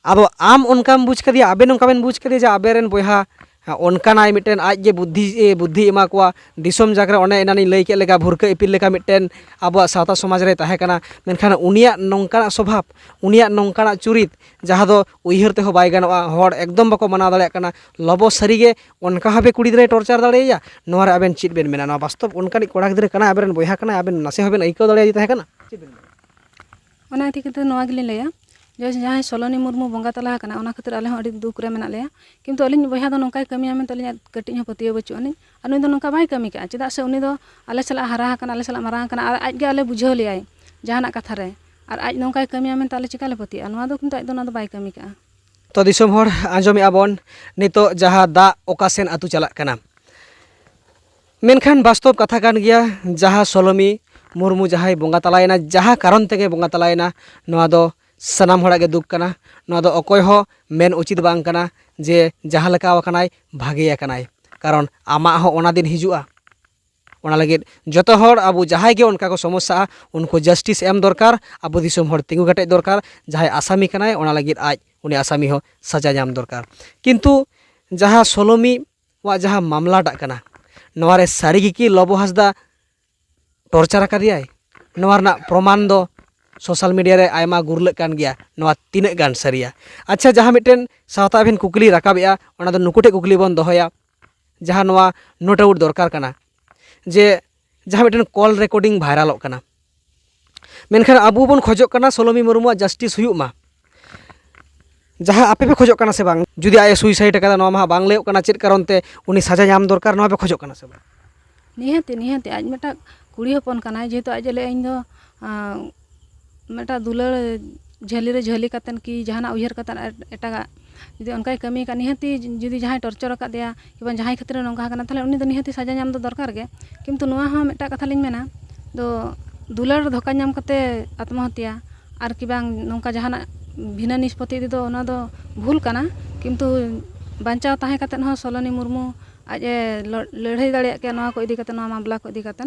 ᱟᱫᱚ ᱟᱢ ᱚᱱᱠᱟᱢ ᱵᱩᱡᱽ ᱠᱟᱫᱮᱭᱟ, ᱟᱵᱮᱱ ᱚᱱᱠᱟ ᱵᱮᱱ ᱵᱩᱡᱽ ᱠᱟᱫᱮᱭᱟ ᱡᱮ ᱟᱵᱮᱱ ᱨᱮᱱ ᱵᱚᱭᱦᱟ, ᱦᱮᱸ, ᱚᱱᱠᱟᱱᱟᱭ ᱢᱤᱫᱴᱮᱱ ᱟᱡ ᱜᱮ ᱵᱩᱫᱽᱫᱷᱤ, ᱮ, ᱵᱩᱫᱽᱫᱷᱤ ᱮᱢᱟ ᱠᱚᱣᱟ ᱫᱤᱥᱚᱢ ᱡᱟᱠ ᱨᱮ, ᱚᱱᱮ ᱮᱱᱟᱱᱤᱧ ᱞᱟᱹᱭ ᱠᱮᱫ ᱞᱮᱠᱟ, ᱵᱷᱩᱨᱠᱟᱹ ᱤᱯᱤᱞ ᱞᱮᱠᱟ ᱢᱤᱫᱴᱮᱱ ᱟᱵᱚᱣᱟᱜ ᱥᱟᱶᱛᱟ ᱥᱚᱢᱟᱡᱽ ᱨᱮ ᱛᱟᱦᱮᱸ ᱠᱟᱱᱟ᱾ ᱢᱮᱱᱠᱷᱟᱱ ᱩᱱᱤᱭᱟᱜ ᱱᱚᱝᱠᱟᱱᱟᱜ ᱥᱚᱵᱷᱟᱵᱽ, ᱩᱱᱤᱭᱟᱜ ᱱᱚᱝᱠᱟᱱᱟᱜ ᱪᱩᱨᱤᱛ, ᱡᱟᱦᱟᱸ ᱫᱚ ᱩᱭᱦᱟᱹᱨ ᱛᱮᱦᱚᱸ ᱵᱟᱭ ᱜᱟᱱᱚᱜᱼᱟ, ᱦᱚᱲ ᱮᱠᱫᱚᱢ ᱵᱟᱠᱚ ᱢᱟᱱᱟᱣ ᱫᱟᱲᱮᱭᱟᱜ ᱠᱟᱱᱟ᱾ ᱞᱚᱵᱚ ᱥᱟᱹᱨᱤᱜᱮ ᱚᱱᱠᱟ ᱵᱷᱟᱵᱮ ᱠᱩᱲᱤ ᱜᱤᱫᱽᱨᱟᱹᱭ ᱴᱚᱨᱪᱟᱨ ᱫᱟᱲᱮᱭᱟᱭᱟ? ᱱᱚᱣᱟ ᱨᱮ ᱟᱵᱮᱱ ᱪᱮᱫ ᱵᱮᱱ ᱢᱮᱱᱟ? ᱱᱚᱣᱟ ᱵᱟᱥᱛᱚᱵ ᱚᱱᱠᱟᱱᱤᱡ ᱠᱚᱲᱟ ᱜᱤᱫᱽᱨᱟᱹ ᱠᱟᱱᱟᱭ, ᱟᱵᱮᱱ ᱨᱮᱱ ᱵᱚᱭᱦᱟ ᱠᱟᱱᱟᱭ, ᱟᱵᱮᱱ ᱱᱟᱥᱮ ᱦᱚᱸᱵᱮᱱ ᱟᱹᱭᱠᱟᱹᱣ ᱫᱟᱲᱮᱭᱟᱫᱮ ᱛᱟᱦᱮᱸ ᱠᱟᱱᱟ? ᱪᱮᱫ ᱵᱮᱱ ᱢᱮᱱᱟ? ᱚᱱᱟ ᱤᱫᱤ ᱠᱟᱛᱮ ᱱᱚᱣᱟ ᱜᱮᱞᱤᱧ ᱞᱟᱹᱭᱟ, ᱡᱟᱦᱟᱸᱭ ᱥᱚᱞᱚᱱᱤ ᱢᱩᱨᱢᱩ ᱵᱚᱸᱜᱟ ᱛᱟᱞᱟ ᱟᱠᱟᱱᱟ, ᱚᱱᱟ ᱠᱷᱟᱹᱛᱤᱨ ᱟᱞᱮ ᱦᱚᱸ ᱟᱹᱰᱤ ᱫᱩᱠ ᱨᱮ ᱢᱮᱱᱟᱜ ᱞᱮᱭᱟ᱾ ᱠᱤᱱᱛᱩ ᱟᱹᱞᱤᱧ ᱵᱚᱭᱦᱟ ᱫᱚ ᱱᱚᱝᱠᱟᱭ ᱠᱟᱹᱢᱤᱭᱟ ᱢᱮᱱᱛᱮ ᱟᱹᱞᱤᱧᱟᱜ ᱠᱟᱹᱴᱤᱡ ᱦᱚᱸ ᱯᱟᱹᱛᱭᱟᱹᱣ ᱵᱟᱹᱪᱩᱜ ᱟᱹᱱᱤᱡ᱾ ᱟᱨ ᱱᱩᱭ ᱫᱚ ᱱᱚᱝᱠᱟ ᱵᱟᱭ ᱠᱟᱹᱢᱤ ᱠᱟᱜᱼᱟ, ᱪᱮᱫᱟᱜ ᱥᱮ ᱩᱱᱤ ᱫᱚ ᱟᱞᱮ ᱥᱟᱞᱟᱜ ᱦᱟᱨᱟ ᱟᱠᱟᱱᱟ, ᱟᱞᱮ ᱥᱟᱞᱟᱜ ᱢᱟᱨᱟᱝ ᱟᱠᱟᱱᱟ, ᱟᱨ ᱟᱡ ᱜᱮ ᱟᱞᱮ ᱵᱩᱡᱷᱟᱹᱣ ᱞᱮᱭᱟᱭ ᱡᱟᱦᱟᱱᱟᱜ ᱠᱟᱛᱷᱟ ᱨᱮ᱾ ᱟᱨ ᱟᱡ ᱱᱚᱝᱠᱟᱭ ᱠᱟᱹᱢᱤᱭᱟ ᱢᱮᱱᱛᱮ ᱟᱞᱮ ᱪᱤᱠᱟ ᱞᱮ ᱯᱟᱹᱛᱭᱟᱹᱜᱼᱟ? ᱱᱚᱣᱟ ᱫᱚ ᱠᱤᱱᱛᱩ ᱟᱡ ᱫᱚ ᱱᱚᱣᱟ ᱫᱚ ᱵᱟᱭ ᱠᱟᱹᱢᱤ ᱠᱟᱜᱼᱟ᱾ ᱛᱚ ᱫᱤᱥᱚᱢ ᱦᱚᱲ, ᱟᱸᱡᱚᱢᱮᱜᱼᱟ ᱵᱚᱱ ᱱᱤᱛᱚᱜ ᱡᱟᱦᱟᱸ ᱫᱟᱜ ᱚᱠᱟ ᱥᱮᱱ ᱟᱹᱛᱩ ᱪᱟᱞᱟᱜ ᱠᱟᱱᱟ, ᱢᱮᱱᱠᱷᱟᱱ ᱵᱟᱥᱛᱚᱵ ᱠᱟᱛᱷᱟ ᱠᱟᱱ ᱜᱮᱭᱟ, ᱡᱟᱦᱟᱸ ᱥᱚᱞᱚᱢᱤ ᱢᱩᱨᱢᱩ ᱡᱟᱦᱟᱸᱭ ᱵᱚᱸᱜᱟ ᱛᱟᱞᱟᱭᱮᱱᱟ, ᱡᱟᱦᱟᱸ ᱠᱟᱨᱚᱱ ᱛᱮᱜᱮ ᱵᱚᱸᱜᱟ ᱛᱟᱞᱟᱭᱮᱱᱟ, ᱱᱚᱣᱟ ᱫᱚ ᱥᱟᱱᱟᱢ ᱦᱚᱲᱟᱜ ᱜᱮ ᱫᱩᱠ ᱠᱟᱱᱟ᱾ ᱱᱚᱣᱟ ᱫᱚ ᱚᱠᱚᱭ ᱦᱚᱸ ᱢᱮᱱ ᱩᱪᱤᱛ ᱵᱟᱝ ᱠᱟᱱᱟ ᱡᱮ ᱡᱟᱦᱟᱸ ᱞᱮᱠᱟ ᱟᱠᱟᱱᱟᱭ, ᱵᱷᱟᱜᱮ ᱟᱠᱟᱱᱟᱭ, ᱠᱟᱨᱚᱱ ᱟᱢᱟᱜ ᱦᱚᱸ ᱚᱱᱟ ᱫᱤᱱ ᱦᱤᱡᱩᱜᱼᱟ᱾ ᱚᱱᱟ ᱞᱟᱹᱜᱤᱫ ᱡᱚᱛᱚ ᱦᱚᱲ, ᱟᱵᱚ ᱡᱟᱦᱟᱸᱭ ᱜᱮ ᱚᱱᱠᱟ ᱠᱚ ᱥᱚᱢᱚᱥᱥᱟᱜᱼᱟ, ᱩᱱᱠᱩ ᱡᱟᱥᱴᱤᱥ ᱮᱢ ᱫᱚᱨᱠᱟᱨ᱾ ᱟᱵᱚ ᱫᱤᱥᱚᱢ ᱦᱚᱲ ᱛᱤᱸᱜᱩ ᱠᱮᱴᱮᱡ ᱫᱚᱨᱠᱟᱨ᱾ ᱡᱟᱦᱟᱸᱭ ᱟᱥᱟᱢᱤ ᱠᱟᱱᱟᱭ, ᱚᱱᱟ ᱞᱟᱹᱜᱤᱫ ᱟᱡ ᱩᱱᱤ ᱟᱥᱟᱢᱤ ᱦᱚᱸ ᱥᱟᱡᱟ ᱧᱟᱢ ᱫᱚᱨᱠᱟᱨ᱾ ᱠᱤᱱᱛᱩ ᱡᱟᱦᱟᱸ ᱥᱚᱞᱚᱢᱤ ᱣᱟᱜ ᱡᱟᱦᱟᱸ ᱢᱟᱢᱞᱟᱴᱟᱜ ᱠᱟᱱᱟ, ᱱᱚᱣᱟ ᱨᱮ ᱥᱟᱹᱨᱤ ᱜᱮ ᱠᱤ ᱞᱚᱵᱚ ᱦᱟᱸᱥᱫᱟ ᱴᱚᱨᱪᱟᱨ ᱟᱠᱟᱫᱮᱭᱟᱭ? ᱱᱚᱣᱟ ᱨᱮᱱᱟᱜ ᱯᱨᱚᱢᱟᱱ ᱫᱚ ᱥᱳᱥᱟᱞ ᱢᱤᱰᱤᱭᱟ ᱨᱮ ᱟᱭᱢᱟ ᱜᱩᱨᱞᱟᱹᱜ ᱠᱟᱱ ᱜᱮᱭᱟ᱾ ᱱᱚᱣᱟ ᱛᱤᱱᱟᱹᱜ ᱜᱟᱱ ᱥᱟᱹᱨᱤᱭᱟ? ᱟᱪᱪᱷᱟ, ᱡᱟᱦᱟᱸ ᱢᱤᱫᱴᱮᱱ ᱥᱟᱶᱛᱟ ᱟᱹᱵᱤᱱ ᱠᱩᱠᱞᱤ ᱨᱟᱠᱟᱵᱮᱜᱼᱟ, ᱚᱱᱟ ᱫᱚ ᱱᱩᱠᱩ ᱴᱷᱮᱱ ᱠᱩᱠᱞᱤ ᱵᱚᱱ ᱫᱚᱦᱚᱭᱟ, ᱡᱟᱦᱟᱸ ᱱᱚᱣᱟ ᱱᱳᱴ ᱟᱣᱩᱴ ᱫᱚᱨᱠᱟᱨ ᱠᱟᱱᱟ, ᱡᱮ ᱡᱟᱦᱟᱸ ᱢᱤᱫᱴᱮᱱ ᱠᱚᱞ ᱨᱮᱠᱚᱨᱰᱤᱝ ᱵᱷᱟᱭᱨᱟᱞᱚᱜ ᱠᱟᱱᱟ, ᱢᱮᱱᱠᱷᱟᱱ ᱟᱵᱚ ᱵᱚᱱ ᱠᱷᱚᱡᱚᱜ ᱠᱟᱱᱟ ᱥᱚᱞᱚᱢᱤ ᱢᱩᱨᱢᱩᱣᱟᱜ ᱡᱟᱥᱴᱤᱥ ᱦᱩᱭᱩᱜ ᱢᱟ᱾ ᱡᱟᱦᱟᱸ ᱟᱯᱮ ᱯᱮ ᱠᱷᱚᱡᱚᱜ ᱠᱟᱱᱟ ᱥᱮ ᱵᱟᱝ? ᱡᱩᱫᱤ ᱟᱡ ᱮ ᱥᱩᱭᱥᱟᱭᱤᱰ ᱟᱠᱟᱫᱟ, ᱱᱚᱣᱟ ᱢᱟ ᱦᱟᱸᱜ ᱵᱟᱝ ᱞᱟᱹᱭᱚᱜ ᱠᱟᱱᱟ, ᱪᱮᱫ ᱠᱟᱨᱚᱱ ᱛᱮ ᱩᱱᱤ ᱥᱟᱡᱟ ᱧᱟᱢ ᱫᱚᱨᱠᱟᱨ, ᱱᱚᱣᱟ ᱯᱮ ᱠᱷᱚᱡᱚᱜ ᱠᱟᱱᱟ ᱥᱮ ᱵᱟᱝ? ᱱᱤᱦᱟᱹᱛᱤ, ᱱᱤᱦᱟᱹᱛᱤ, ᱟᱡ ᱢᱤᱫᱴᱟᱝ ᱠᱩᱲᱤ ᱦᱚᱯᱚᱱ ᱠᱟᱱᱟᱭ, ᱡᱮᱦᱮᱛᱩ ᱟᱡ ᱮ ᱞᱟᱹᱭᱟ, "ᱤᱧ ᱫᱚ, ᱟᱸ, ᱢᱤᱫᱴᱟᱝ ᱫᱩᱞᱟᱹᱲ ᱡᱷᱟᱹᱞᱤ ᱨᱮ ᱡᱷᱟᱹᱞᱤ ᱠᱟᱛᱮᱱ ᱠᱤ ᱡᱟᱦᱟᱱᱟᱜ ᱩᱭᱦᱟᱹᱨ ᱠᱟᱛᱮᱱ ᱮᱴ-, ᱮᱴᱟᱜᱟᱜ ᱡᱩᱫᱤ ᱚᱱᱠᱟᱭ ᱠᱟᱹᱢᱤ ᱠᱟᱜ, ᱱᱤᱦᱟᱹᱛᱤ ᱡᱩᱫᱤ ᱡᱟᱦᱟᱸᱭ ᱴᱚᱨᱪᱟᱨ ᱟᱠᱟᱫᱮᱭᱟ ᱠᱤ ᱵᱟᱝ ᱡᱟᱦᱟᱸᱭ ᱠᱷᱟᱹᱛᱤᱨ ᱱᱚᱝᱠᱟ ᱟᱠᱟᱱᱟ, ᱛᱟᱦᱚᱞᱮ ᱩᱱᱤ ᱫᱚ ᱱᱤᱦᱟᱹᱛᱤ ᱥᱟᱡᱟ ᱧᱟᱢ ᱫᱚ ᱫᱚᱨᱠᱟᱨ ᱜᱮ᱾" ᱠᱤᱱᱛᱩ ᱱᱚᱣᱟ ᱦᱚᱸ ᱢᱤᱫᱴᱟᱝ ᱠᱟᱛᱷᱟ ᱞᱤᱧ ᱢᱮᱱᱟ, ᱫᱚ ᱫᱩᱞᱟᱹᱲ ᱫᱷᱳᱠᱟ ᱧᱟᱢ ᱠᱟᱛᱮ ᱟᱛᱢᱚᱦᱚᱛᱭᱟ ᱟᱨ ᱠᱤ ᱵᱟᱝ ᱱᱚᱝᱠᱟ ᱡᱟᱦᱟᱱᱟᱜ ᱵᱷᱤᱱᱟᱹ ᱱᱤᱥᱯᱚᱛᱤ ᱤᱫᱤ ᱫᱚ ᱚᱱᱟ ᱫᱚ ᱵᱷᱩᱞ ᱠᱟᱱᱟ᱾ ᱠᱤᱱᱛᱩ ᱵᱟᱧᱪᱟᱣ ᱛᱟᱦᱮᱸ ᱠᱟᱛᱮ ᱦᱚᱸ ᱥᱚᱞᱚᱱᱤ ᱢᱩᱨᱢᱩ ᱟᱡ ᱮ ᱞᱚ-, ᱞᱟᱹᱲᱦᱟᱹᱭ ᱫᱟᱲᱮᱭᱟᱜ ᱠᱮᱭᱟ ᱱᱚᱣᱟ ᱠᱚ ᱤᱫᱤ ᱠᱟᱛᱮ, ᱱᱚᱣᱟ ᱢᱟᱢᱞᱟ ᱠᱚ ᱤᱫᱤ ᱠᱟᱛᱮ,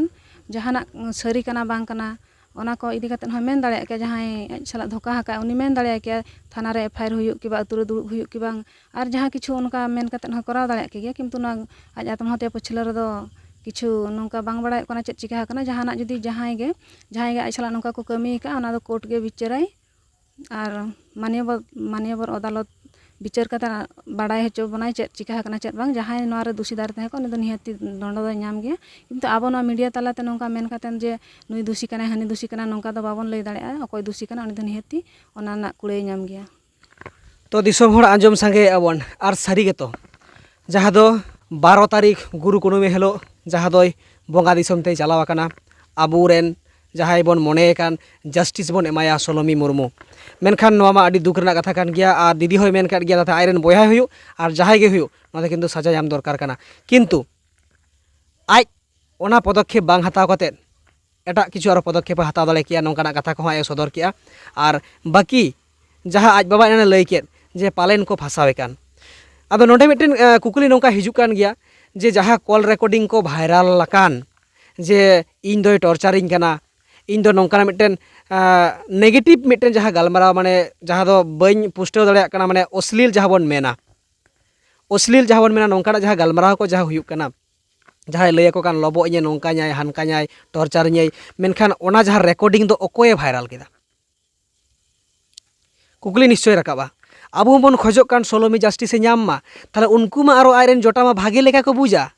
ᱡᱟᱦᱟᱱᱟᱜ ᱥᱟᱹᱨᱤ ᱠᱟᱱᱟ ᱵᱟᱝ ᱠᱟᱱᱟ, ᱚᱱᱟ ᱠᱚ ᱤᱫᱤ ᱠᱟᱛᱮ ᱦᱚᱸᱭ ᱢᱮᱱ ᱫᱟᱲᱮᱭᱟᱜ ᱠᱮᱭᱟ᱾ ᱡᱟᱦᱟᱸᱭ ᱟᱡ ᱥᱟᱞᱟᱜ ᱫᱷᱳᱠᱟ ᱟᱠᱟᱫ, ᱩᱱᱤ ᱢᱮᱱ ᱫᱟᱲᱮᱭᱟᱜ ᱠᱮᱭᱟ, ᱛᱷᱟᱱᱟ ᱨᱮ ᱮᱯᱷ ᱟᱭ ᱟᱨ ᱦᱩᱭᱩᱜ ᱠᱤ ᱵᱟ ᱟᱹᱛᱩ ᱨᱮ ᱫᱩᱲᱩᱵ ᱦᱩᱭᱩᱜ ᱠᱤ ᱵᱟᱝ, ᱟᱨ ᱡᱟᱦᱟᱸ ᱠᱤᱪᱷᱩ ᱚᱱᱠᱟ ᱢᱮᱱ ᱠᱟᱛᱮ ᱦᱚᱸᱭ ᱠᱚᱨᱟᱣ ᱫᱟᱲᱮᱭᱟᱜ ᱠᱮ ᱜᱮᱭᱟ᱾ ᱠᱤᱱᱛᱩ ᱱᱚᱣᱟ ᱟᱡ ᱟᱛᱢᱚᱦᱚᱛᱭᱟ ᱯᱟᱹᱪᱷᱞᱟᱹ ᱨᱮᱫᱚ ᱠᱤᱪᱷᱩ ᱱᱚᱝᱠᱟ ᱵᱟᱝ ᱵᱟᱲᱟᱭᱚᱜ ᱠᱟᱱᱟ ᱪᱮᱫ ᱪᱤᱠᱟ ᱟᱠᱟᱱᱟ᱾ ᱡᱟᱦᱟᱱᱟᱜ ᱡᱩᱫᱤ ᱡᱟᱦᱟᱸᱭ ᱜᱮ, ᱡᱟᱦᱟᱸᱭ ᱜᱮ ᱟᱡ ᱥᱟᱞᱟᱜ ᱱᱚᱝᱠᱟ ᱠᱚ ᱠᱟᱹᱢᱤ ᱟᱠᱟᱫᱼᱟ, ᱚᱱᱟ ᱫᱚ ᱠᱳᱨᱴ ᱜᱮ ᱵᱤᱪᱟᱹᱨᱟᱭ᱾ ᱟᱨ ᱢᱟᱱᱭᱚᱵᱚᱨ, ᱢᱟᱱᱭᱚᱵᱚᱨ ᱟᱫᱟᱞᱚᱛ ᱵᱤᱪᱟᱹᱨ ᱠᱟᱛᱮ ᱵᱟᱲᱟᱭ ᱦᱚᱪᱚ ᱵᱚᱱᱟᱭ ᱪᱮᱫ ᱪᱤᱠᱟ ᱟᱠᱟᱱᱟ ᱪᱮᱫ ᱵᱟᱝ᱾ ᱡᱟᱦᱟᱸᱭ ᱱᱚᱣᱟ ᱨᱮ ᱫᱩᱥᱤ ᱫᱟᱨ ᱛᱟᱦᱮᱸ ᱠᱚᱜ, ᱩᱱᱤ ᱫᱚ ᱱᱤᱦᱟᱹᱛᱤ ᱫᱚᱸᱰᱚ ᱫᱚᱭ ᱧᱟᱢ ᱜᱮᱭᱟ᱾ ᱠᱤᱱᱛᱩ ᱟᱵᱚ ᱱᱚᱣᱟ ᱢᱤᱰᱤᱭᱟ ᱛᱟᱞᱟᱛᱮ ᱱᱚᱝᱠᱟ ᱢᱮᱱ ᱠᱟᱛᱮ ᱡᱮ ᱱᱩᱭ ᱫᱩᱥᱤ ᱠᱟᱱᱟᱭ, ᱦᱟᱹᱱᱤ ᱫᱩᱥᱤ ᱠᱟᱱᱟ, ᱱᱚᱝᱠᱟ ᱫᱚ ᱵᱟᱵᱚᱱ ᱞᱟᱹᱭ ᱫᱟᱲᱮᱭᱟᱜᱼᱟ᱾ ᱚᱠᱚᱭ ᱫᱩᱥᱤ ᱠᱟᱱᱟ, ᱩᱱᱤ ᱫᱚ ᱱᱤᱦᱟᱹᱛᱤ ᱚᱱᱟ ᱨᱮᱱᱟᱜ ᱠᱩᱲᱟᱹᱭ ᱧᱟᱢ ᱜᱮᱭᱟ᱾ ᱛᱚ ᱫᱤᱥᱚᱢ ᱦᱚᱲ, ᱟᱸᱡᱚᱢ ᱥᱟᱸᱜᱮᱭᱮᱫᱼᱟ ᱵᱚᱱ, ᱟᱨ ᱥᱟᱹᱨᱤ ᱜᱮᱛᱚ, ᱡᱟᱦᱟᱸ ᱫᱚ ᱵᱟᱨᱚ ᱛᱟᱹᱨᱤᱠᱷ ᱜᱩᱨᱩ ᱠᱩᱱᱟᱹᱢᱤ ᱦᱤᱞᱳᱜ ᱡᱟᱦᱟᱸ ᱫᱚᱭ ᱵᱚᱸᱜᱟ ᱫᱤᱥᱚᱢ ᱛᱮᱭ ᱪᱟᱞᱟᱣ ᱟᱠᱟᱱᱟ, ᱟᱵᱚᱨᱮᱱ ᱡᱟᱦᱟᱸᱭ ᱵᱚᱱ ᱢᱚᱱᱮᱭᱮ ᱠᱟᱱ ᱡᱟᱥᱴᱤᱥ ᱵᱚᱱ ᱮᱢᱟᱭᱟ ᱥᱳᱞᱳᱢᱤ ᱢᱩᱨᱢᱩ᱾ ᱢᱮᱱᱠᱷᱟᱱ ᱱᱚᱣᱟ ᱢᱟ ᱟᱹᱰᱤ ᱫᱩᱠ ᱨᱮᱱᱟᱜ ᱠᱟᱛᱷᱟ ᱠᱟᱱ ᱜᱮᱭᱟ, ᱟᱨ ᱫᱤᱫᱤ ᱦᱚᱸᱭ ᱢᱮᱱ ᱠᱟᱫ ᱜᱮᱭᱟ, ᱛᱟᱛᱮ ᱟᱡᱨᱮᱱ ᱵᱚᱭᱦᱟᱭ ᱦᱩᱭᱩᱜ ᱟᱨ ᱡᱟᱦᱟᱸᱭ ᱜᱮ ᱦᱩᱭᱩᱜ, ᱱᱚᱣᱟ ᱫᱚ ᱠᱤᱱᱛᱩ ᱥᱟᱡᱟ ᱧᱟᱢ ᱫᱚᱨᱠᱟᱨ ᱠᱟᱱᱟ᱾ ᱠᱤᱱᱛᱩ ᱟᱡ ᱚᱱᱟ ᱯᱚᱫᱚᱠᱷᱮᱯ ᱵᱟᱝ ᱦᱟᱛᱟᱣ ᱠᱟᱛᱮᱫ ᱮᱴᱟᱜ ᱠᱤᱪᱷᱩ ᱟᱨᱚ ᱯᱚᱫᱚᱠᱷᱮᱯ ᱮ ᱦᱟᱛᱟᱣ ᱫᱟᱲᱮ ᱠᱮᱭᱟ, ᱱᱚᱝᱠᱟᱱᱟᱜ ᱠᱟᱛᱷᱟ ᱠᱚᱦᱚᱸ ᱟᱡ ᱮ ᱥᱚᱫᱚᱨ ᱠᱮᱜᱼᱟ᱾ ᱟᱨ ᱵᱟᱹᱠᱤ ᱡᱟᱦᱟᱸ ᱟᱡ ᱵᱟᱵᱟ ᱮᱱᱟᱱᱮ ᱞᱟᱹᱭ ᱠᱮᱫ ᱡᱮ ᱯᱟᱞᱮᱱ ᱠᱚ ᱯᱷᱟᱸᱥᱟᱣᱮ ᱠᱟᱱ, ᱟᱫᱚ ᱱᱚᱰᱮ ᱢᱤᱫᱴᱮᱱ ᱮ, ᱠᱩᱠᱞᱤ ᱱᱚᱝᱠᱟ ᱦᱤᱡᱩᱜ ᱠᱟᱱ ᱜᱮᱭᱟ ᱡᱮ ᱡᱟᱦᱟᱸ ᱠᱚᱞ ᱨᱮᱠᱚᱨᱰᱤᱝ ᱠᱚ ᱵᱷᱟᱭᱨᱟᱞ ᱟᱠᱟᱱ, ᱡᱮ ᱤᱧ ᱫᱚᱭ ᱴᱚᱨᱪᱟᱨᱤᱧ ᱠᱟᱱᱟ, ᱤᱧ ᱫᱚ ᱱᱚᱝᱠᱟᱱᱟᱜ ᱢᱤᱫᱴᱮᱱ ᱱᱮᱜᱮᱴᱤᱵᱷ ᱢᱤᱫᱴᱮᱱ ᱡᱟᱦᱟᱸ ᱜᱟᱞᱢᱟᱨᱟᱣ, ᱢᱟᱱᱮ ᱡᱟᱦᱟᱸ ᱫᱚ ᱵᱟᱹᱧ ᱯᱩᱥᱴᱟᱹᱣ ᱫᱟᱲᱮᱭᱟᱜ ᱠᱟᱱᱟ, ᱢᱟᱱᱮ ᱚᱥᱞᱤᱞ ᱡᱟᱦᱟᱸ ᱵᱚᱱ ᱢᱮᱱᱟ, ᱚᱥᱞᱤᱞ ᱡᱟᱦᱟᱸ ᱵᱚᱱ ᱢᱮᱱᱟ, ᱱᱚᱝᱠᱟᱱᱟᱜ ᱡᱟᱦᱟᱸ ᱜᱟᱞᱢᱟᱨᱟᱣ ᱠᱚ ᱡᱟᱦᱟᱸ ᱦᱩᱭᱩᱜ ᱠᱟᱱᱟ, ᱡᱟᱦᱟᱸᱭ ᱞᱟᱹᱭ ᱟᱠᱚ ᱠᱟᱱ ᱞᱚᱵᱚᱜ ᱤᱧᱮ, ᱱᱚᱝᱠᱟᱧᱟᱭ, ᱦᱟᱱᱠᱟᱧᱟᱭ, ᱴᱚᱨᱪᱟᱨᱤᱧᱟᱭ, ᱢᱮᱱᱠᱷᱟᱱ ᱚᱱᱟ ᱡᱟᱦᱟᱸ ᱨᱮᱠᱚᱨᱰᱤᱝ ᱫᱚ ᱚᱠᱚᱭᱮ ᱵᱷᱟᱭᱨᱟᱞ ᱠᱮᱫᱟ? ᱠᱩᱠᱞᱤ ᱱᱤᱥᱪᱚᱭ ᱨᱟᱠᱟᱵᱼᱟ᱾ ᱟᱵᱚ ᱦᱚᱸᱵᱚᱱ ᱠᱷᱚᱡᱚᱜ ᱠᱟᱱ ᱥᱳᱞᱳᱢᱤ ᱡᱟᱥᱴᱤᱥᱮ ᱧᱟᱢ ᱢᱟ, ᱛᱟᱦᱞᱮ ᱩᱱᱠᱩ ᱢᱟ ᱟᱨᱚ ᱟᱡᱨᱮᱱ ᱡᱚᱴᱟ ᱢᱟ ᱵᱷᱟᱜᱮ ᱞᱮᱠᱟ ᱠᱚ ᱵᱩᱡᱟ᱾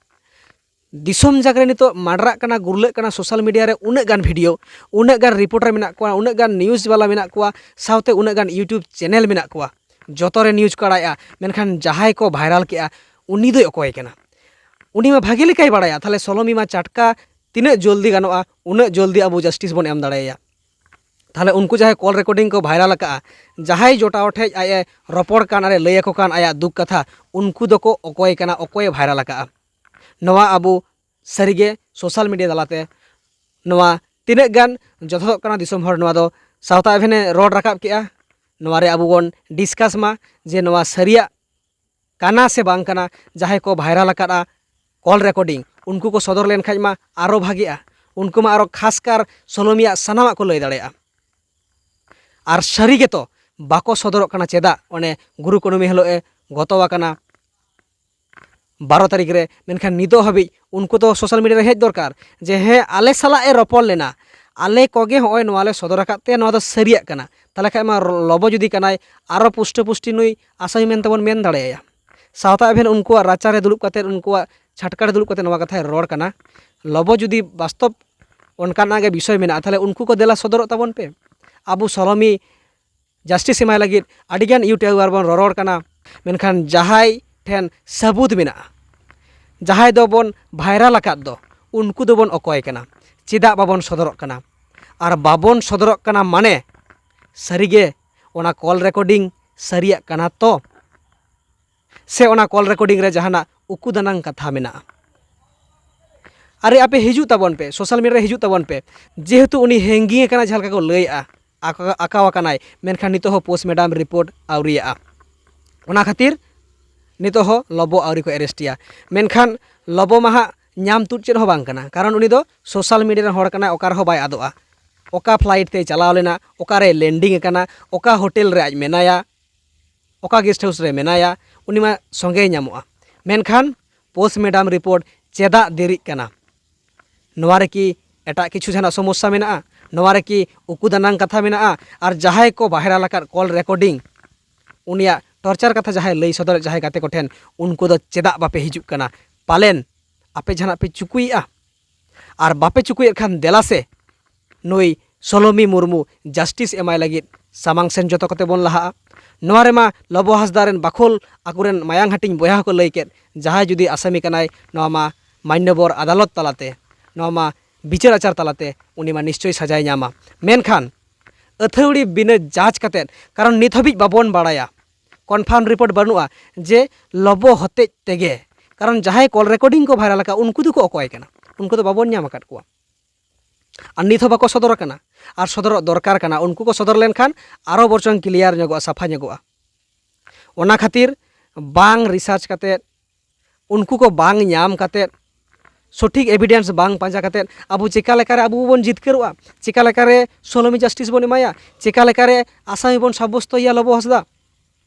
ᱫᱤᱥᱚᱢ ᱡᱟᱠ ᱨᱮ ᱱᱤᱛᱚᱜ ᱢᱟᱰᱨᱟᱜ ᱠᱟᱱᱟ, ᱜᱩᱨᱞᱟᱹᱜ ᱠᱟᱱᱟ ᱥᱳᱥᱟᱞ ᱢᱤᱰᱤᱭᱟ ᱨᱮ, ᱩᱱᱟᱹᱜ ᱜᱟᱱ ᱵᱷᱤᱰᱤᱭᱳ, ᱩᱱᱟᱹᱜ ᱜᱟᱱ ᱨᱤᱯᱳᱨᱴᱟᱨ ᱢᱮᱱᱟᱜ ᱠᱚᱣᱟ, ᱩᱱᱟᱹᱜ ᱜᱟᱱ ᱱᱤᱭᱩᱡᱽ ᱵᱟᱞᱟ ᱢᱮᱱᱟᱜ ᱠᱚᱣᱟ, ᱥᱟᱶᱛᱮ ᱩᱱᱟᱹᱜ ᱜᱟᱱ ᱭᱩᱴᱩᱵᱽ ᱪᱮᱱᱮᱞ ᱢᱮᱱᱟᱜ ᱠᱚᱣᱟ, ᱡᱚᱛᱚ ᱨᱮ ᱱᱤᱭᱩᱡᱽ ᱠᱚ ᱟᱲᱟᱜᱮᱜᱼᱟ, ᱢᱮᱱᱠᱷᱟᱱ ᱡᱟᱦᱟᱸᱭ ᱠᱚ ᱵᱷᱟᱭᱨᱟᱞ ᱠᱮᱜᱼᱟ, ᱩᱱᱤ ᱫᱚᱭ ᱚᱠᱚᱭ ᱠᱟᱱᱟ? ᱩᱱᱤ ᱢᱟ ᱵᱷᱟᱜᱮ ᱞᱮᱠᱟᱭ ᱵᱟᱲᱟᱭᱟ᱾ ᱛᱟᱦᱞᱮ ᱥᱳᱞᱳᱢᱤ ᱢᱟ ᱪᱟᱴᱠᱟ ᱛᱤᱱᱟᱹᱜ ᱡᱚᱞᱫᱤ ᱜᱟᱱᱚᱜᱼᱟ, ᱩᱱᱟᱹᱜ ᱡᱚᱞᱫᱤ ᱟᱵᱚ ᱡᱟᱥᱴᱤᱥ ᱵᱚᱱ ᱮᱢ ᱫᱟᱲᱮᱭᱟᱭᱟ᱾ ᱛᱟᱦᱞᱮ ᱩᱱᱠᱩ ᱡᱟᱦᱟᱸᱭ ᱠᱚᱞ ᱨᱮᱠᱚᱨᱰᱤᱝ ᱠᱚ ᱵᱷᱟᱭᱨᱟᱞ ᱟᱠᱟᱜᱼᱟ, ᱡᱟᱦᱟᱸᱭ ᱡᱚᱴᱟᱣ ᱴᱷᱮᱡ ᱟᱡ ᱮ ᱨᱚᱯᱚᱲ ᱠᱟᱱ ᱟᱨ ᱮ ᱞᱟᱹᱭ ᱟᱠᱚ ᱠᱟᱱ ᱟᱭᱟᱜ ᱫᱩᱠ ᱠᱟᱛᱷᱟ, ᱩᱱᱠᱩ ᱫᱚᱠᱚ ᱚᱠᱚᱭ ᱠᱟᱱᱟ, ᱚᱠᱚᱭᱮ ᱵᱷᱟᱭᱨᱟᱞ ᱟᱠᱟᱜᱼᱟ? ᱱᱚᱣᱟ ᱟᱵᱚ ᱥᱟᱹᱨᱤᱜᱮ ᱥᱳᱥᱟᱞ ᱢᱤᱰᱤᱭᱟ ᱛᱟᱞᱟᱛᱮ ᱱᱚᱣᱟ ᱛᱤᱱᱟᱹᱜ ᱜᱟᱱ ᱡᱚᱛᱷᱟᱛᱚᱜ ᱠᱟᱱᱟ, ᱫᱤᱥᱚᱢ ᱦᱚᱲ ᱱᱚᱣᱟ ᱫᱚ ᱥᱟᱶᱛᱟ ᱮᱵᱷᱮᱱᱮ ᱨᱚᱲ ᱨᱟᱠᱟᱵ ᱠᱮᱜᱼᱟ, ᱱᱚᱣᱟ ᱨᱮ ᱟᱵᱚ ᱵᱚᱱ ᱰᱤᱥᱠᱟᱥ ᱢᱟ ᱡᱮ ᱱᱚᱣᱟ ᱥᱟᱹᱨᱤᱭᱟᱜ ᱠᱟᱱᱟ ᱥᱮ ᱵᱟᱝ ᱠᱟᱱᱟ᱾ ᱡᱟᱦᱟᱸᱭ ᱠᱚ ᱵᱷᱟᱭᱨᱟᱞ ᱟᱠᱟᱫᱼᱟ ᱠᱚᱞ ᱨᱮᱠᱚᱨᱰᱤᱝ, ᱩᱱᱠᱩ ᱠᱚ ᱥᱚᱫᱚᱨ ᱞᱮᱱᱠᱷᱟᱡ ᱢᱟ ᱟᱨᱚ ᱵᱷᱟᱜᱮᱜᱼᱟ᱾ ᱩᱱᱠᱩ ᱢᱟ ᱟᱨᱚ ᱠᱷᱟᱥᱠᱟᱨ ᱥᱳᱞᱳᱢᱤᱭᱟᱜ ᱥᱟᱱᱟᱢᱟᱜ ᱠᱚ ᱞᱟᱹᱭ ᱫᱟᱲᱮᱭᱟᱜᱼᱟ᱾ ᱟᱨ ᱥᱟᱹᱨᱤ ᱜᱮᱛᱚ ᱵᱟᱠᱚ ᱥᱚᱫᱚᱨᱚᱜ ᱠᱟᱱᱟ ᱪᱮᱫᱟᱜ? ᱚᱱᱮ ᱜᱩᱨᱩ ᱠᱩᱱᱟᱹᱢᱤ ᱦᱤᱞᱳᱜ ᱮ ᱜᱚᱛᱚ ᱟᱠᱟᱱᱟ ᱵᱟᱨᱚ ᱛᱟᱹᱨᱤᱠᱷ ᱨᱮ, ᱢᱮᱱᱠᱷᱟᱱ ᱱᱤᱛᱚᱜ ᱦᱟᱹᱵᱤᱡ ᱩᱱᱠᱩ ᱫᱚ ᱥᱳᱥᱟᱞ ᱢᱤᱰᱤᱭᱟ ᱨᱮ ᱦᱮᱡ ᱫᱚᱨᱠᱟᱨ ᱡᱮ ᱦᱮᱸ, ᱟᱞᱮ ᱥᱟᱞᱟᱜ ᱮ ᱨᱚᱯᱚᱲ ᱞᱮᱱᱟ, ᱟᱞᱮ ᱠᱚᱜᱮ ᱦᱚᱸᱜᱼᱚᱭ ᱱᱚᱣᱟ ᱞᱮ ᱥᱚᱫᱚᱨ ᱟᱠᱟᱫ ᱛᱮ ᱱᱚᱣᱟ ᱫᱚ ᱥᱟᱹᱨᱤᱭᱟᱜ ᱠᱟᱱᱟ᱾ ᱛᱟᱦᱚᱞᱮ ᱠᱷᱟᱡ ᱢᱟ ᱞᱚᱵᱚ ᱡᱩᱫᱤ ᱠᱟᱱᱟᱭ, ᱟᱨᱚ ᱯᱩᱥᱴᱟᱹ ᱯᱩᱥᱴᱤ ᱱᱩᱭ ᱟᱥᱟᱢᱤ ᱢᱮᱱᱛᱮ ᱵᱚᱱ ᱢᱮᱱ ᱫᱟᱲᱮᱭᱟᱭᱟ᱾ ᱥᱟᱶᱛᱟ ᱮᱵᱷᱮᱱ ᱩᱱᱠᱩᱣᱟᱜ ᱨᱟᱪᱟᱨᱮ ᱫᱩᱲᱩᱵ ᱠᱟᱛᱮ, ᱩᱱᱠᱩᱣᱟᱜ ᱪᱷᱟᱴᱠᱟ ᱨᱮ ᱫᱩᱲᱩᱵ ᱠᱟᱛᱮ ᱱᱚᱣᱟ ᱠᱟᱛᱷᱟᱭ ᱨᱚᱲ ᱠᱟᱱᱟ᱾ ᱞᱚᱵᱚ ᱡᱩᱫᱤ ᱵᱟᱥᱛᱚᱵ ᱚᱱᱠᱟᱱᱟᱜ ᱜᱮ ᱵᱤᱥᱚᱭ ᱢᱮᱱᱟᱜᱼᱟ, ᱛᱟᱦᱚᱞᱮ ᱩᱱᱠᱩ ᱠᱚ ᱫᱮᱞᱟ ᱥᱚᱫᱚᱨᱚᱜ ᱛᱟᱵᱚᱱ ᱯᱮ᱾ ᱟᱵᱚ ᱥᱚᱞᱚᱢᱤ ᱡᱟᱥᱴᱤᱥ ᱮᱢᱟᱭ ᱞᱟᱹᱜᱤᱫ ᱟᱹᱰᱤᱜᱟᱱ ᱤᱭᱩᱴᱩᱵᱟᱨ ᱵᱚᱱ ᱨᱚᱨᱚᱲ ᱠᱟᱱᱟ, ᱢᱮᱱᱠᱷᱟᱱ ᱡᱟᱦᱟᱸᱭ ᱴᱷᱮᱱ ᱥᱟᱹᱵᱩᱫ ᱢᱮᱱᱟᱜᱼᱟ, ᱡᱟᱦᱟᱸᱭ ᱫᱚᱵᱚᱱ ᱵᱷᱟᱭᱨᱟᱞ ᱟᱠᱟᱫ ᱫᱚ, ᱩᱱᱠᱩ ᱫᱚᱵᱚᱱ ᱚᱠᱚᱭ ᱠᱟᱱᱟ? ᱪᱮᱫᱟᱜ ᱵᱟᱵᱚᱱ ᱥᱚᱫᱚᱨᱚᱜ ᱠᱟᱱᱟ? ᱟᱨ ᱵᱟᱵᱚᱱ ᱥᱚᱫᱚᱨᱚᱜ ᱠᱟᱱᱟ ᱢᱟᱱᱮ ᱥᱟᱹᱨᱤᱜᱮ ᱚᱱᱟ ᱠᱚᱞ ᱨᱮᱠᱚᱨᱰᱤᱝ ᱥᱟᱹᱨᱤᱭᱟᱜ ᱠᱟᱱᱟ ᱛᱚ? ᱥᱮ ᱚᱱᱟ ᱠᱚᱞ ᱨᱮᱠᱚᱨᱰᱤᱝ ᱨᱮ ᱡᱟᱦᱟᱱᱟᱜ ᱩᱠᱩ ᱫᱟᱱᱟᱝ ᱠᱟᱛᱷᱟ ᱢᱮᱱᱟᱜᱼᱟ? ᱟᱨᱮ ᱟᱯᱮ ᱦᱤᱡᱩᱜ ᱛᱟᱵᱚᱱ ᱯᱮ, ᱥᱳᱥᱟᱞ ᱢᱤᱰᱤᱭᱟ ᱨᱮ ᱦᱤᱡᱩᱜ ᱛᱟᱵᱚᱱ ᱯᱮ᱾ ᱡᱮᱦᱮᱛᱩ ᱩᱱᱤ ᱦᱮᱝᱜᱤᱝ ᱟᱠᱟᱱᱟ, ᱡᱟᱦᱟᱸ ᱞᱮᱠᱟ ᱠᱚ ᱞᱟᱹᱭᱮᱫᱼᱟ, ᱟᱠᱟ-, ᱟᱠᱟᱣ ᱟᱠᱟᱱᱟᱭ, ᱢᱮᱱᱠᱷᱟᱱ ᱱᱤᱛᱚᱜ ᱦᱚᱸ ᱯᱳᱥᱴᱢᱚᱨᱴᱮᱢ ᱨᱤᱯᱳᱨᱴ ᱟᱹᱣᱨᱤᱭᱟᱜᱼᱟ᱾ ᱚᱱᱟ ᱠᱷᱟᱹᱛᱤᱨ ᱱᱤᱛᱚᱜ ᱦᱚᱸ ᱞᱚᱵᱚ ᱟᱹᱣᱨᱤ ᱠᱚ ᱮᱨᱮᱥᱴᱮᱭᱟ᱾ ᱢᱮᱱᱠᱷᱟᱱ ᱞᱚᱵᱚ ᱢᱟ ᱦᱟᱸᱜ ᱧᱟᱢ ᱛᱩᱫ ᱪᱮᱫ ᱦᱚᱸ ᱵᱟᱝ ᱠᱟᱱᱟ, ᱠᱟᱨᱚᱱ ᱩᱱᱤ ᱫᱚ ᱥᱳᱥᱟᱞ ᱢᱤᱰᱤᱭᱟ ᱨᱮᱱ ᱦᱚᱲ ᱠᱟᱱᱟᱭ, ᱚᱠᱟ ᱨᱮᱦᱚᱸ ᱵᱟᱭ ᱟᱫᱚᱜᱼᱟ᱾ ᱚᱠᱟ ᱯᱷᱞᱟᱭᱤᱴ ᱛᱮᱭ ᱪᱟᱞᱟᱣ ᱞᱮᱱᱟ, ᱚᱠᱟᱨᱮᱭ ᱞᱮᱱᱰᱤᱝ ᱟᱠᱟᱱᱟ, ᱚᱠᱟ ᱦᱳᱴᱮᱞ ᱨᱮ ᱟᱡ ᱢᱮᱱᱟᱭᱟ, ᱚᱠᱟ ᱜᱮᱥᱴ ᱦᱟᱣᱩᱥ ᱨᱮ ᱢᱮᱱᱟᱭᱟ, ᱩᱱᱤ ᱢᱟ ᱥᱚᱸᱜᱮᱭ ᱧᱟᱢᱚᱜᱼᱟ᱾ ᱢᱮᱱᱠᱷᱟᱱ ᱯᱳᱥᱴᱢᱚᱨᱴᱮᱢ ᱨᱤᱯᱳᱨᱴ ᱪᱮᱫᱟᱜ ᱫᱮᱨᱤᱜ ᱠᱟᱱᱟ? ᱱᱚᱣᱟ ᱨᱮᱠᱤ ᱮᱴᱟᱜ ᱠᱤᱪᱷᱩ ᱡᱟᱦᱟᱱᱟᱜ ᱥᱚᱢᱚᱥᱥᱟ ᱢᱮᱱᱟᱜᱼᱟ? ᱱᱚᱣᱟ ᱨᱮᱠᱤ ᱩᱠᱩ ᱫᱟᱱᱟᱝ ᱠᱟᱛᱷᱟ ᱢᱮᱱᱟᱜᱼᱟ? ᱟᱨ ᱡᱟᱦᱟᱸᱭ ᱠᱚ ᱵᱷᱟᱭᱨᱟᱞ ᱟᱠᱟᱫ ᱠᱚᱞ ᱨᱮᱠᱚᱨᱰᱤᱝ, ᱩᱱᱤᱭᱟᱜ ᱴᱚᱨᱪᱟᱨ ᱠᱟᱛᱷᱟ ᱡᱟᱦᱟᱸᱭ ᱞᱟᱹᱭ ᱥᱚᱫᱚᱨᱮᱫ ᱡᱟᱦᱟᱸᱭ ᱜᱟᱛᱮ ᱠᱚᱴᱷᱮᱱ, ᱩᱱᱠᱩ ᱫᱚ ᱪᱮᱫᱟᱜ ᱵᱟᱯᱮ ᱦᱤᱡᱩᱜ ᱠᱟᱱᱟ? ᱯᱟᱞᱮᱱ ᱟᱯᱮ ᱡᱟᱦᱟᱱᱟᱜ ᱯᱮ ᱪᱩᱠᱩᱭᱮᱫᱼᱟ? ᱟᱨ ᱵᱟᱯᱮ ᱪᱩᱠᱩᱭᱮᱫ ᱠᱷᱟᱱ ᱫᱮᱞᱟ ᱥᱮ ᱱᱩᱭ ᱥᱚᱞᱚᱢᱤ ᱢᱩᱨᱢᱩ ᱡᱟᱥᱴᱤᱥ ᱮᱢᱟᱭ ᱞᱟᱹᱜᱤᱫ ᱥᱟᱢᱟᱝ ᱥᱮᱱ ᱡᱚᱛᱚ ᱠᱚᱛᱮ ᱵᱚᱱ ᱞᱟᱦᱟᱜᱼᱟ᱾ ᱱᱚᱣᱟ ᱨᱮᱢᱟ ᱞᱚᱵᱚ ᱦᱟᱸᱥᱫᱟ ᱨᱮᱱ ᱵᱟᱠᱷᱳᱞ ᱟᱠᱚᱨᱮᱱ ᱢᱟᱭᱟᱝ ᱦᱟᱹᱴᱤᱧ ᱵᱚᱭᱦᱟ ᱦᱚᱸᱠᱚ ᱞᱟᱹᱭ ᱠᱮᱫ, ᱡᱟᱦᱟᱸᱭ ᱡᱩᱫᱤ ᱟᱥᱟᱢᱤ ᱠᱟᱱᱟᱭ, ᱱᱚᱣᱟ ᱢᱟ ᱢᱟᱱᱱᱚᱵᱚᱨ ᱟᱫᱟᱞᱚᱛ ᱛᱟᱞᱟᱛᱮ, ᱱᱚᱣᱟ ᱢᱟ ᱵᱤᱪᱟᱹᱨ ᱟᱪᱟᱨ ᱛᱟᱞᱟᱛᱮ ᱩᱱᱤ ᱢᱟ ᱱᱤᱥᱪᱚᱭ ᱥᱟᱡᱟᱭ ᱧᱟᱢᱟ᱾ ᱢᱮᱱᱠᱷᱟᱱ ᱟᱹᱛᱷᱟᱹᱣᱲᱤ ᱵᱤᱱᱟᱹ ᱡᱟᱸᱪ ᱠᱟᱛᱮᱫ, ᱠᱟᱨᱚᱱ ᱱᱤᱛ ᱦᱟᱹᱵᱤᱡ ᱵᱟᱵᱚᱱ ᱵᱟᱲᱟᱭᱟ, ᱠᱚᱱᱯᱷᱟᱨᱢ ᱨᱤᱯᱳᱨᱴ ᱵᱟᱹᱱᱩᱜᱼᱟ ᱡᱮ ᱞᱚᱵᱚ ᱦᱚᱛᱮᱡ ᱛᱮᱜᱮ, ᱠᱟᱨᱚᱱ ᱡᱟᱦᱟᱸᱭ ᱠᱚᱞ ᱨᱮᱠᱚᱨᱰᱤᱝ ᱠᱚ ᱵᱷᱟᱭᱨᱟᱞ ᱟᱠᱟᱫ, ᱩᱱᱠᱩ ᱫᱚᱠᱚ ᱚᱠᱚᱭ ᱠᱟᱱᱟ? ᱩᱱᱠᱩ ᱫᱚ ᱵᱟᱵᱚᱱ ᱧᱟᱢ ᱟᱠᱟᱫ ᱠᱚᱣᱟ᱾ ᱟᱨ ᱱᱤᱛ ᱦᱚᱸ ᱵᱟᱠᱚ ᱥᱚᱫᱚᱨ ᱟᱠᱟᱱᱟ, ᱟᱨ ᱥᱚᱫᱚᱨᱚᱜ ᱫᱚᱨᱠᱟᱨ ᱠᱟᱱᱟ᱾ ᱩᱱᱠᱩ ᱠᱚ ᱥᱚᱫᱚᱨ ᱞᱮᱱᱠᱷᱟᱱ ᱟᱨᱚ ᱵᱚᱨᱪᱚᱝ ᱠᱞᱤᱭᱟᱨ ᱧᱚᱜᱚᱜᱼᱟ, ᱥᱟᱯᱷᱟ ᱧᱚᱜᱚᱜᱼᱟ᱾ ᱚᱱᱟ ᱠᱷᱟᱹᱛᱤᱨ ᱵᱟᱝ ᱨᱤᱥᱟᱨᱪ ᱠᱟᱛᱮᱫ, ᱩᱱᱠᱩ ᱠᱚ ᱵᱟᱝ ᱧᱟᱢ ᱠᱟᱛᱮᱫ, ᱥᱚᱴᱷᱤᱠ ᱮᱵᱷᱤᱰᱮᱱᱥ ᱵᱟᱝ ᱯᱟᱸᱡᱟ ᱠᱟᱛᱮᱫ, ᱟᱵᱚ ᱪᱮᱠᱟ ᱞᱮᱠᱟᱨᱮ ᱟᱵᱚ ᱵᱚᱱ ᱡᱤᱛᱠᱟᱹᱨᱚᱜᱼᱟ? ᱪᱮᱠᱟ ᱞᱮᱠᱟᱨᱮ ᱥᱚᱞᱚᱢᱤ ᱡᱟᱥᱴᱤᱥ ᱵᱚᱱ ᱮᱢᱟᱭᱟ? ᱪᱮᱠᱟ ᱞᱮᱠᱟᱨᱮ ᱟᱥᱟᱢᱤ ᱵᱚᱱ ᱥᱟᱵᱵᱚᱥᱛᱚᱭᱮᱭᱟ ᱞᱚᱵᱚ ᱦᱟᱸᱥᱫᱟ?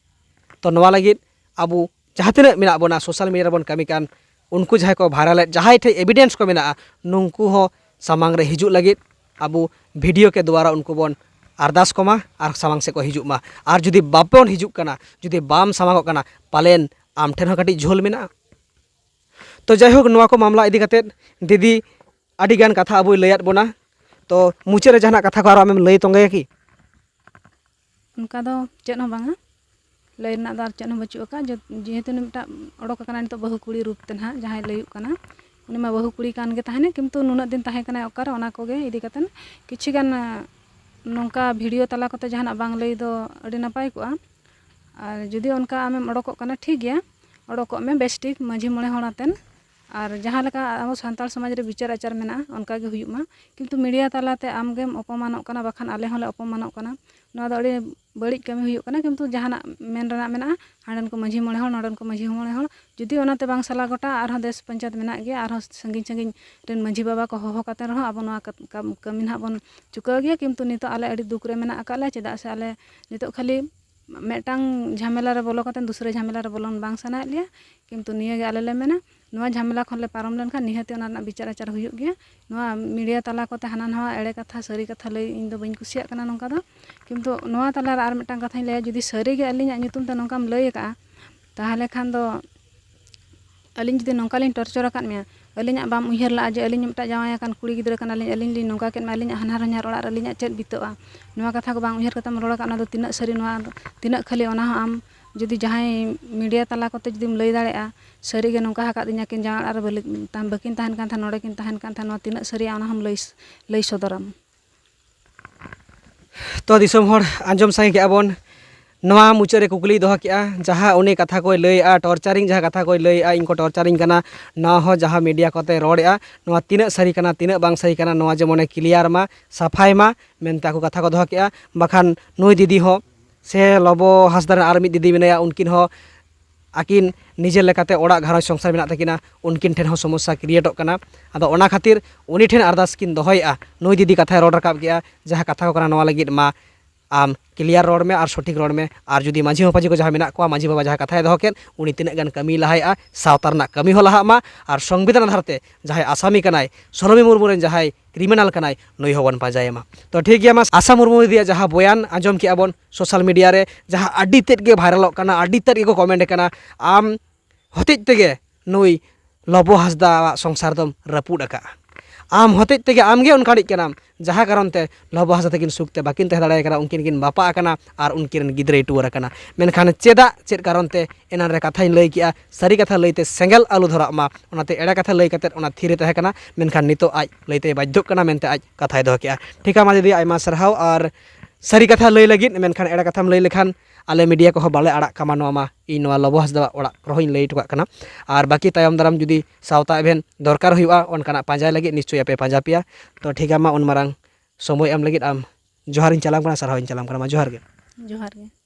ᱛᱚ, ᱱᱚᱣᱟ ᱞᱟᱹᱜᱤᱫ ᱟᱵᱚ ᱡᱟᱦᱟᱸ ᱛᱤᱱᱟᱹᱜ ᱢᱮᱱᱟᱜ ᱵᱚᱱᱟ, ᱥᱳᱥᱟᱞ ᱢᱤᱰᱤᱭᱟ ᱨᱮᱵᱚᱱ ᱠᱟᱹᱢᱤ ᱠᱟᱱ, ᱩᱱᱠᱩ ᱡᱟᱦᱟᱸᱭ ᱠᱚ ᱵᱷᱟᱭᱨᱟᱞᱮᱫ, ᱡᱟᱦᱟᱸᱭ ᱴᱷᱮᱡ ᱮᱵᱷᱤᱰᱮᱱᱥ ᱠᱚ ᱢᱮᱱᱟᱜᱼᱟ, ᱱᱩᱠᱩ ᱦᱚᱸ ᱥᱟᱢᱟᱝ ᱨᱮ ᱦᱤᱡᱩᱜ ᱞᱟᱹᱜᱤᱫ ᱟᱵᱚ ᱵᱷᱤᱰᱤᱭᱳ ᱠᱮ ᱫᱩᱣᱟᱨᱟ ᱩᱱᱠᱩ ᱵᱚᱱ ᱟᱨᱫᱟᱥ ᱠᱚᱢᱟ ᱟᱨ ᱥᱟᱢᱟᱝ ᱥᱮᱫ ᱠᱚ ᱦᱤᱡᱩᱜ ᱢᱟ᱾ ᱟᱨ ᱡᱩᱫᱤ ᱵᱟᱵᱚᱱ ᱦᱤᱡᱩᱜ ᱠᱟᱱᱟ, ᱡᱩᱫᱤ ᱵᱟᱢ ᱥᱟᱢᱟᱝᱚᱜ ᱠᱟᱱᱟ, ᱯᱟᱞᱮᱱ ᱟᱢ ᱴᱷᱮᱱ ᱦᱚᱸ ᱠᱟᱹᱴᱤᱡ ᱡᱷᱳᱞ ᱢᱮᱱᱟᱜᱼᱟ᱾ ᱛᱚ ᱡᱟᱭᱦᱳᱠ, ᱱᱚᱣᱟ ᱠᱚ ᱢᱟᱢᱞᱟ ᱤᱫᱤ ᱠᱟᱛᱮᱫ ᱫᱤᱫᱤ ᱟᱹᱰᱤᱜᱟᱱ ᱠᱟᱛᱷᱟ ᱟᱵᱚᱭ ᱞᱟᱹᱭᱟᱫ ᱵᱚᱱᱟ᱾ ᱛᱚ ᱢᱩᱪᱟᱹᱫ ᱨᱮ ᱡᱟᱦᱟᱱᱟᱜ ᱠᱟᱛᱷᱟ ᱠᱚ ᱟᱨᱚ ᱟᱢᱮᱢ ᱞᱟᱹᱭ ᱛᱚᱸᱜᱮᱭᱟ ᱠᱤ? ᱚᱱᱠᱟ ᱫᱚ ᱪᱮᱫ ᱦᱚᱸ ᱵᱟᱝᱟ, ᱞᱟᱹᱭ ᱨᱮᱱᱟᱜ ᱫᱚ ᱟᱨ ᱪᱮᱫ ᱦᱚᱸ ᱵᱟᱹᱪᱩᱜ ᱟᱠᱟᱫ᱾ ᱡᱮ-, ᱡᱮᱦᱮᱛᱩ ᱩᱱᱤ ᱢᱤᱫᱴᱟᱝ ᱚᱰᱚᱠ ᱟᱠᱟᱱᱟ ᱱᱤᱛᱚᱜ ᱵᱟᱹᱦᱩ ᱠᱩᱲᱤ ᱨᱩᱯ ᱛᱮ ᱱᱟᱦᱟᱜ, ᱡᱟᱦᱟᱸᱭ ᱞᱟᱹᱭᱩᱜ ᱠᱟᱱᱟ, ᱩᱱᱤ ᱢᱟ ᱵᱟᱹᱦᱩ ᱠᱩᱲᱤ ᱠᱟᱱ ᱜᱮ ᱛᱟᱦᱮᱱᱟ, ᱠᱤᱱᱛᱩ ᱱᱩᱱᱟᱹᱜ ᱫᱤᱱ ᱛᱟᱦᱮᱸ ᱠᱟᱱᱟᱭ ᱚᱠᱟᱨᱮ, ᱚᱱᱟ ᱠᱚᱜᱮ ᱤᱫᱤ ᱠᱟᱛᱮᱫ ᱠᱤᱪᱷᱩ ᱜᱟᱱ, ᱟ, ᱱᱚᱝᱠᱟ ᱵᱷᱤᱰᱤᱭᱳ ᱛᱟᱞᱟ ᱠᱚᱛᱮ ᱡᱟᱦᱟᱱᱟᱜ ᱵᱟᱝ ᱞᱟᱹᱭ ᱫᱚ ᱟᱹᱰᱤ ᱱᱟᱯᱟᱭ ᱠᱚᱜᱼᱟ᱾ ᱟᱨ ᱡᱩᱫᱤ ᱚᱱᱠᱟ ᱟᱢᱮᱢ ᱚᱰᱚᱠᱚᱜ ᱠᱟᱱᱟ, ᱴᱷᱤᱠ ᱜᱮᱭᱟ, ᱚᱰᱚᱠᱚᱜ ᱢᱮ ᱵᱮᱥ ᱴᱷᱤᱠ ᱢᱟᱺᱡᱷᱤ ᱢᱚᱬᱮ ᱦᱚᱲ ᱟᱛᱮᱱ᱾ ᱟᱨ ᱡᱟᱦᱟᱸ ᱞᱮᱠᱟ ᱟᱵᱚ ᱥᱟᱱᱛᱟᱲ ᱥᱚᱢᱟᱡᱽ ᱨᱮ ᱵᱤᱪᱟᱹᱨ ᱟᱪᱟᱨ ᱢᱮᱱᱟᱜᱼᱟ, ᱚᱱᱠᱟ ᱜᱮ ᱦᱩᱭᱩᱜ ᱢᱟ᱾ ᱠᱤᱱᱛᱩ ᱢᱤᱰᱤᱭᱟ ᱛᱟᱞᱟᱛᱮ ᱟᱢᱜᱮᱢ ᱚᱯᱚᱢᱟᱱᱚᱜ ᱠᱟᱱᱟ, ᱵᱟᱠᱷᱟᱱ ᱟᱞᱮ ᱦᱚᱸᱞᱮ ᱚᱯᱚᱢᱟᱱᱚᱜ ᱠᱟᱱᱟ᱾ ᱱᱚᱣᱟ ᱫᱚ ᱟᱹᱰᱤ ᱵᱟᱹᱲᱤᱡ ᱠᱟᱹᱢᱤ ᱦᱩᱭᱩᱜ ᱠᱟᱱᱟ᱾ ᱠᱤᱱᱛᱩ ᱡᱟᱦᱟᱱᱟᱜ ᱢᱮᱱ ᱨᱮᱱᱟᱜ ᱢᱮᱱᱟᱜᱼᱟ, ᱦᱟᱸᱰᱮᱱ ᱠᱚ ᱢᱟᱺᱡᱷᱤ ᱢᱚᱬᱮ ᱦᱚᱲ, ᱱᱚᱸᱰᱮᱱ ᱠᱚ ᱢᱟᱺᱡᱷᱤ ᱢᱚᱬᱮ ᱦᱚᱲ, ᱡᱩᱫᱤ ᱚᱱᱟᱛᱮ ᱵᱟᱝ ᱥᱟᱞᱟ ᱜᱚᱴᱟ, ᱟᱨᱦᱚᱸ ᱫᱮᱥ ᱯᱚᱧᱪᱟᱭᱮᱛ ᱢᱮᱱᱟᱜ ᱜᱮᱭᱟ, ᱟᱨᱦᱚᱸ ᱥᱟᱺᱜᱤᱧ ᱥᱟᱺᱜᱤᱧ ᱨᱮᱱ ᱢᱟᱺᱡᱷᱤ ᱵᱟᱵᱟ ᱠᱚ ᱦᱚᱦᱚ ᱠᱟᱛᱮ ᱨᱮᱦᱚᱸ ᱟᱵᱚ ᱱᱚᱣᱟ ᱠᱟᱛ-, ᱠᱟᱢ-, ᱠᱟᱹᱢᱤ ᱱᱟᱦᱟᱜ ᱵᱚᱱ ᱪᱩᱠᱟᱹᱣ ᱜᱮᱭᱟ᱾ ᱠᱤᱱᱛᱩ ᱱᱤᱛᱚᱜ ᱟᱞᱮ ᱟᱹᱰᱤ ᱫᱩᱠ ᱨᱮ ᱢᱮᱱᱟᱜ ᱟᱠᱟᱫ ᱞᱮᱭᱟ, ᱪᱮᱫᱟᱜ ᱥᱮ ᱟᱞᱮ ᱱᱤᱛᱚᱜ ᱠᱷᱟᱹᱞᱤ ᱢᱤᱫᱴᱟᱝ ᱡᱷᱟᱢᱮᱞᱟ ᱨᱮ ᱵᱚᱞᱚ ᱠᱟᱛᱮ ᱫᱩᱥᱨᱟᱹ ᱡᱷᱟᱢᱮᱞᱟ ᱨᱮ ᱵᱚᱞᱚᱱ ᱵᱟᱝ ᱥᱟᱱᱟᱭᱮᱫ ᱞᱮᱭᱟ᱾ ᱠᱤᱱᱛᱩ ᱱᱤᱭᱟᱹ ᱜᱮ ᱟᱞᱮ ᱞᱮ ᱢᱮᱱᱟ, ᱱᱚᱣᱟ ᱡᱷᱟᱢᱮᱞᱟ ᱠᱷᱚᱱ ᱞᱮ ᱯᱟᱨᱚᱢ ᱞᱮᱱᱠᱷᱟᱱ ᱱᱤᱦᱟᱹᱛᱤ ᱚᱱᱟ ᱨᱮᱱᱟᱜ ᱵᱤᱪᱟᱹᱨ ᱟᱪᱟᱨ ᱦᱩᱭᱩᱜ ᱜᱮᱭᱟ᱾ ᱱᱚᱣᱟ ᱢᱤᱰᱤᱭᱟ ᱛᱟᱞᱟ ᱠᱚᱛᱮ ᱦᱟᱱᱟ ᱱᱟᱣᱟ ᱮᱲᱮ ᱠᱟᱛᱷᱟ, ᱥᱟᱹᱨᱤ ᱠᱟᱛᱷᱟ ᱞᱟᱹᱭ ᱤᱧ ᱫᱚ ᱵᱟᱹᱧ ᱠᱩᱥᱤᱭᱟᱜ ᱠᱟᱱᱟ ᱱᱚᱝᱠᱟ ᱫᱚ᱾ ᱠᱤᱱᱛᱩ ᱱᱚᱣᱟ ᱛᱟᱞᱟ ᱨᱮ ᱟᱨ ᱢᱤᱫᱴᱟᱝ ᱠᱟᱛᱷᱟᱧ ᱞᱟᱹᱭᱟ, ᱡᱩᱫᱤ ᱥᱟᱹᱨᱤ ᱜᱮ ᱟᱹᱞᱤᱧᱟᱜ ᱧᱩᱛᱩᱢ ᱛᱮ ᱱᱚᱝᱠᱟᱢ ᱞᱟᱹᱭ ᱟᱠᱟᱫᱼᱟ, ᱛᱟᱦᱚᱞᱮ ᱠᱷᱟᱱ ᱫᱚ ᱟᱹᱞᱤᱧ ᱡᱩᱫᱤ ᱱᱚᱝᱠᱟ ᱞᱤᱧ ᱴᱚᱨᱪᱚᱨ ᱟᱠᱟᱫ ᱢᱮᱭᱟ, ᱟᱹᱞᱤᱧᱟᱜ ᱵᱟᱢ ᱩᱭᱦᱟᱹᱨ ᱞᱟᱜᱼᱟ ᱡᱮ ᱟᱹᱞᱤᱧ ᱢᱤᱫᱴᱟᱝ ᱡᱟᱶᱟᱭ ᱟᱠᱟᱱ ᱠᱩᱲᱤ ᱜᱤᱫᱽᱨᱟᱹ ᱠᱟᱱᱟᱞᱤᱧ, ᱟᱹᱞᱤᱧ ᱞᱤᱧ ᱱᱚᱝᱠᱟ ᱠᱮᱫ ᱢᱮᱭᱟ, ᱟᱹᱞᱤᱧᱟᱜ ᱦᱟᱱᱦᱟᱨ ᱦᱚᱧᱦᱟᱨ ᱚᱲᱟᱜ ᱨᱮ ᱟᱹᱞᱤᱧᱟᱜ ᱪᱮᱫ ᱵᱤᱛᱟᱹᱜᱼᱟ? ᱱᱚᱣᱟ ᱠᱟᱛᱷᱟ ᱠᱚ ᱵᱟᱝ ᱩᱭᱦᱟᱹᱨ ᱠᱟᱛᱮᱢ ᱨᱚᱲ ᱟᱠᱟᱫ, ᱚᱱᱟ ᱫᱚ ᱛᱤᱱᱟᱹᱜ ᱥᱟᱹᱨᱤ, ᱱᱚᱣᱟ ᱫᱚ ᱛᱤᱱᱟᱹᱜ ᱠᱷᱟᱹᱞᱤ, ᱚᱱᱟ ᱦᱚᱸ ᱟᱢ ᱡᱩᱫᱤ ᱡᱟᱦᱟᱸᱭ ᱢᱤᱰᱤᱭᱟ ᱛᱟᱞᱟ ᱠᱚᱛᱮ ᱡᱩᱫᱤᱢ ᱞᱟᱹᱭ ᱫᱟᱲᱮᱭᱟᱜᱼᱟ, ᱥᱟᱹᱨᱤ ᱜᱮ ᱱᱚᱝᱠᱟ ᱟᱠᱟᱫᱤᱧᱟ ᱠᱤᱱ, ᱡᱟᱶᱟᱭ ᱚᱲᱟᱜ ᱨᱮ ᱵᱟᱹᱞᱤ-, ᱛᱟᱦᱮᱸ, ᱵᱟᱹᱠᱤᱱ ᱛᱟᱦᱮᱱ ᱠᱟᱱ ᱛᱟᱦᱮᱸᱫ, ᱱᱚᱰᱮ ᱠᱤᱱ ᱛᱟᱦᱮᱱ ᱠᱟᱱ ᱛᱟᱦᱮᱸᱫ, ᱱᱚᱣᱟ ᱛᱤᱱᱟᱹᱜ ᱥᱟᱹᱨᱤᱭᱟ, ᱚᱱᱟ ᱦᱚᱸᱢ ᱞᱟᱹᱭ, ᱞᱟᱹᱭ ᱥᱚᱫᱚᱨᱟᱢ᱾ ᱛᱚ ᱫᱤᱥᱚᱢ ᱦᱚᱲ, ᱟᱸᱡᱚᱢ ᱥᱟᱸᱜᱮ ᱠᱮᱜᱼᱟ ᱵᱚᱱ, ᱱᱚᱣᱟ ᱢᱩᱪᱟᱹᱫ ᱨᱮ ᱠᱩᱠᱞᱤᱭ ᱫᱚᱦᱚ ᱠᱮᱜᱼᱟ, ᱡᱟᱦᱟᱸ ᱩᱱᱤ ᱠᱟᱛᱷᱟ ᱠᱚᱭ ᱞᱟᱹᱭᱮᱜᱼᱟ, ᱴᱚᱨᱪᱟᱨᱤᱝ ᱡᱟᱦᱟᱸ ᱠᱟᱛᱷᱟ ᱠᱚᱭ ᱞᱟᱹᱭᱮᱜᱼᱟ, ᱤᱧ ᱠᱚ ᱴᱚᱨᱪᱟᱨᱤᱧ ᱠᱟᱱᱟ, ᱱᱚᱣᱟ ᱦᱚᱸ ᱡᱟᱦᱟᱸ ᱢᱤᱰᱤᱭᱟ ᱠᱚᱛᱮ ᱨᱚᱲᱮᱜᱼᱟ, ᱱᱚᱣᱟ ᱛᱤᱱᱟᱹᱜ ᱥᱟᱹᱨᱤ ᱠᱟᱱᱟ, ᱛᱤᱱᱟᱹᱜ ᱵᱟᱝ ᱥᱟᱹᱨᱤ ᱠᱟᱱᱟ, ᱱᱚᱣᱟ ᱡᱮᱢᱚᱱᱮ ᱠᱞᱤᱭᱟᱨ ᱢᱟ, ᱥᱟᱯᱷᱟᱭ ᱢᱟ ᱢᱮᱱᱛᱮ ᱟᱠᱚ ᱠᱟᱛᱷᱟ ᱠᱚ ᱫᱚᱦᱚ ᱠᱮᱜᱼᱟ᱾ ᱵᱟᱠᱷᱟᱱ ᱱᱩᱭ ᱫᱤᱫᱤ ᱦᱚᱸ ᱥᱮ ᱞᱚᱵᱚ ᱦᱟᱸᱥᱫᱟ ᱨᱮᱱ ᱟᱨ ᱢᱤᱫ ᱫᱤᱫᱤ ᱢᱮᱱᱟᱭᱟ, ᱩᱱᱠᱤᱱ ᱦᱚᱸ ᱟᱹᱠᱤᱱ ᱱᱤᱡᱮᱨ ᱞᱮᱠᱟᱛᱮ ᱚᱲᱟᱜ ᱜᱷᱟᱨᱚᱸᱡᱽ ᱥᱚᱝᱥᱟᱨ ᱢᱮᱱᱟᱜ ᱛᱟᱹᱠᱤᱱᱟ, ᱩᱱᱠᱤᱱ ᱴᱷᱮᱱ ᱦᱚᱸ ᱥᱚᱢᱚᱥᱥᱟ ᱠᱨᱤᱭᱮᱴᱚᱜ ᱠᱟᱱᱟ᱾ ᱟᱫᱚ ᱚᱱᱟ ᱠᱷᱟᱹᱛᱤᱨ ᱩᱱᱤ ᱴᱷᱮᱱ ᱟᱨᱫᱟᱥ ᱠᱤᱱ ᱫᱚᱦᱚᱭᱮᱜᱼᱟ, ᱱᱩᱭ ᱫᱤᱫᱤ ᱠᱟᱛᱷᱟᱭ ᱨᱚᱲ ᱨᱟᱠᱟᱵ ᱠᱮᱜᱼᱟ, ᱡᱟᱦᱟᱸ ᱠᱟᱛᱷᱟ ᱠᱚ ᱠᱟᱱᱟ, ᱱᱚᱣᱟ ᱞᱟᱹᱜᱤᱫ ᱢᱟ ᱟᱢ ᱠᱞᱤᱭᱟᱨ ᱨᱚᱲ ᱢᱮ ᱟᱨ ᱥᱚᱴᱷᱤᱠ ᱨᱚᱲ ᱢᱮ᱾ ᱟᱨ ᱡᱩᱫᱤ ᱢᱟᱹᱡᱷᱤ ᱢᱟᱯᱟᱡᱷᱤ ᱠᱚ ᱡᱟᱦᱟᱸ ᱢᱮᱱᱟᱜ ᱠᱚᱣᱟ, ᱢᱟᱹᱡᱷᱤ ᱵᱟᱵᱟ ᱡᱟᱦᱟᱸ ᱠᱟᱛᱷᱟᱭ ᱫᱚᱦᱚ ᱠᱮᱫ, ᱩᱱᱤ ᱛᱤᱱᱟᱹᱜ ᱜᱟᱱ ᱠᱟᱹᱢᱤᱭ ᱞᱟᱦᱟᱭᱮᱜᱼᱟ, ᱥᱟᱶᱛᱟ ᱨᱮᱱᱟᱜ ᱠᱟᱹᱢᱤ ᱦᱚᱸ ᱞᱟᱦᱟᱜ ᱢᱟ᱾ ᱟᱨ ᱥᱚᱝᱵᱤᱫᱷᱟᱱ ᱟᱫᱷᱟᱨ ᱛᱮ ᱡᱟᱦᱟᱸᱭ ᱟᱥᱟᱢᱤ ᱠᱟᱱᱟᱭ, ᱥᱳᱱᱟᱢᱤ ᱢᱩᱨᱢᱩ ᱨᱮᱱ ᱡᱟᱦᱟᱸᱭ ᱠᱨᱤᱢᱤᱱᱟᱞ ᱠᱟᱱᱟᱭ, ᱱᱩᱭ ᱦᱚᱸᱵᱚᱱ ᱯᱟᱸᱡᱟᱭᱮ ᱢᱟ᱾ ᱛᱚ ᱴᱷᱤᱠ ᱜᱮᱭᱟ, ᱢᱟ ᱟᱥᱟ ᱢᱩᱨᱢᱩ ᱫᱤᱫᱤᱭᱟᱜ ᱡᱟᱦᱟᱸ ᱵᱚᱭᱟᱱ ᱟᱸᱡᱚᱢ ᱠᱮᱜᱼᱟ ᱵᱚᱱ ᱥᱳᱥᱟᱞ ᱢᱤᱰᱤᱭᱟ ᱨᱮ, ᱡᱟᱦᱟᱸ ᱟᱹᱰᱤ ᱛᱮᱫ ᱜᱮ ᱵᱷᱟᱭᱨᱟᱞᱚᱜ ᱠᱟᱱᱟ, ᱟᱹᱰᱤ ᱛᱮᱫ ᱜᱮᱠᱚ ᱠᱚᱢᱮᱱᱴ ᱠᱟᱱᱟ, ᱟᱢ ᱦᱚᱛᱮᱡ ᱛᱮᱜᱮ ᱱᱩᱭ ᱞᱚᱵᱚ ᱦᱟᱸᱥᱫᱟᱣᱟᱜ ᱥᱚᱝᱥᱟᱨ ᱫᱚᱢ ᱨᱟᱹᱯᱩᱫ ᱟᱠᱟᱫᱼᱟ᱾ ᱟᱢ ᱦᱚᱛᱮᱡ ᱛᱮᱜᱮ ᱟᱢᱜᱮ ᱚᱱᱠᱟᱱᱤᱡ ᱠᱟᱱᱟᱢ, ᱡᱟᱦᱟᱸ ᱠᱟᱨᱚᱱ ᱛᱮ ᱞᱚᱵᱚ ᱦᱟᱸᱥᱫᱟ ᱛᱟᱹᱠᱤᱱ ᱥᱩᱠ ᱛᱮ ᱵᱟᱹᱠᱤᱱ ᱛᱟᱦᱮᱸ ᱫᱟᱲᱮᱭᱟᱭ ᱠᱟᱱᱟ, ᱩᱱᱠᱤᱱ ᱠᱤᱱ ᱵᱟᱯᱟᱜ ᱟᱠᱟᱱᱟ ᱟᱨ ᱩᱱᱠᱤᱱ ᱨᱮᱱ ᱜᱤᱫᱽᱨᱟᱹᱭ ᱴᱩᱣᱟᱹᱨ ᱟᱠᱟᱱᱟ᱾ ᱢᱮᱱᱠᱷᱟᱱ ᱪᱮᱫᱟᱜ, ᱪᱮᱫ ᱠᱟᱨᱚᱱ ᱛᱮ? ᱮᱱᱟᱱ ᱨᱮ ᱠᱟᱛᱷᱟᱧ ᱞᱟᱹᱭ ᱠᱮᱜᱼᱟ, ᱥᱟᱹᱨᱤ ᱠᱟᱛᱷᱟ ᱞᱟᱹᱭᱛᱮ ᱥᱮᱸᱜᱮᱞ ᱟᱞᱚ ᱫᱷᱚᱨᱟᱜ ᱢᱟ, ᱚᱱᱟᱛᱮ ᱮᱲᱮ ᱠᱟᱛᱷᱟ ᱞᱟᱹᱭ ᱠᱟᱛᱮᱫ ᱚᱱᱟ ᱛᱷᱤᱨ ᱨᱮ ᱛᱟᱦᱮᱸ ᱠᱟᱱᱟ᱾ ᱢᱮᱱᱠᱷᱟᱱ ᱱᱤᱛᱚᱜ ᱟᱡ ᱞᱟᱹᱭᱛᱮ ᱵᱟᱫᱽᱫᱷᱚᱜ ᱠᱟᱱᱟ ᱢᱮᱱᱛᱮ ᱟᱡ ᱠᱟᱛᱷᱟᱭ ᱫᱚᱦᱚ ᱠᱮᱜᱼᱟ᱾ ᱴᱷᱤᱠᱟ, ᱢᱟ ᱫᱤᱫᱤ, ᱟᱭᱢᱟ ᱥᱟᱨᱦᱟᱣ᱾ ᱟᱨ ᱥᱟᱹᱨᱤ ᱠᱟᱛᱷᱟ ᱞᱟᱹᱭ ᱞᱟᱹᱜᱤᱫ, ᱢᱮᱱᱠᱷᱟᱱ ᱮᱲᱮ ᱠᱟᱛᱷᱟᱢ ᱞᱟᱹᱭ ᱞᱮᱠᱷᱟᱱ ᱟᱞᱮ ᱢᱤᱰᱤᱭᱟ ᱠᱚᱦᱚᱸ ᱵᱟᱞᱮ ᱟᱲᱟᱜ ᱠᱟᱢᱟ ᱱᱚᱣᱟ ᱢᱟ᱾ ᱤᱧ ᱱᱚᱣᱟ ᱞᱚᱵᱚ ᱦᱟᱸᱥᱫᱟᱣᱟᱜ ᱚᱲᱟᱜ ᱨᱮᱦᱚᱸᱧ ᱞᱟᱹᱭ ᱦᱚᱴᱚ ᱠᱟᱜ ᱠᱟᱱᱟ᱾ ᱟᱨ ᱵᱟᱹᱠᱤ ᱛᱟᱭᱚᱢ ᱫᱟᱨᱟᱢ ᱡᱩᱫᱤ ᱥᱟᱶᱛᱟ ᱮᱵᱷᱮᱱ ᱫᱚᱨᱠᱟᱨ ᱦᱩᱭᱩᱜᱼᱟ, ᱚᱱᱠᱟᱱᱟᱜ ᱯᱟᱸᱡᱟᱭ ᱞᱟᱹᱜᱤᱫ ᱱᱤᱥᱪᱚᱭ ᱟᱯᱮ ᱯᱟᱸᱡᱟ ᱯᱮᱭᱟ᱾ ᱛᱚ ᱴᱷᱤᱠ ᱜᱮᱭᱟ, ᱢᱟ ᱩᱱ ᱢᱟᱨᱟᱝ ᱥᱚᱢᱚᱭ ᱮᱢ ᱞᱟᱹᱜᱤᱫ ᱟᱢ ᱡᱚᱦᱟᱨᱤᱧ ᱪᱟᱞᱟᱢ ᱠᱟᱱᱟ, ᱥᱟᱨᱦᱟᱣᱤᱧ ᱪᱟᱞᱟᱢ ᱠᱟᱱᱟ᱾ ᱢᱟ ᱡᱚᱦᱟᱨ ᱜᱮ᱾ ᱡᱚᱦᱟᱨ ᱜᱮ᱾